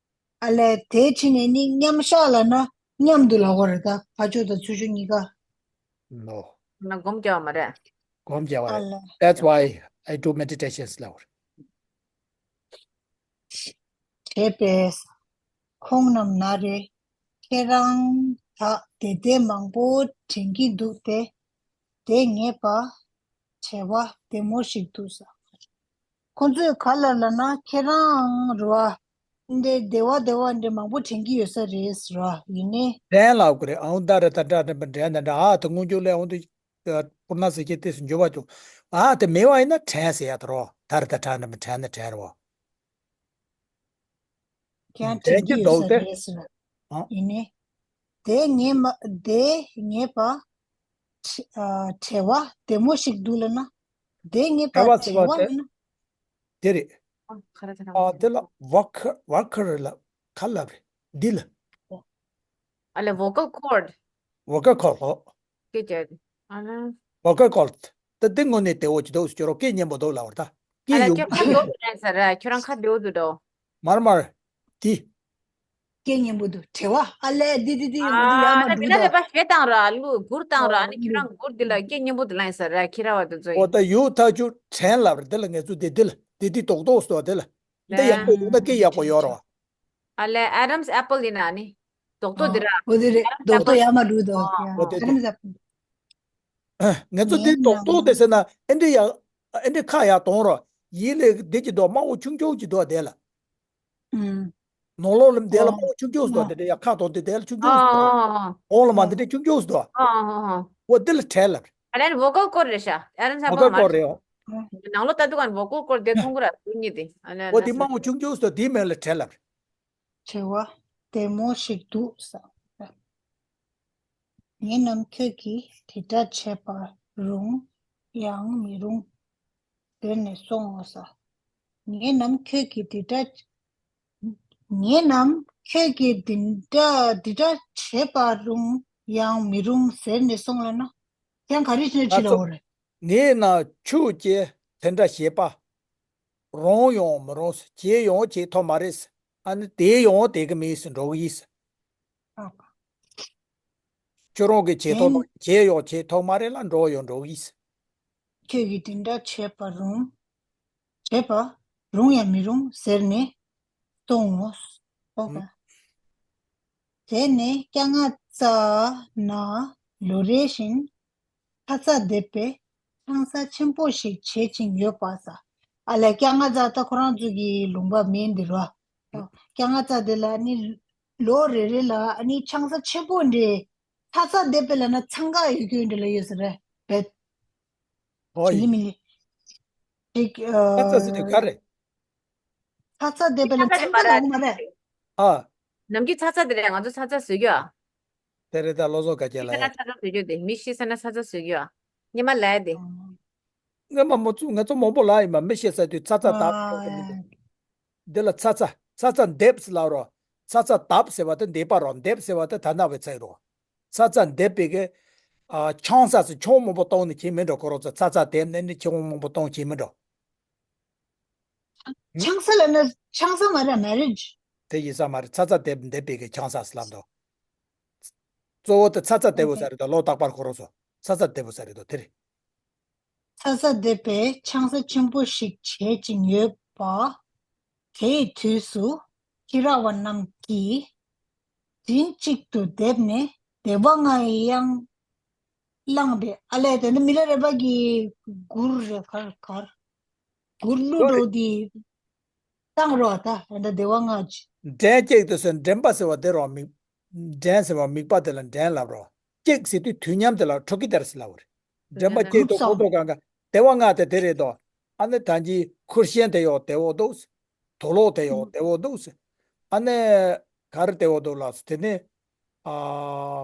ཨ་ལས་དེའི་ཕྱིར་ནས་ནི་མཉམ་བཞག་ལ་ན་མཉམ་དུ་ལ་འོ་རེད་ད། ཕར་ཕྱོགས་དང་ཚུར་ཕྱོགས་གཉིས་ཀ། No. ན་སྒོམ་རྒྱག་པ་མ་རེད། སྒོམ་རྒྱག་པ་རེད། ཨ་ལ། That's why I do meditations ལབ་པ་རེད། དེ་པས། ཁོང་རྣམས་ན་རེ། ཁྱེད་རང་དག་དེ་ལྟའི་མང་པོ་དྲན་གྱི་འདུག་སྟེ། དེ་ངེས་པ་བྲེལ་བ་བདེ་མོ་ཞིག་འདུག་ཟེར། ཁོང་ཚོས་ག་ལ་ལབ་ན་ཁྱེད་རང་རེད་བ། འདི་བདེ་བ་བདེ་བ་འདི་མང་པོ་དྲན་གྱི་ཡོད་ས་རེད་ཟེར་བ་ཡིན་ནའི། དྲན་ལབ་དགོས་རེད། ཨང་ད་རེ་ད་འདྲ་འདྲ་འདྲ་འདྲ་ཨ་ད་སྔོན་འཇུག་ལས་ཨང་དུ་པུར་ན་ཟེར་གྱི་ཏེས་འཇུག་པ་བྱུང་། ཨ་དེ་མེད་པ་ཡིན་ན་དྲན་ཟེར་ཡ་ད་རོ། ད་རེ་ད་འདྲ་འདྲ་དྲན་ན་དྲན་རོ། ཀྱང་དྲན་གྱི་ཡོད་ས་རེད་ཟེར། ཡིན་ནའི། དེ་ངེས་མ་དེ་ངེས་པ་བྲེལ་བ་བདེ་མོ་ཞིག་འདུག་ལབ་ན། དེ་ངེས་པ་བྲེལ་བ་ལབ་ན། དེ་རེད། ཨ་དེ་ལ་ཝ་ཁ་ཝ་ཁ་རེད་ལ་ག་ལབ་རེད་འདི་ལ། ཨ་ལས་vocal cord། vocal cord ལོ། སྐད་ཆ་དེ། ཨ་ལ། vocal cord ད་འདི་དངོས་གནས་བདེ་བོ་ཅིག་འདུག་ཟེར་རོ། སྐད་སྙན་པོ་འདུག་ལབ་པ་རེད་ད། ཨ་ལ་སྐད་ཡོད་ཁྱོད་ཁ་བདེ་བོ་འདུག་ལན་ཟེར་ར། ཁྱོད་རང་ཁ་བདེ་བོ་འདུག་འགྲོ། མར་མར། དེ། སྐད་སྙན་པོ་འདུག་བྲེལ་བ་ཨ་ལས་འདི་འདི་འདི་ཡོང་གི་འདུག་ཡར་མར་འགྲོ་གི་འདུག་མི་ལ་རེ་བ་ཞེ་དང་ར་ལུ་གུར་དང་ར། ཨ་ནི་ཁྱོད་རང་གུར་འདི་ལ་སྐད་སྙན་པོ་འདུག་ལན་ཟེར་ར། ཁྱི་ར་བ་དེ་ཚོ་ཡིན། འོ་ད་ཡུག་ཐག་ཆུ་དྲན་ལབ་རེད། འདི་ལ་ངེད་ཚོ་འདི་འདི་ལ་འདི་འདི་རྡོག་རྡོག་སོ་འདི་ལ་འདི་ཡག་པོ་འདུག་ན་སྐད་ཡག་པོ་ཡོད་རོ། ཨ་ལས་Adam's apple ཡིན་ན་ནི་རྡོག་རྡོག་འདི་ར། འོ་དེ་རེད། རྡོག་རྡོག་ཡར་མར་འགྲོ་འདུག་ཡ། Adam's apple། ངེད་ཚོ་འདི་རྡོག་རྡོག་དེ་ཟེར་ན་ཨེ་འདྲི་ཡག་ཨེ་འདྲི་ཁ་ཡག་གཏོང་རོ། ཡིད་ལས་འདི་ཅི་འདུག་དམར་པོ་ཆུང་ཆུང་ཅི་འདུག་དེ་ལ། ནོར་ལོག་ལམ་དེ་ལ་དམར་པོ་ཆུང་ཆུང་ཟེར་དེ་འདྲ་ཡ་ཁ་དོག་དེ་དེ་ལ་ཆུང་ཆུང་ཟེར། འོང་ལ་མ་དེ་འདྲ་ཆུང་ཆུང་ཟེར། འོ་དེ་ལ་བྲལ་ལ། ཨ་ལན་vocal cord རེད་ཤག་ཨ་ལན་ས་vocal cord རེད། ནང་ལོགས་ལྟ་དུས་ག་vocal cord དེ་མཐོང་གི་ར་ཉིད་དེ། ཨ་ལན་འོ་དེ་དམར་པོ་ཆུང་ཆུང་ཟེར་དེའི་མིང་ལ་བྲལ་ལ། བྲེལ་བ་བདེ་མོ་ཞིག་འདུག་ཟེར། ངེད་རྣམས་ཁྱོད་ཀྱིས་དེ་འདྲ་བྱས་པ་རུང་ཡང་མི་རུང་ཟེར་ནས་སོང་ངོ་ཟེར། ངེད་རྣམས་ཁྱོད་ཀྱིས་དེ་འདྲ། ངེད་རྣམས་ཁྱོད་ཀྱིས་དེ་འདྲ་དེ་འདྲ་བྱས་པ་རུང་ཡང་མི་རུང་ཟེར་ནས་སོང་ལབ་ན། ཡང་ག་རེ་བྱས་ནས་ཁྲིད་ལ་འོ་རེད། ངེད་རྣམས་ཁྱོད་ཀྱིས་དེ་འདྲ་བྱས་པ་རུང་ཡང་མི་རུང་ཟེར། བྱས་ཡང་བྱས་ཐུབ་མ་རེད་ཟེར། ཨ་ནི་དེ་ཡང་དེ་གི་མིན་ཟེར་འགྲོ་གི་ཡིན་ཟེར། ཁྱོད་རང་གིས་བྱས་ཐུབ་མ་བྱས་ཡོང་བྱས་ཐུབ་མ་རེད་ལ་འགྲོ་ཡོང་འགྲོ་གི་ཡིན། ཁྱོད་ཀྱིས་དེ་འདྲ་བྱས་པ་རུང་། བྱས་པ་རུང་ཡང་མི་རུང་ཟེར་ནས་གཏོང་ངོ་། ཨོ་ཧ། དེ་ནས་སྐྱ་རྔ་བཙའ་ན་ལོ་རེ་བཞིན་ཚ་ཚ་འདེབས་པའི་ཆང་ས་ཆེན་པོ་ཞིག་བྱེད་ཀྱིན་ཡོད་པ་ས། ཨ་ལས་སྐྱ་རྔ་བཙའ་ད་ཁོ་རང་ཚོ་གི་ལུང་པ་མིན་འདི་རོ། སྐྱ་རྔ་བཙའ་དེ་ལ་ནི་ལོ་རེ་རེ་ལ་ནི་ཆང་ས་ཆེན་པོ་འདྲེ། ཚ་ཚ་འདེབས་པའི་ལ་ན་འཚང་ཁ་ཡོད་རྒྱུ་འདྲ་ལ་ཡོད་ས་རེད་བེད། ཨོ་ཡིན། ཡིན་མི་ལི། ཅིག་ཨ། ཚ་ཚ་ཟེར་དུས་ག་རེད། ཚ་ཚ་འདེབས་པའི་ལ་ཚ་ཚ་འཚང་ཁ་ལ་མ་རེད། ཨ། ནམ་རྒྱུན་ཚ་ཚ་དེ་རེད། ང་ཚོ་ཚ་ཚ་བཟོས་རྒྱུ་ཨ། དེ་རེད་ད་བློ་བཟང་དཀར་རྒྱན་ལ་ཡ། ཚ་ཚ་བཟོས་རྒྱུ་དེ་མི་ཤི་ས་ན་ཚ་ཚ་བཟོས་རྒྱུ་ཨ། ཉི་མ་ལ་ཡ་དེ། ངས་མ་མོ་ཚུ་ང་ཚོ་མང་པོ་ལ་ཡིན་མ་མི་ཤི་ས་དུས་ཚ་ཚ་འདེབས་ཟེར་གི་མི་འདུག་འདི་ལ་ཚ་ཚ་ཚ་ཚ་འདེབས་ཟེར་ལབ་རོ། ཚ་ཚ་འདེབས་ཟེར་བ་དེ་འདེབས་པ་རོ། འདེབས་ཟེར་བ་དེ་ད་ན་བའི་ཚིག་རོ། ཚ་ཚ་འདེབས་པའི་གི་ཨ་ཆང་ས་སུ་ཆང་མང་པོ་བཏུང་ནས་ཁྱེར་མི་འགྲོ། ཁོ་རང་ཚོ་ཚ་ཚ་འདེབས་ནས་ནི་ཆང་མང་པོ་བཏུང་ཁྱེར་མི་འགྲོ། ཆང་ས་ལ་ན་ཆང་ས་མ་རེད། མེ་རེཇ། དེ་ཡིན་ས་མ་རེད། ཚ་ཚ་འདེབས་འདེབས་པའི་གི་ཆང་ས་ཟེར་ལབ་འདུག་གཙོ་བོ་དེ་ཚ་ཚ་འདེབས་པོ་ས་རེད་དོ། ལོ་རྟག་པར་ཁོ་རང་ཚོ་ཚ་ཚ་འདེབས་པོ་ས་རེད་དོ། དེ་རེད། ཚ་ཚ་འདེབས་པའི་ཆང་ས་ཆེན་པོ་ཞིག་བྱེད་ཀྱིན་ཡོད་པ། དེའི་དུས་སུ་ཁྱི་ར་བ་རྣམས་ཀྱིས་མགྲིན་གཅིག་ཏུ་བསྡེབས་ནས་སྡེ་པ་ལྔ་ཡི་དབྱངས་བླངས་ཏེ། ཨ་ལས་དེ་ནི་མི་ལ་རས་པ་གི་གུར་རེད་གར་གར་གུར་གླུ་འགྲོ་དེ་བཏང་རོགས་ད། ཨ་ད་སྡེ་པ་ལྔ་ཅི། མགྲིན་གཅིག་ཏུ་ཟེར་མགྲིན་པ་ཟེར་བ་དེ་རོ། མིག་མགྲིན་ཟེར་བ་མིག་པ་དེ་ལ་མགྲིན་ལབ་རོ། གཅིག་ཟེར་དུས་དུས་མཉམ་དེ་ལ་ཁྲོ་ཀི་དར་ཟེར་ལབ་རེད། མགྲིན་པ་གཅིག་ཏུ་ཁོ་ཐོག་གང་ག་སྡེ་པ་ལྔ་དེ་དེ་རེད་དོ། ཨ་ནི་ད་གིན་ཁུར་ཤན་དེ་ཡོག་དེ་བོ་འདུག་དུག་ལོག་དེ་ཡོག་དེ་བོ་འདུག་ཨ་ནི་ག་རེ་དེ་བོ་འདུག་ལགས། དེ་ནི་ཨ་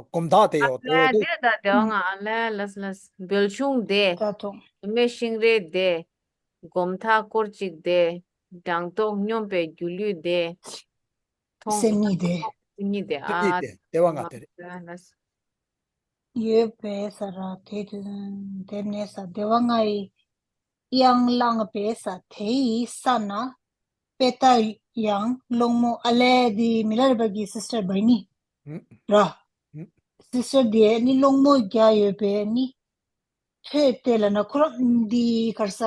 སྒོམ་ཐག་དེ་ཡོག་དེ་བོ་འདུག་དེ་ད་སྡེ་པ་ལྔ་ཨ་ལས་ལས་ལས་འབོལ་ཆུང་དེ། ད་དུང་། མེ་ཤིང་རེ་དེ། སྒོམ་ཐག་སྐོར་གཅིག་དེ། སྦྲང་ཏོག་སྙོམས་པའི་སྒྱུ་ལུས་དེ། མཐོང་སེམས་གཉིས་དེ། སེམས་གཉིས་དེ་ཨ། དེ་དེ་སྡེ་པ་ལྔ་དེ་རེད། ཡོད་པའི་ས་ར་དེ་དུས་དེ་ནས་ས་སྡེ་པ་ལྔ་ཡི་དབྱངས་བླངས་པའི་ས་དེ་ཡི་ས་ན་པེ་ཏ་ཡང་སློང་མོ་ཨ་ལས་དེ་མི་ལ་རས་པ་གི་སི་སི་ཊར་བ་ནི་ར། སི་སི་ཊར་དེ་ནི་སློང་མོ་རྒྱག་ཡོད་པའི་ནི། ཐོས་ཏེ་ལབ་ན་ཁོ་རང་འདི་ག་རེ་ཟ།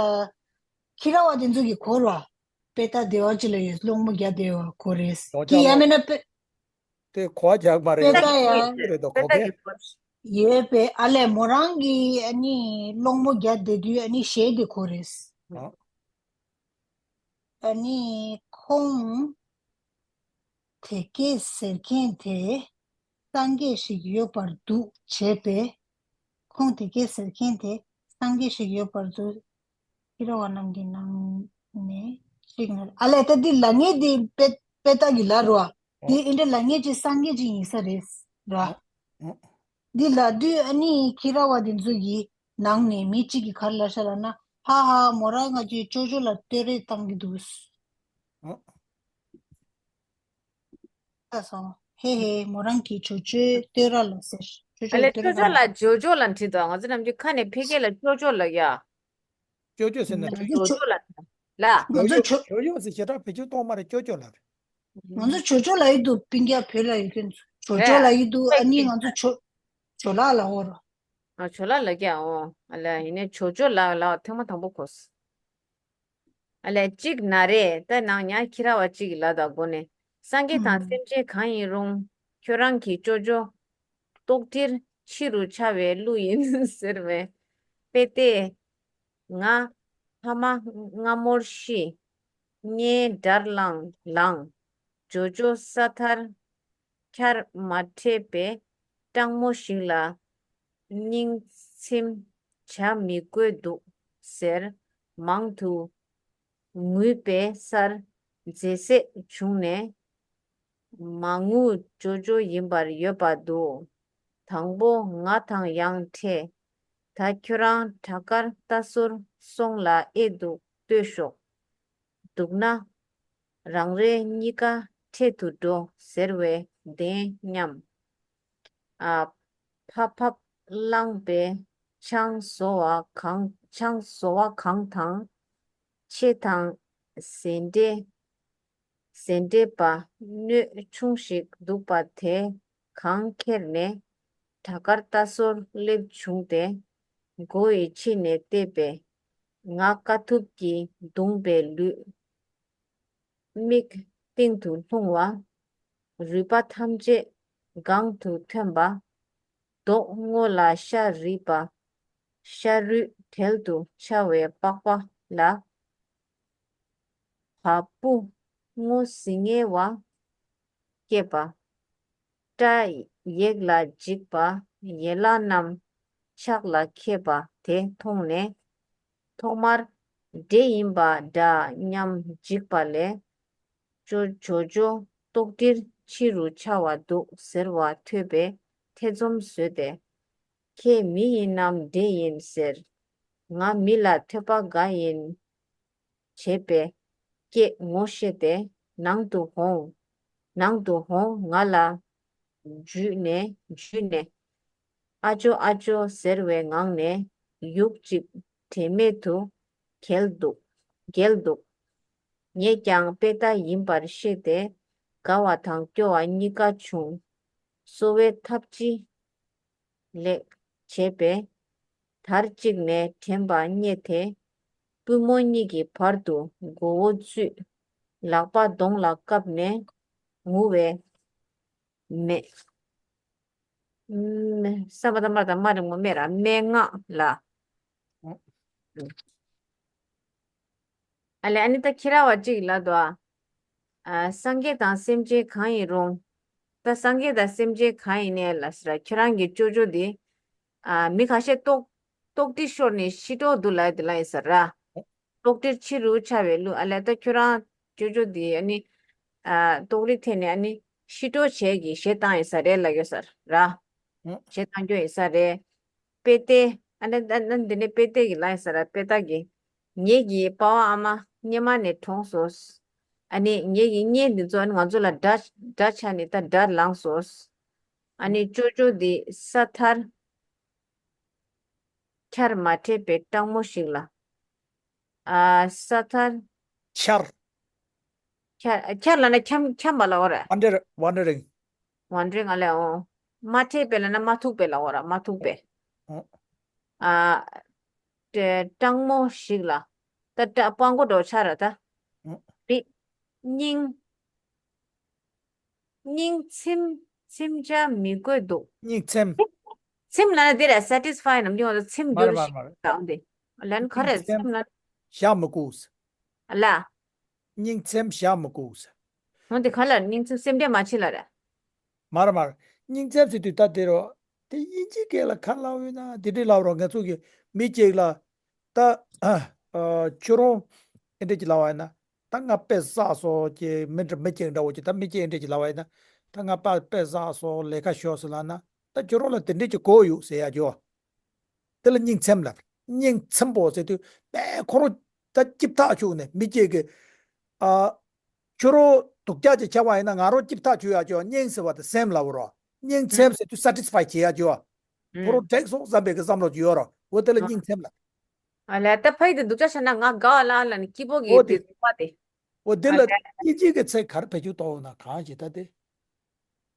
ཁྱི་ར་བ་དེ་ཚོ་གིས་གོ་ར། པེ་ཏ་དེ་བ་ཅི་ལ་ཡོད། སློང་མོ་རྒྱག་བསྡད་པ་གོ་རེད། ཁྱི་ཡ་མེད་ན་པེ། དེ་གོ་བ་རྒྱག་མ་རེད། པེ་ཏ་ཡ། རེད་དོ་གོ་གེ། ཡོད་པས། ཨ་ལས་མོ་རང་གིས་ཨ་ནི་སློང་མོ་རྒྱག་བསྡད་དུས་ཨ་ནི་གཞས་དེ་གོ་རེད། ཨ། ཨ་ནི་ཁོང་དེ་སྐད་ཟེར་མཁན་དེ་སངས་རྒྱས་ཤིག་ཡོད་པར་འདུག་བྱས་པས། ཁོང་དེ་སྐད་ཟེར་མཁན་དེ་སངས་རྒྱས་ཤིག་ཡོད་པར་འདུག་ཁྱི་ར་བ་རྣམས་ཀྱི་ནང་ནས་ཤིག་ན། ཨ་ལས་ད་འདི་ལབ་མཁན་འདི་པེ་པེ་ཏ་གི་ལབ་རོ། འདི་ཨིན་དྲ་ལབ་མཁན་ཅིག་སངས་རྒྱས་ཅིག་ཡིན་ས་རེད་ར། འདི་ལབ་དུས་ཨ་ནི་ཁྱི་ར་བ་འདི་ཚོ་གི་ནང་ནས་མི་གཅིག་གིས་ག་རེ་ལབ་ཤག་ལབ་ན། ཧ་ཧ། མོ་རང་ང་ཚོའི་ཅོ་ཅོ་ལ་བསྟོད་ར་བཏང་གི་འདུག་ཨ། ལྟ་སོང་། ཧེ་ཧེ། མོ་རང་གིས་ཅོ་ཅོའི་བསྟོད་ར་ལ་ཟེར། ཅོ་ཨ་ཅོའི་ལས་བསྟོད་ཅོ་ར་ཅོ་ལ་ལ་ཇོ་ཇོ་ལ་བྲིས་འདུག་ང་ཚོ་ནམ་རྒྱུན་ཁ་ནས་ཕ་གི་ལ་ཅོ་ཅོ་ལབ་ཡ། ཅོ་ཅོ་ཟེར་ན། ང་ཚོ་ཇོ་ཇོ་ལ་ལ། ང་ཚོ་ཇོ་ཇོ་ཇོ་ཇོ་ཟེར་ཞེ་དྲག་བེད་སྤྱོད་གཏོང་མ་རེད། ཅོ་ཅོ་ལབ་རེད། ང་ཚོ་ཇོ་ཇོ་ལབ་ཡི་འདུག་སྤུན་ཀྱག་བོད་ལ་ཡོད་མཁན་ཚོ་ཇོ་ཇོ་ལབ་ཡི་འདུག་ཨ་ནི་ང་ཚོ་ཇོ་ཇོ་ལགས་ལབ་འོ་ར། ཨ། ཇོ་ལགས་ལབ་ཀྱག་འོ། ཨ་ལས་ཡིན་ནའི་ཇོ་ཇོ་ལབ་ལབ་ཐེངས་མ་དང་པོ་གོ། ཨ་ལས་གཅིག་ན་རེ་ད་ནང་ཉ་ཁྱི་ར་བ་གཅིག་གི་ལབ་དང་སྒོ་ནས། སངས་རྒྱས་དང་སེམས་ཅན་གང་ཡིན་རུང་། ཁྱོད་རང་གི་ཅོ་ཅོ་ལྟོགས་ཀྲིར་ཕྱི་རུ་འཕྱར་བའི་གླུ་ཡིན་ཟེར་བས། པེ་ཏེ། ང་ཕ་མ་སྔ་མོར་ཤི། མངལ་དགྲར་ལངས་ལངས། ཇོ་ཇོ་ས་མཐར་འཁྱར་མ་འཕྲད་པའི་སྤྲང་མོ་ཞིག་ལ་སྙིང་ཚིམ་བྱ་མི་དགོས་འདུག་ཟེར་མང་དུ་ངུས་པའི་སར་མཛེ་སྲེག་བྱུང་ནས། མ་ངུ་ཇོ་ཇོ་ཡིན་པར་ཡོད་པ་འདུག་དང་པོ་ང་དང་ཡང་འཕྲད། ད་ཁྱོད་རང་བྲག་དཀར་རྟ་ཟུར་སོང་ལ་ཨེ་འདུག་ལྟོས་ཤོག་འདུག་ན། རང་རེ་གཉིས་ཀ་འཕྲད་དུ་འགྲོ་ཟེར་བས་བདེན་སྙམ། ཨ། ཕ་ཕབ་བླངས་པའི་ཆང་བཟོ་བ་གང་ཆང་བཟོ་བ་གང་དང་། ཕྱེ་དང་ཟན་འདྲེ། ཟན་འདྲེ་པ་སྣོད་ཆུང་ཞིག་འདུག་པ་དེ་གང་ཁྱེར་ནས་བྲག་དཀར་རྟ་ཟུར་སླེབས་བྱུང་སྟེ། མགོ་ཡི་ཕྱི་ནས་བལྟས་པས། ང་དཀའ་ཐུབ་ཀྱིས་གདུངས་པའི་ལུས། མིག་སྟེང་དུ་ལྷུང་བ། རུས་པ་ཐམས་ཅད་སྒང་དུ་ཐོན་པ། མདོག་སྔོ་ལ་ཤ་རིད་པ། ཤ་རུས་བྲལ་དུ་འཕྱར་བའི་པགས་པ་ལ། བ་སྤུ་སྔོ་ཟི་ངེ་བ་སྐྱེས་པ། སྐྲ་གཡས་ལ་འཇིགས་པ། ཡན་ལག་རྣམས་ཕྱག་ལ་འཁྱེར་པ་དེ་མཐོང་ནས། ཐོག་མར་འདྲེ་ཡིན་པ་འདྲ་སྙམ་འཇིགས་པ་ལས། ཅོ་ཅོ་ཅོ་ལྟོགས་ཀྲིར་ཕྱི་རུ་འཕྱར་བ་འདུག་ཟེར་བ་ཐོས་པས་ཐེ་ཚོམ་ཟོས་ཏེ། ཁྱེད་མི་ཡིན་ནམ་འདྲེ་ཡིན་ཟེར། ང་མི་ལ་ཐོས་པ་དགའ་ཡིན། བྱས་པས་སྐད་ངོ་ཤེས་ཏེ་ནང་དུ་འོང་། ནང་དུ་འོང་ང་ལ་འཇུས་ནས་འཇུས་ནས། ཨ་ཅོ་ཨ་ཅོ་ཟེར་བའི་ངང་ནས་ཡུག་ཅིག་དྲན་མེད་དུ་འགྱེལ་འདུག་འགྱེལ་འདུག་ངས་ཀྱང་དཔེ་ལྟ་ཡིན་པར་ཤེས་ཏེ་དགའ་བ་དང་སྐྱོ་བ་གཉིས་ཀ་བྱུང་། གསོ་བའི་ཐབས་ཅི་ལེགས་བྱས་པས། དར་གཅིག་ནས་དྲན་པ་རྙེད་དེ། པུས་མོ་གཉིས་ཀྱི་བར་དུ་མགོ་བོ་བཙུད། ལག་པ་གདོང་ལ་བཀབ་ནས་ངུ་བའི་མེ། མེ། ས་མ་བཏགས་སྨ་ར་བཏགས་སྨ་རི་མོ་སྨེ་ར་སྨྲེ་སྔགས་ལ། ཨ་ལས་ཨ་ནི་ད་ཁྱི་ར་བ་གཅིག་ལབ་འདུག་ཨ། ཨ། སངས་རྒྱས་དང་སེམས་ཅན་གང་ཡིན་རུང་། ད་སངས་རྒྱས་དང་སེམས་ཅན་གང་ཡིན་ནའི་ལ་ཟེར་ཁྱོད་རང་གི་ཅོ་ཅོ་འདི། ཨ། མི་ཁ་ཤས་ལྟོགས་ལྟོགས་ཀྲིར་ཤོར་ནས་ཤི་འགྲོ་འདུག་ལབ་ཡ་དེ་ལ་ཡིན་ས་ར། ལྟོགས་ཀྲིར་ཕྱི་རུ་འཕྱར་བའི་གླུ། ཨ་ལས་ད་ཁྱོད་རང་ཅོ་ཅོ་འདི་ཨ་ནི། ཨ། ལྟོགས་རི་ཐད་ནས་ཨ་ནི་ཤི་འགྲོ་བྱས་ཀྱི་གཞས་བཏང་ཡིན་ས་རེད་ལབ་ཡོད་ས་ར། གཞས་བཏང་རྒྱུ་ཡིན་ས་རེད། དཔེ་དེ། ཨ་ནི་ཨ་ནི་འདི་ནས་དཔེ་དེ་གི་ལབ་ཡིན་ས་ར་དཔེ་ད་གི། ངེད་ཀྱི་པ་ཕ་ཨ་མ་སྔོན་མ་ནས་གྲོངས་སོང་། ཨ་ནི་ངེད་ཀྱི་མངལ་འདི་ཚོ་ཨ་ནི་ང་ཚོ་ལ་དགྲ་དགྲ་ཆགས་ནས་ད་དགྲར་ལངས་སོང་། ཨ་ནི་ཅོ་ཅོ་འདི་ས་མཐར་འཁྱར་མ་འཕྲད་པའི་སྤྲང་མོ་ཞིག་ལ། ཨ། ས་མཐར། འཁྱར། འཁྱར་འཁྱར་ལབ་ན་འཁྱམ་འཁྱམ་པ་ལ་འོ་ར། ཝན་ཌར་ཝན་ཌར་རིང་། ཝན་ཌར་རིང་ཨ་ལས་འོ། མ་འཕྲད་པའི་ལབ་ན་མ་ཐུག་པའི་ལ་འོ་ར་མ་ཐུག་པའི། ཨོ། ཨ། སྤྲང་མོ་ཞིག་ལ། ད་སྤྲ་སྤྲང་པོ་འདྲ་ཆགས་ར་ད། ཨ། རེད། སྙིང་། སྙིང་ཚིམ། ཚིམ་བྱ་མི་དགོས་འདུག་སྙིང་ཚིམ། ཚིམ་ལབ་ན་འདི་རེད། སེ་ཊི་སི་ཕའི་ནམ་རྒྱུན་ང་ཚོ་ཚིམ་མ་རྒྱུ་རེད་ཞིག་མ་རེད། ལབ་འདི། ལན་ག་རེ་སྙིང་ཚིམ་ཚིམ་ལབ། བཞག་མི་དགོས། ལ། སྙིང་ཚིམ་བཞག་མི་དགོས། འོ་འདི་ག་ལ་སྙིང་ཚིམ་སེམས་ཁྲལ་མ་བྱེད་ལ་རེད། མར་མར། སྙིང་ཚིམ་ཟེར་དུས་ད་དེ་རོ། དེ་དབྱིན་ཇིའི་སྐད་ལ་ག་ལབ་ཡོད་ན་དེ་འདྲས་ལབ་རོགས། ང་ཚོ་གི་མི་གཅིག་ལ། ད། ཨ། ཁྱོད་རང་ཨེ་འདྲས་ཀྱི་ལབ་པ་ཡིན་ན། ད་ང་དཔེ་བསགས་སོང་ཀྱི་མི་འདྲ་མི་གཅིག་འདྲ་བོ་ཅིག་ད་མི་གཅིག་ཨེ་འདྲས་ཀྱི་ལབ་པ་ཡིན་ན། ད་ང་དཔེ་དཔེ་བསགས་སོང་ལས་ཀ་ཤོར་སོང་ལབ་ན། ད་ཁྱོད་རང་ལ་དེ་འདྲས་ཀྱི་གོ་ཡོད་ཟེར་ཡ་ཅོ། དེ་ལ་སྙིང་ཚིམ་ལབ། སྙིང་ཚིམ་པོ་ཟེར་དུས་དཔེ་ཁོ་རང་ད་སྐྱིད་ཐག་ཆོད་ནས་མི་གཅིག་གི། ཨ། ཁྱོད་རང་སྡུག་ཅག་ཅིག་ཆགས་པ་ཡིན་ན་ང་རང་སྐྱིད་ཐག་ཆོད་ཡ་ཅོ། སྙིང་ཟེར་བ་དེ་སེམས་ལབ་རོ། སྙིང་ཚིམ་ཟེར་དུས་སེ་ཊི་སི་ཕའི་བྱེད་ཡ་ཅོ། ཁོ་རང་འགྲིག་སོང་བསམ་པའི་གི་བསམ་བློ་ཅིག་ཡོད་རོ། འོ་དེ་ལ་སྙིང་ཚིམ་ལབ། ཨ་ལས་ད་ཕ་ཡི་དེ་སྡུག་ཅག་བྱས་ན་ང་དགའ་བ་ལ་ལ་ནི་སྐྱིད་པོ་གི་འོ་དེ། དེ་སྡུག་པ་དེ། འོ་དེ་ཨ་ལ་ལས། སྙིང་རྗེ་གི་ཚིག་ག་རེ་བེད་སྤྱོད་གཏོང་འོ་ན་གང་ཞིག་ད་དེ།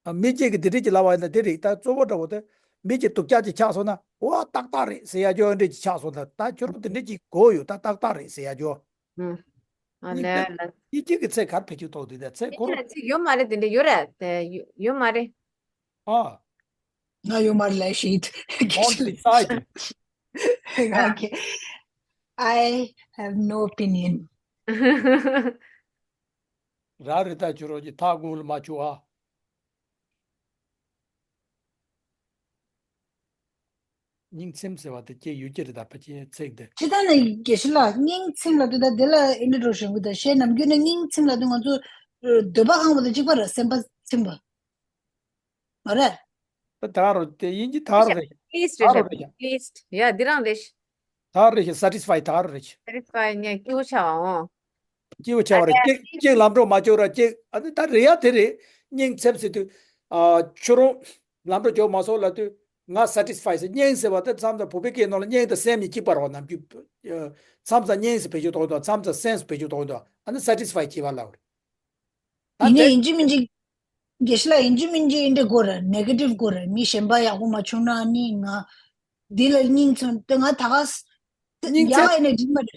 ཨ། མི་གཅིག་གིས་དེ་འདྲས་ཅིག་ལབ་པ་ཡིན་ན་དེ་རེད། ད་གཙོ་བོ་འདྲ་བོ་དེ། མི་གཅིག་སྡུག་ཅག་ཅིག་ཆགས་སོང་ན། འོ་ཏག་ཏག་རེད་ཟེར་ཡ་ཅོ་འདྲས་ཅིག་ཆགས་སོང་ད། ད་ཁྱོད་རང་དེ་འདྲས་ཅིག་གོ་ཡོད་ད་ཏག་ཏག་རེད་ཟེར་ཡ་ཅོ། ཨ་སྙིང་ལ་ལ། སྙིང་རྗེ་གི་ཚིག་ག་རེ་བེད་སྤྱོད་གཏོང་དེ་ད་ཚིག་ཁོ་རང་། ཚིག་ཡོད་མ་རེད། དེ་འདྲས་ཡོད་རེད་དེ་ཡོད་མ་རེད། ཨ། ང་ཡོད་མ་རེད་ལབ་ཤིག་གི་ཤི་ལ། ང་གི། I have no opinion. ར་རི་ད་ཆུ་རོ་གི་ཐག་དགུང་ལ་མ་ཆུ་ཨ། སྙིང་ཚིམ་ཟེར་བ་དེ་སྐྱེ་ཡུལ་སྐྱེ་རི་དར་བ་སྐྱེ་ཚིག་དེ། ཅི་ད་ནི་དགེ་བཤེས་ལགས་སྙིང་ཚིམ་ལ་དུ་ད་དེ་ལ་ཨེ་འདྲ་འགྲོ་བཞིན་གི་ད་ཤེས་ནམ་རྒྱུན་ནི་སྙིང་ཚིམ་ལ་དུ་ང་ཚོ་འདོད་པ་ཁེངས་པ་དང་གཅིག་པ་རེད། སེམས་པ་ཚིམ་པ། མ་རེད། ད་ད་རོ་དེ་དབྱིན་ཇི་ད་རོ་རེད། Pleased ད་རེད་རོ་ཤག་རེད་ཤག Pleased. Yeah, འདི་རང་རེད་ཤག་ད་རེད་ཤག satisfy ད་རེད་ཤག Satisfy ངས་སྐྱིད་པོ་ཆགས་པ་འོང་། སྐྱིད་པོ་ཆགས་པ་རེད། ཨ་ལས། གཅིག་གཅིག་ལམ་འགྲོ་མ་བཅོལ་ར་གཅིག་ཨ་ནི་ད་རེད་ཡ་དེ་རེད། སྙིང་ཚིམ་ཟེར་དུས། ཨ། ཁྱོད་རང་ལམ་འགྲོ་འཇོག་མ་སོང་ལབ་དུས་ང་satisfy ཟེར། སྙིང་ཟེར་བ་དེ་མཚམས་མཚམས་བོད་པའི་སྐད་ནང་ལ་སྙིང་དང་སེམས་གཉིས་གཅིག་པ་རེད་བ། ནམ་རྒྱུན། མཚམས་མཚམས་སྙིང་ཟེར་བེད་སྤྱོད་གཏོང་གི་འདུག་མཚམས་མཚམས་སེམས་ཟེར་བེད་སྤྱོད་གཏོང་གི་འདུག་ཨ་ནི་satisfy བྱེད་པ་ལབ་རེད། ད་ཡིན་ནའི་དེ་ཡིན་གཅིག་མིན་གཅིག་དགེ་བཤེས་ལགས་ཡིན་གཅིག་མིན་གཅིག་འདི་དགོས་རེད། ནེ་གེ་ཊིབ་དགོས་རེད། མི་གཞན་པ་ཡག་པོ་མ་བྱུང་ན་ནི་ང་འདི་ལ་སྙིང་ཚིམ་དེ་ང་ད་ག་ས་སྙིང་ཡག་ཚད་ཨེ་ནས་འགྲིག་མ་རེད།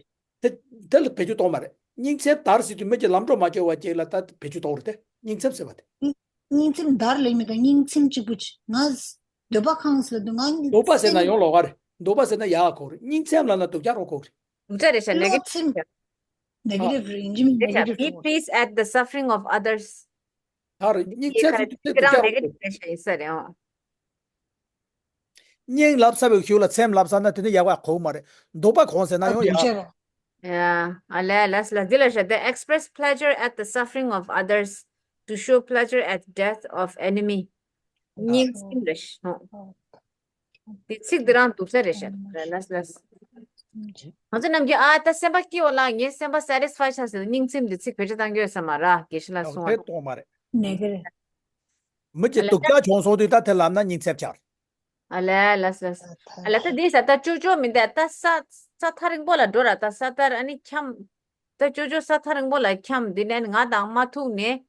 དེ་དེ་ལ་བེད་སྤྱོད་གཏོང་མ་རེད། སྙིང་ཚད་དར་ཟེར་དུས་མི་གྱི་ལམ་འགྲོ་མ་བཅོལ་བ་ཅིག་ལ་ད་བེད་སྤྱོད་གཏོང་རེད་དེ། སྙིང་ཚིམ་ཟེར་བ་དེ། སྙིང་ཚིམ་དར་ལེགས་མི་དང་སྙིང་ཚིམ་གཅིག་པུ་ཅིག་ང་འདོད་པ་ཁེངས་ལ་དུ་ང་འདོད་པ་ཟེར་ན་ཡོང་ལོག་ག་རེད། འདོད་པ་ཟེར་ན་ཡག་གོ་རེད། སྙིང་ཚིམ་ལབ་ན་སྡུག་ཅག་རོ་གོ་རེད། སྡུག་ཅག་རེད་ཤག་ནེ་གེ་ཊིབ་ནེ་གེ་ཊིབ་རེད། ཡིན་གཅིག་མིན་གཅིག་ནེ་གེ་ཊིབ་རེད། Be pleased at the suffering of others. ད་རེད། སྙིང་ཚིམ་ཟེར་དུས་ཁྱེད་རང་ནེ་གེ་ཊིབ་རེད་ཤག་ཡིན་ས་རེད་ཨང་། སྙིང་ལབ་ཚར་བའི་གཞུག་ལ་ཚིམ་ལབ་ཚར་ན་དེ་ནི་ཡག་པ་གོ་གི་མ་རེད། སྡུག་པ་གོ་ཟེར་ན་ཡང་ཡག་ཡ། ཨ་ལས་ལས་ལས་འདི་ལ་ཤ་དེ། Express pleasure at the suffering of others to show pleasure at death of enemy. སྙིང་ཚིམ་རེད་ཤག་འདི་ཚིག་འདི་རང་སྡུག་ཅག་རེད་ཤག་ལས་ལས་ལས། ང་ཚོ་ནམ་རྒྱུན་ཨ་ད་སེམས་པ་སྐྱིད་པོ་ལ་ངའི་སེམས་པ་satisfy ཆགས་ཟེར་སྙིང་ཚིམ་འདི་ཚིག་བེད་སྤྱོད་བཏང་གི་ཡོད་ས་མ་རེད། དགེ་བཤེས་ལགས་གསུང་བ་དེ་གཏོང་མ་རེད། ནེ་གེ་ཊིབ་རེད། མི་གཅིག་སྡུག་ཅག་བྱུང་སོང་དུས་ད་དེ་ལབ་ན་སྙིང་ཚིམ་ཆགས། ཨ་ལས་ལས་ལས། ཨ་ལས་ད་འདི་ས་ད་ཅོ་ཅོ་མི་འདུག་ད་ས་ས་ཐག་རིང་པོ་ལ་འགྲོ་ར་ད་ས་ཐག་ཨ་ནི་འཁྱམས། ད་ཅོ་ཅོ་ས་ཐག་རིང་པོ་ལ་འཁྱམས་འདི་ནས་ང་དང་མ་ཐུག་ནས་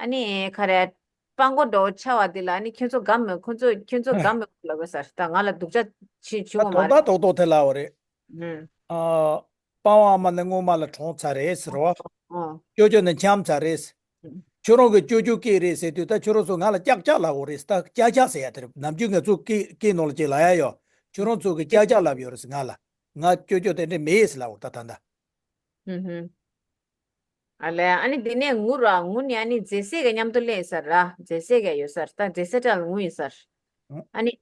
ཨ་ནི་ག་རེ་སྤྲང་པོ་འདྲ་བོ་ཆགས་པ་འདི་ལ་ཨ་ནི་ཁྱོད་ཚོ་དགའ་མོད། ཁོ་ཚོ་ཁྱོད་ཚོ་དགའ་མོད་ལབ་དགོས་ས་རེད། ད་ང་ལ་སྡུག་ཅག་བྱེད་བྱེད་ད་འོང་མ་དོན་རེད། དག་རྡོག་རྡོག་དེ་ལབ་པ་རེད། ཨ། སྤང་བ་མ་ནི་སྔོན་མ་ལ་གྲོངས་ཚར་རེད་ཟེར་བ། ཨོ། ཅོ་ཅོ་ནི་འཁྱམས་ཚར་རེད། ཁྱོད་རང་གི་ཅོ་ཅོ་སྐད་རེད་ཟེར་དུས་ད་ཁྱོད་རང་ཚོ་ང་ལ་ཀྱག་ཀྱག་ལབ་དགོས་རེད། ད་ཀྱག་ཀྱག་ཟེར་ཡ་དེ་རེད། ནམ་རྒྱུན་ང་ཚོ་སྐད་སྐད་ནང་ལ་ཅིག་ལབ་ཡ་ཡོད། ཁྱོད་རང་ཚོ་གི་ཀྱག་ཀྱག་ལབ་ཡོད་རེད་ཟེར་ང་ལ། ང་ཅོ་ཅོ་དེ་འདྲས་མེད་ཟེར་ལབ་དགོས་ད་ད་ད། ཨ་ལས་ཨ་ནི་འདི་ནས་ངུ་ར་ངུ་ནི་ཨ་ནི་རྫས་སྲེག་གི་མཉམ་དུ་སླེབས་ས་ར། རྫས་སྲེག་གི་ཡོད་ས་ར། ད་རྫས་སྲེག་གྲལ་ངུ་ཡིན་ས་ར། ཨ་ནི།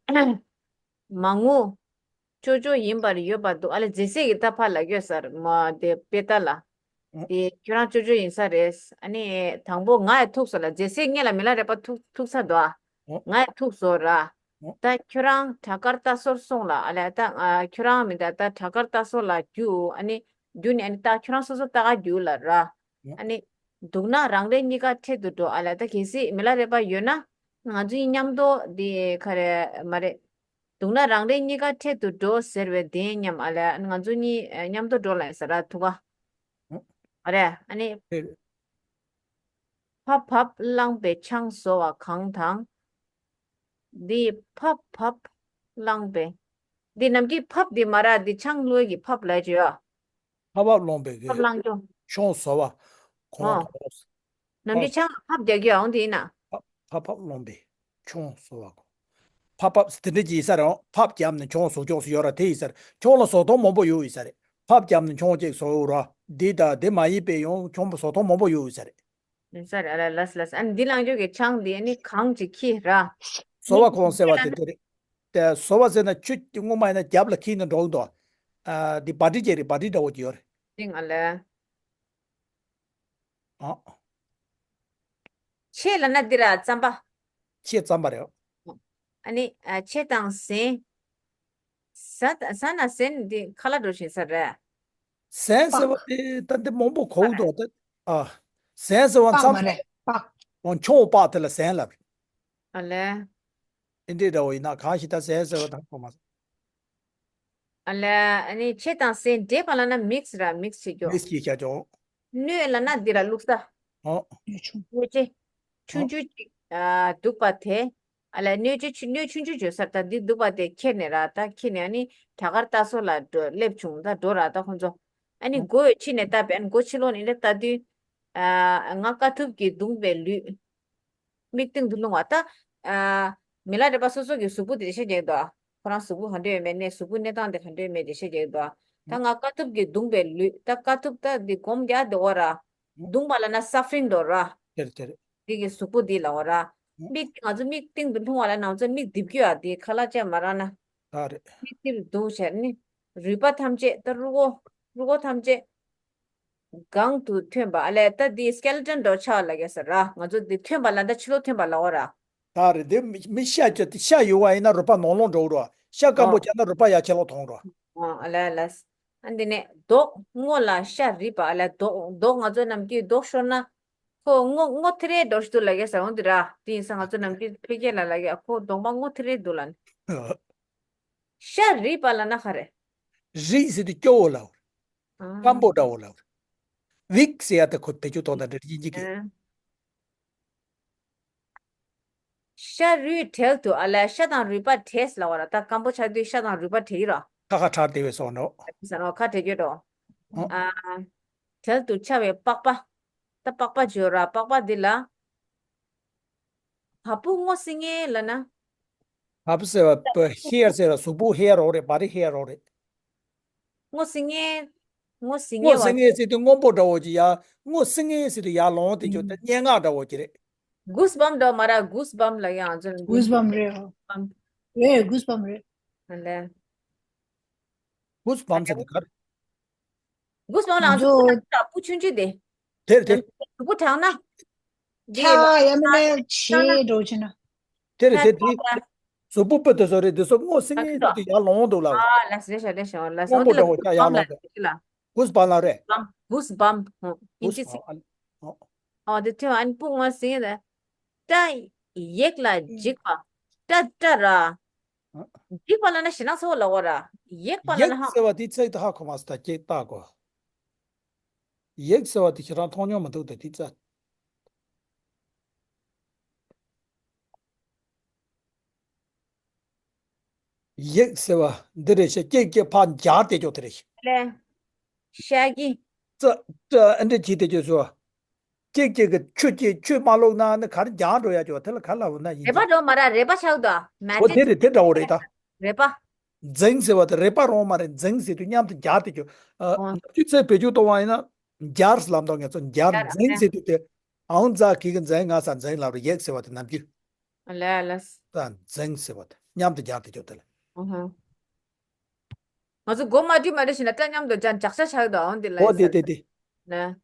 མ་ངུ། ཅོ་ཅོ་ཡིན་པར་ཡོད་པར་འདུག་ཨ་ལས་རྫས་སྲེག་གི་ད་ཕར་ལ་ཡོད་ས་ར་མ་དེ་དཔེ་ལྟ་ལ། དེ་ཁྱོད་རང་ཅོ་ཅོ་ཡིན་ས་རེད། ཨ་ནི་དང་པོ་ང་ཡི་ཐུག་སོང་ལ་རྫས་སྲེག་སྔོན་ལ་མི་ལ་རས་པ་ཐུག་ཐུག་ས་འདུག་ཨ། ང་ཡི་ཐུག་སོང་ར། ད་ཁྱོད་རང་བྲག་དཀར་རྟ་ཟོར་སོང་ལ་ཨ་ལས་ད་ཁྱོད་རང་མི་ད་ད་བྲག་དཀར་རྟ་ཟོར་ལ་རྒྱུག་ཨ་ནི་རྒྱུག་ནི་ཨ་ནི་ད་ཁྱོད་རང་སོ་སོ་ལྟ་ག་རྒྱུག་ལ་ར། ཨ་ནི། སྡུག་ན་རང་རེ་གཉིས་ཀ་འཕྲད་དུ་འགྲོ་ཨ་ལས་ད་གལ་སྲིད་མི་ལ་རས་པ་ཡོད་ན། ང་ཚོའི་མཉམ་དུ་འདི་ག་རེ་མ་རེད། སྡུག་ན་རང་རེ་གཉིས་ཀ་འཕྲད་དུ་འགྲོ་ཟེར་བའི་དེ་མཉམ་ཨ་ལས་ང་ཚོ་གཉིས་མཉམ་དུ་འགྲོ་ལ་ཡིན་ས་ར་ཐུག་ག་ཨ་རེ་ཨ་ནི། ཕབ་ཕབ་བླངས་པའི་ཆང་བཟོ་བ་གང་དང་། འདི་ཕབ་ཕབ་བླངས་པའི་ འདི་ནམ་གྱི་ཕབ་འདི་མ་ར་འདི་ཆང་བླུགས་ཀྱི་ཕབ་ལ་ཅི་ཡོད། ཕབ་ཕབ་སློང་པའི་གི་ཕབ་བླང་ཅོ། ཆང་བཟོ་བ། གོང་ཨོ། དོག་ནམ་གྱི་ཆང་ཕབ་རྒྱག་གི་ཨང་དེ་ཡིན་ན། ཕབ་ཕབ་ཕབ་སློང་པའི་ཆང་བཟོ་བ་གོ། ཕབ་ཕབ་དེ་འདྲ་ཅིག་ཡིན་ས་རེད། ཕབ་བརྒྱབ་ནས་ཆང་བཟོ་ཆོག་སུ་ཡོད་ར་དེ་ཡིན་ས་རེད། ཆང་ལ་བཟོ་སྟངས་མང་པོ་ཡོད་ཡིན་ས་རེད། ཕབ་བརྒྱབ་ནས་ཆང་གཅིག་བཟོ་ཡོད་ར། འདི་དང་འདི་མ་ཡིན་པའི་ཡང་ཆང་བཟོ་སྟངས་མང་པོ་ཡོད་ཡིན་ས་རེད། ཡིན་ས་རེད། ཨ་ལ་ལས་ལས། ཨ་ནི་འདི་ལང་ཅོ་གི་ཆང་འདི་ཨ་ནི་གང་ཅིག་ཁྱི་ར། བཟོ་བ་གོང་ཟེར་བ་དེ་དེ་རེད། དེ་བཟོ་བ་ཟེར་ན་ཆུ་སྔོན་མ་ཡིན་ན་རྒྱབ་ལ་ཁྱི་ནི་འགྲོ་གི་འདུག་ཨ་འདི་བ་ཏྲི་ཅིག་རེད། བ་ཏྲི་འདྲ་བོ་ཅིག་ཡོད་རེད། འདི་ང་ལས། ཨ། ཆེ་ལ་ན་འདི་ར་རྩམ་པ། ཆེ་རྩམ་པ་རེད། ཨ་ནི་ཨ་ཆེ་དང་ཟན། ཟ་ཟ་ན་ཟན་འདི་ཁ་ལག་འགྲོ་བཞིན་ས་རེད། ཟན་ཟེར་བ་དེ་ད་འདི་མང་པོ་གོ་གི་འདུག་ད་ཨ། ཟན་ཟེར་བ་པགས་མཚམས་མ་རེད་པགས། འོ་ཆུང་བ་པགས་དེ་ལ་ཟན་ལབ། ཨ་ལས། ཨིན་འདྲེ་འདྲ་བོ་ཡིན་ན་གང་ཞིག་ད་ཟན་ཟེར་བ་དང་གོ་མ་སོང་། ཨ་ལ། ཨ་ནི་ཆེ་དང་ཟན་འདྲེས་པ་ལ་ན་མིག་སི་ར་མིག་སི་བྱེད་རྒྱུ། མིག་སི་བྱེད་རྒྱུ། སྣོད་ལ་ན་འདི་ར་བླུགས་ས། ཨོ། སྣོད་ཆུང་། སྣོད་ཆེ། ཆུང་ཨོ། ཆུང་ཅིག་ཨ་འདུག་པ་དེ། ཨ་ལ་སྣོད་ཆེ་ཆུ་སྣོད་ཆུང་ཆུང་བྱོས་སར་ད་འདི་འདུག་པ་དེ་ཁྱེར་ནས་ར་ད་ཁྱེར་ནས་ཨ་ནི་བྲག་དཀར་ལྟ་སོ་ལ་འགྲོ་སླེབས་བྱུང་ད་འགྲོ་ར་ད་ཁོང་ཚོ། ཨ་ནི་ཨོ། མགོ་ཡོད་ཕྱི་ནས་ལྟ་བས་ཨ་ནི་མགོ་ཕྱི་ལོགས་ནས་འདི་ལྟ་དུས། ཨ་ང་དཀའ་ཐུབ་ཀྱིས་བརྡུངས་པའི་ལུས། མིག་སྟེང་དུ་ལྷུང་བ་ད། ཨ་མི་ལ་རས་པ་སོ་སོ་གི་གཟུགས་པོ་དེ་འགྲེལ་བཤད་རྒྱག་འདུག་ཁོ་རང་གཟུགས་པོ་ག་འདྲ་ཡོད་མེད་ནས་གཟུགས་པོ་གནས་སྟངས་དེ་ག་འདྲ་ཡོད་མེད་འགྲེལ་བཤད་རྒྱག་འདུག་ད་ང་དཀའ་ཐུབ་ཀྱིས་བརྡུངས་པའི་ལུས་ད་དཀའ་ཐུབ་ད་འདི་སྒོམ་རྒྱག་འདི་འོ་ར། བརྡུངས་པ་ལ་ན་སབ་ཕ་རིང་འདོར་ར། དེར་དེར། འདི་གི་གཟུགས་པོ་འདི་ལ་འོ་ར། མིག་ང་ཚོ་མིག་སྟེང་དུ་ལྷུང་བ་ལ་ང་ཚོ་མིག་རྡིབ་རྒྱུ་ཡ་འདི་ཁ་ལག་ཅན་མ་རག་ན། ད་རེད། མིག་རྡིབ་འདུག་བྱས་ནི། རུས་པ་ཐམས་ཅད་ད་རུས་ཁོག་རུས་ཁོག་ཐམས་ཅད། སྒང་དུ་ཐོན་པ་ཨ་ལས་ད་འདི་སི་ཀེ་ལི་ཊོན་འདྲ་ཆགས་ལ་གས་ཟེར་ར། ང་ཚོ་འདི་ཐོན་པ་ལ་ད་ཕྱི་ལོགས་ཐོན་པ་ལ་འོ་ར། ད་རེད། འདི་མི་མི་ཤ་ཅི་ཤ་ཡོད་པ་ཡིན་ན་རུས་པ་ནང་ལོགས་འགྲོ་རོ། ཤ་སྐམ་པོ་ཨོ། བྱས་ན་རུས་པ་ཡ་ཕྱི་ལོགས་ཐོན་རོ། ཨོ་ཨ་ལས་ལས། ཨ་འདི་ནས་མདོག་སྔོ་ལ་ཤ་རིད་པ་ཨ་ལས་མདོག་མདོག་ང་ཚོ་ནམ་རྒྱུན་མདོག་ཤོར་ན། ཁོ་སྔོ་སྔོ་ཐི་རེ་འགྲོ་ཞིག་འདུག་ལ་གས་ཟེར་འོང་འདི་ར། དེ་ཡིན་ས་ང་ཚོ་ནམ་རྒྱུན་ཕལ་སྐད་ལ་ལ་གས་ཁོ་གདོང་པ་སྔོ་ཐི་རེ་འདུག་ལ་ནི། ཤ་རིད་པ་ལ་ན་ག་རེ། རིད་ཟེར་དུས་སྐྱོ་བོ་ལ། ཨ། སྐམ་པོ་འདྲ་བོ་ལ། ཝིག་ཟེར་ཡ་དེ་ཁོ་བེད་སྤྱོད་གཏོང་དང་འདྲ་ཡིན་གྱི་གི། ཨ། ཤ་རུས་བྲལ་དུ་ཨ་ལས་ཤ་དང་རུས་པ་བྲལ་ལ་བ་ར་ད་སྐམ་པོ་ཆགས་དུས་ཤ་དང་རུས་པ་བྲལ་གྱི་ར། ཁ་ཁ་ཁྲག་དེ་བས་སོང་འགྲོ། ཟ་ནོ་ཁ་བྲལ་གྱི་འགྲོ། ཨ། ཨ། བྲལ་དུ་ཆ་བའི་པགས་པ། ད་པགས་པ་བརྗོད་ར་པགས་པ་འདི་ལ། བ་སྤུ་སྔོ་སིང་ངེ་ལ་ན། བ་སྤུ་ཟེར་བ་པ་ཧེར་ཟེར་བ་གཟུགས་པོ་ཧེར་རོ་རེད། བ་རི་ཧེར་རོ་རེད། སྔོ་སིང་ངེ། སྔོ་སིང་ངེ་སྔོ་བ་སིང་ངེ་ཟེར་དུས་སྔོན་པོ་འདྲ་བོ་ཅིག་ཡ། སྔོ་སིང་ངེ་ཟེར་དུས་ཡར་ལོང་དེ་ཅོ་ད་སྙན་ངག་འདྲ་བོ་ཅིག་རེད། གུས་བམ་འདྲ་བོ་མ་ར་གུས་བམ་ལ་ཡང་ཚོ་གུས་བམ་རེད། ཨོ། བམ། རེད་གུས་བམ་རེད། ཨ་ལེ། གུས་བམ་ཟེར་དུས་ག་རེ། གུས་བམ་ལ་ང་ཚོ་ཚོ་སྤུ་ཆུང་ཆུང་དེ། དེར་དེ། གཟུགས་པོ་དྲང་ན། འདི་ལ་ཆགས་ཡ་མིན་ན་ཆགས་ན། ཆེ་འགྲོ་ཆེ་ན། དེར་དེ་དེ། གཟུགས་པོ་སྤུ་དེ་ཚོ་རེད་དེ་ཚོ་སྔོ་སིང་ངེ་དེ་དེ་ཡར་ལོང་འདུག་ལ། ཨ་ལ་སི་རེ་ཤ་རེ་ཤ་ལ་སི་སྔོན་པོ་འདྲ་བོ་ཆགས་ཡར་ལོང་འདུག་གུས་བམ་ལ་རེད། བམ་གུས་བམ། ཨིན་ཇི་ཚིག་ཨོ་དེ་ཐོན་ཨན་སྤུ་སྔོ་སིང་ངེ་དེ། ཏ། ཡིག་ལ་འཇིགས་པ། ཏ་ཏ་ར། འཇིགས་པ་ལ་ན་ཞེ་སྡང་ཚ་བོ་ལ་འོ་ར། ཡེག་པ་ལ་ཡིག་ན་ཧ། ཟེར་བ་དེ་ཚིག་ཏུ་ཧ་གོ་མ་སོང་ད་ཀྱེ་ལྟ་གོ། ཡིག་ཟེར་བ་དེ་ཁྱེད་རང་མཐོང་མྱོང་མི་འདུག་ད་དེ་ཙ། ཡིག་ཟེར་བ་འདི་རེད་ཤག་ཀྱེ་ཀྱེ་ཕ་འཇར་དེ་ཅོག་དེ་རེད་ཤག་ལེ། ཤ་གི། ཙ་ཙ་ཨ་འདྲ་གྱིས་དེ་ཅོག་ཟེར་བ། ཀྱེ་ཀྱེ་གི་ཆུ་ཀྱེ་ཆུ་མ་བླུགས་ན་ནི་གར་འཇར་འགྲོ་ཡ་ཅོག་དེ་ལ་ག་ལ་འོ་ན་ཡིན། རེ་པ་འགྲོ་མ་ར་རེ་པ་ཆགས་དོ། མ་འོ་དེ་དེ་རེད་དེ་འདྲ་བོ་རེད་ད། རེ་པ། འཛིང་ཟེར་བ་དེ་རེ་པ་རང་མ་རེད། འཛིང་ཟེར་དུས་མཉམ་དུ་འཇར་དེ་ཅོག་ཨ། ཨོ། ནམ་རྒྱུན་ཚེ་བེད་སྤྱོད་གཏོང་བ་ཡིན་ན། འཇར་ལབ་མདོག་ངེད་ཚོ་འཇར་འཇར་འཛིང་ཟེར་དུས་དེ། ཨང་རྩ་གི་གི་འཛིང་ང་ས་འཛིང་ལབ་རེད་ཡེག་ཟེར་བ་དེ་ནམ་རྒྱུན། ལས་ལས། ད་འཛིང་ཟེར་བ་དེ་མཉམ་དུ་སྦྱར་དེ་ཅོག་དེ་ལ། ཨ་ཧ། ང་ཚོ་སྒོ་མ་བྲིས་མ་བྲིས་ཞིག་ན་སྐྲ་མཉམ་དུ་སྦྱར་འཇག་ཆ་ཆགས་དང་འོང་དེ་ལ་ཨོ་དེ་ཟེར། དེ་དེ། ལ།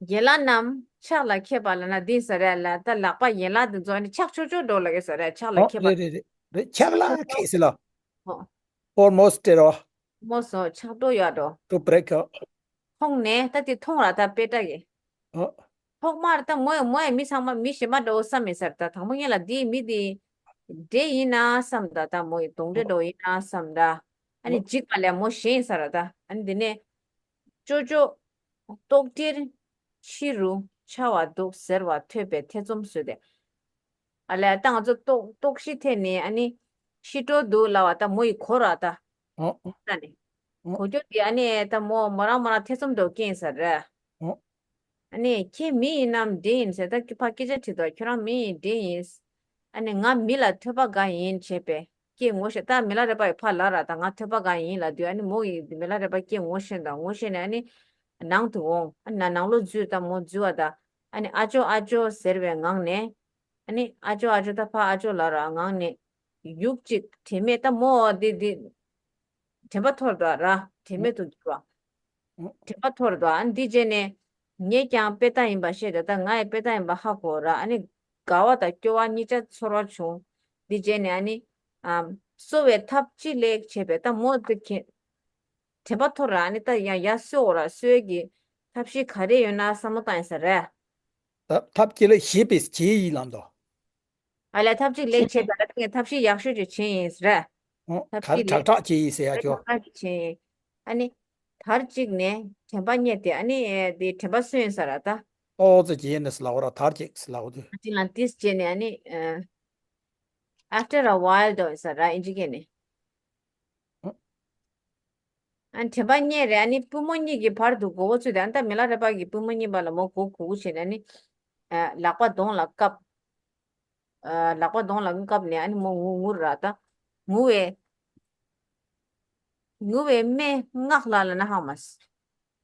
ཡན་ལག་རྣམས་ཕྱག་ལ་འཁྱེར་བ་ལ་ན་འདི་ཟེར་རེད་ལ་ད་ལག་པ་ཡན་ལག་འདི་ཚོ་ནི་ཕྱག་ཆོ་ཆོ་འགྲོ་ལ་གི་ཟེར་རེད་ཕྱག་ལ་ཨོ་འཁྱེར་བ། རེད་རེད་རེད་ཕྱག་ལ་འཁྱེར་ཟེར་ལ། ཨོ། ཨོལ་མོ་སི་ཊི་རོ། མོ་སོ་ཕྱག་འགྲོ་ཡོད་འགྲོ། ཊུ་བྷི་རེག་ཨ། མཐོང་ནས་ད་དེ་མཐོང་ར་ད་དཔེ་སྐྲ་གི། ཨ། ཐོག་མར་ད་མོ་ཡང་མོ་ཡང་མི་ཚང་མ་མི་གཞན་མ་འདྲ་བོ་བསམ་མེད་ཟེར་ད་དང་པོ་ངས་ལ་འདི་མི་འདི་འདྲེ་ཡིན་ན་བསམ་ད་ད་མོ་ཡི་གདོང་འདྲེ་འདྲ་བོ་ཡིན་ན་བསམ་ད། ཨ་ནི་འཇིགས་པ་ལས་མོ་གཞན་ཡིན་ས་ར་ད་ཨ་ནི་འདི་ནས། ཅོ་ཅོ། ལྟོགས་གྲིར། ཕྱི་རུ་འཕྱ་བ་འདུག་ཟེར་བ་ཐོས་པས་ཐེ་ཚོམ་ཟོས་ཏེ། ཨ་ལས་ད་ང་ཚོ་ལྟོགས་ལྟོགས་ཤི་ཐེབས་ནས་ཨ་ནི་ཤི་འགྲོ་འདུག་ལབ་པ་ད་མོ་ཡི་གོ་ར་ད། ཨོ། ད་ནི་ཨོ། གོ་རྒྱུ་དེ་ཨ་ནི་ད་མོ་མོ་རང་མོ་རང་ཐེ་ཚོམ་འདྲ་བོ་སྐྱེས་ས་རེད། ཨོ། ཨ་ནི་ཁྱེད་མི་ཡིན་ནམ་འདྲེ་ཡིན་ཟེར་ད་ཕར་སྐད་ཆ་དྲིས་དོ་ཁྱོད་རང་མི་ཡིན་འདྲེ་ཡིན། ཨ་ནི་ང་མི་ལ་ཐོས་པ་དགའ་ཡིན་བྱས་པས་སྐད་ངོ་ཤེས་ད་མི་ལ་རས་པ་ཡི་ཕར་ལ་ར་ད་ང་ཐོས་པ་དགའ་ཡིན་ལབ་དུས་ཨ་ནི་མོ་ཡི་མི་ལ་རས་པ་སྐད་ངོ་ཤེས་ད་ངོ་ཤེས་ནས་ཨ་ནི་ནང་དུ་འོང་ཨ་ནི་ནང་ལོགས་འཛུལ་ད་མོ་འཛུལ་བ་ད་ཨ་ནི་ཨ་ཅོ་ཨ་ཅོ་ཟེར་བའི་ངང་ནས་ཨ་ནི་ཨ་ཅོ་ཨ་ཅོ་ད་ཕར་ཨ་ཅོ་ལ་ར་ངང་ནས་ཡུག་ཅིག་དྲན་མེད་ད་མོ་འདི་འདི་དྲན་པ་ཐོར་ད་ར་དྲན་མེད་དུ་འགྱུར་བ། དྲན་པ་ཐོར་དོ། ཨ་ནི་འདི་རྗེས་ནས་ངས་ཀྱང་དཔེ་ལྟ་ཡིན་པ་ཤེས་ཏེ་ད་ང་ཡི་དཔེ་ལྟ་ཡིན་པ་ཧ་གོ་ར་ཨ་ནི་དགའ་བ་དང་སྐྱོ་བ་གཉིས་ཆ་ཚོར་བ་བྱུང་། འདི་རྗེས་ནས་ཨ་ནི་ཨམ་གསོ་བའི་ཐབས་ཅི་ལེགས་བྱས་པས་ད་མོ་དེ་ཁྱེད་དྲན་པ་ཐོར་ར་ཨ་ནི་ད་ཡང་ཡར་གསོ་འོ་ར་གསོའི་གི་ཐབས་ཤེས་ག་རེ་ཡོད་ན་བསམ་བློ་བཏང་ཡིན་ས་རེད། ཐབས་ཐབས་ཀྱི་ལ་ཞེས་པའི་རྗེས་ཡི་ལམ་དུ། ཨ་ལས་ཐབས་ཅིག་ལེགས་བྱས་པ་ལ་དེ་ཐབས་ཤེས་ཡག་ཤོས་ཅིག་བྱས་ཡིན་རེད། ཐབས་ཤེས་ལེགས་དར་དྲག་དྲག་བྱས་ཡིན་ཟེར་ཡ་ཅོ། དར་དྲག་ཅིག་བྱས་ཡིན། ཨ་ནི་དར་གཅིག་ནས་དྲན་པ་རྙེད་དེ་ཨ་ནི་དེ་དྲན་པ་སོན་ཡིན་ས་ར་ད། ཏོག་ཙམ་རྗེས་ནས་ལ་འོ་ར་དར་གཅིག་ལ་འོ་དུ། ཅི་ལ་ཏིས་བྱས་ནས་ཨ་ནི་after a while དོ་ཡིན་ས་ར་ཨིན་ཇི་སྐད་ནས། ཨ་ནི་དྲན་པ་རྙེད་རེད་ཨ་ནི་པུས་མོ་གཉིས་ཀྱི་བར་དུ་མགོ་བོ་ཚུད་དེ་ཨ་ནི་ད་མི་ལ་རས་པ་གི་པུས་མོ་གཉིས་པ་ལ་མོ་མགོ་གུག་གུག་བྱས་ནས་ཨ་ནི་ལག་པ་གདོང་ལ་བཀབ། ལག་པ་གདོང་ལ་བཀབ་ནས་ཨ་ནི་མོ་ངུ་ངུ་ར་ད། ངུ་བའི་ངུ་བའི་སྨྲེ་སྔགས་ལ་ལ་ན་ཧང་མ།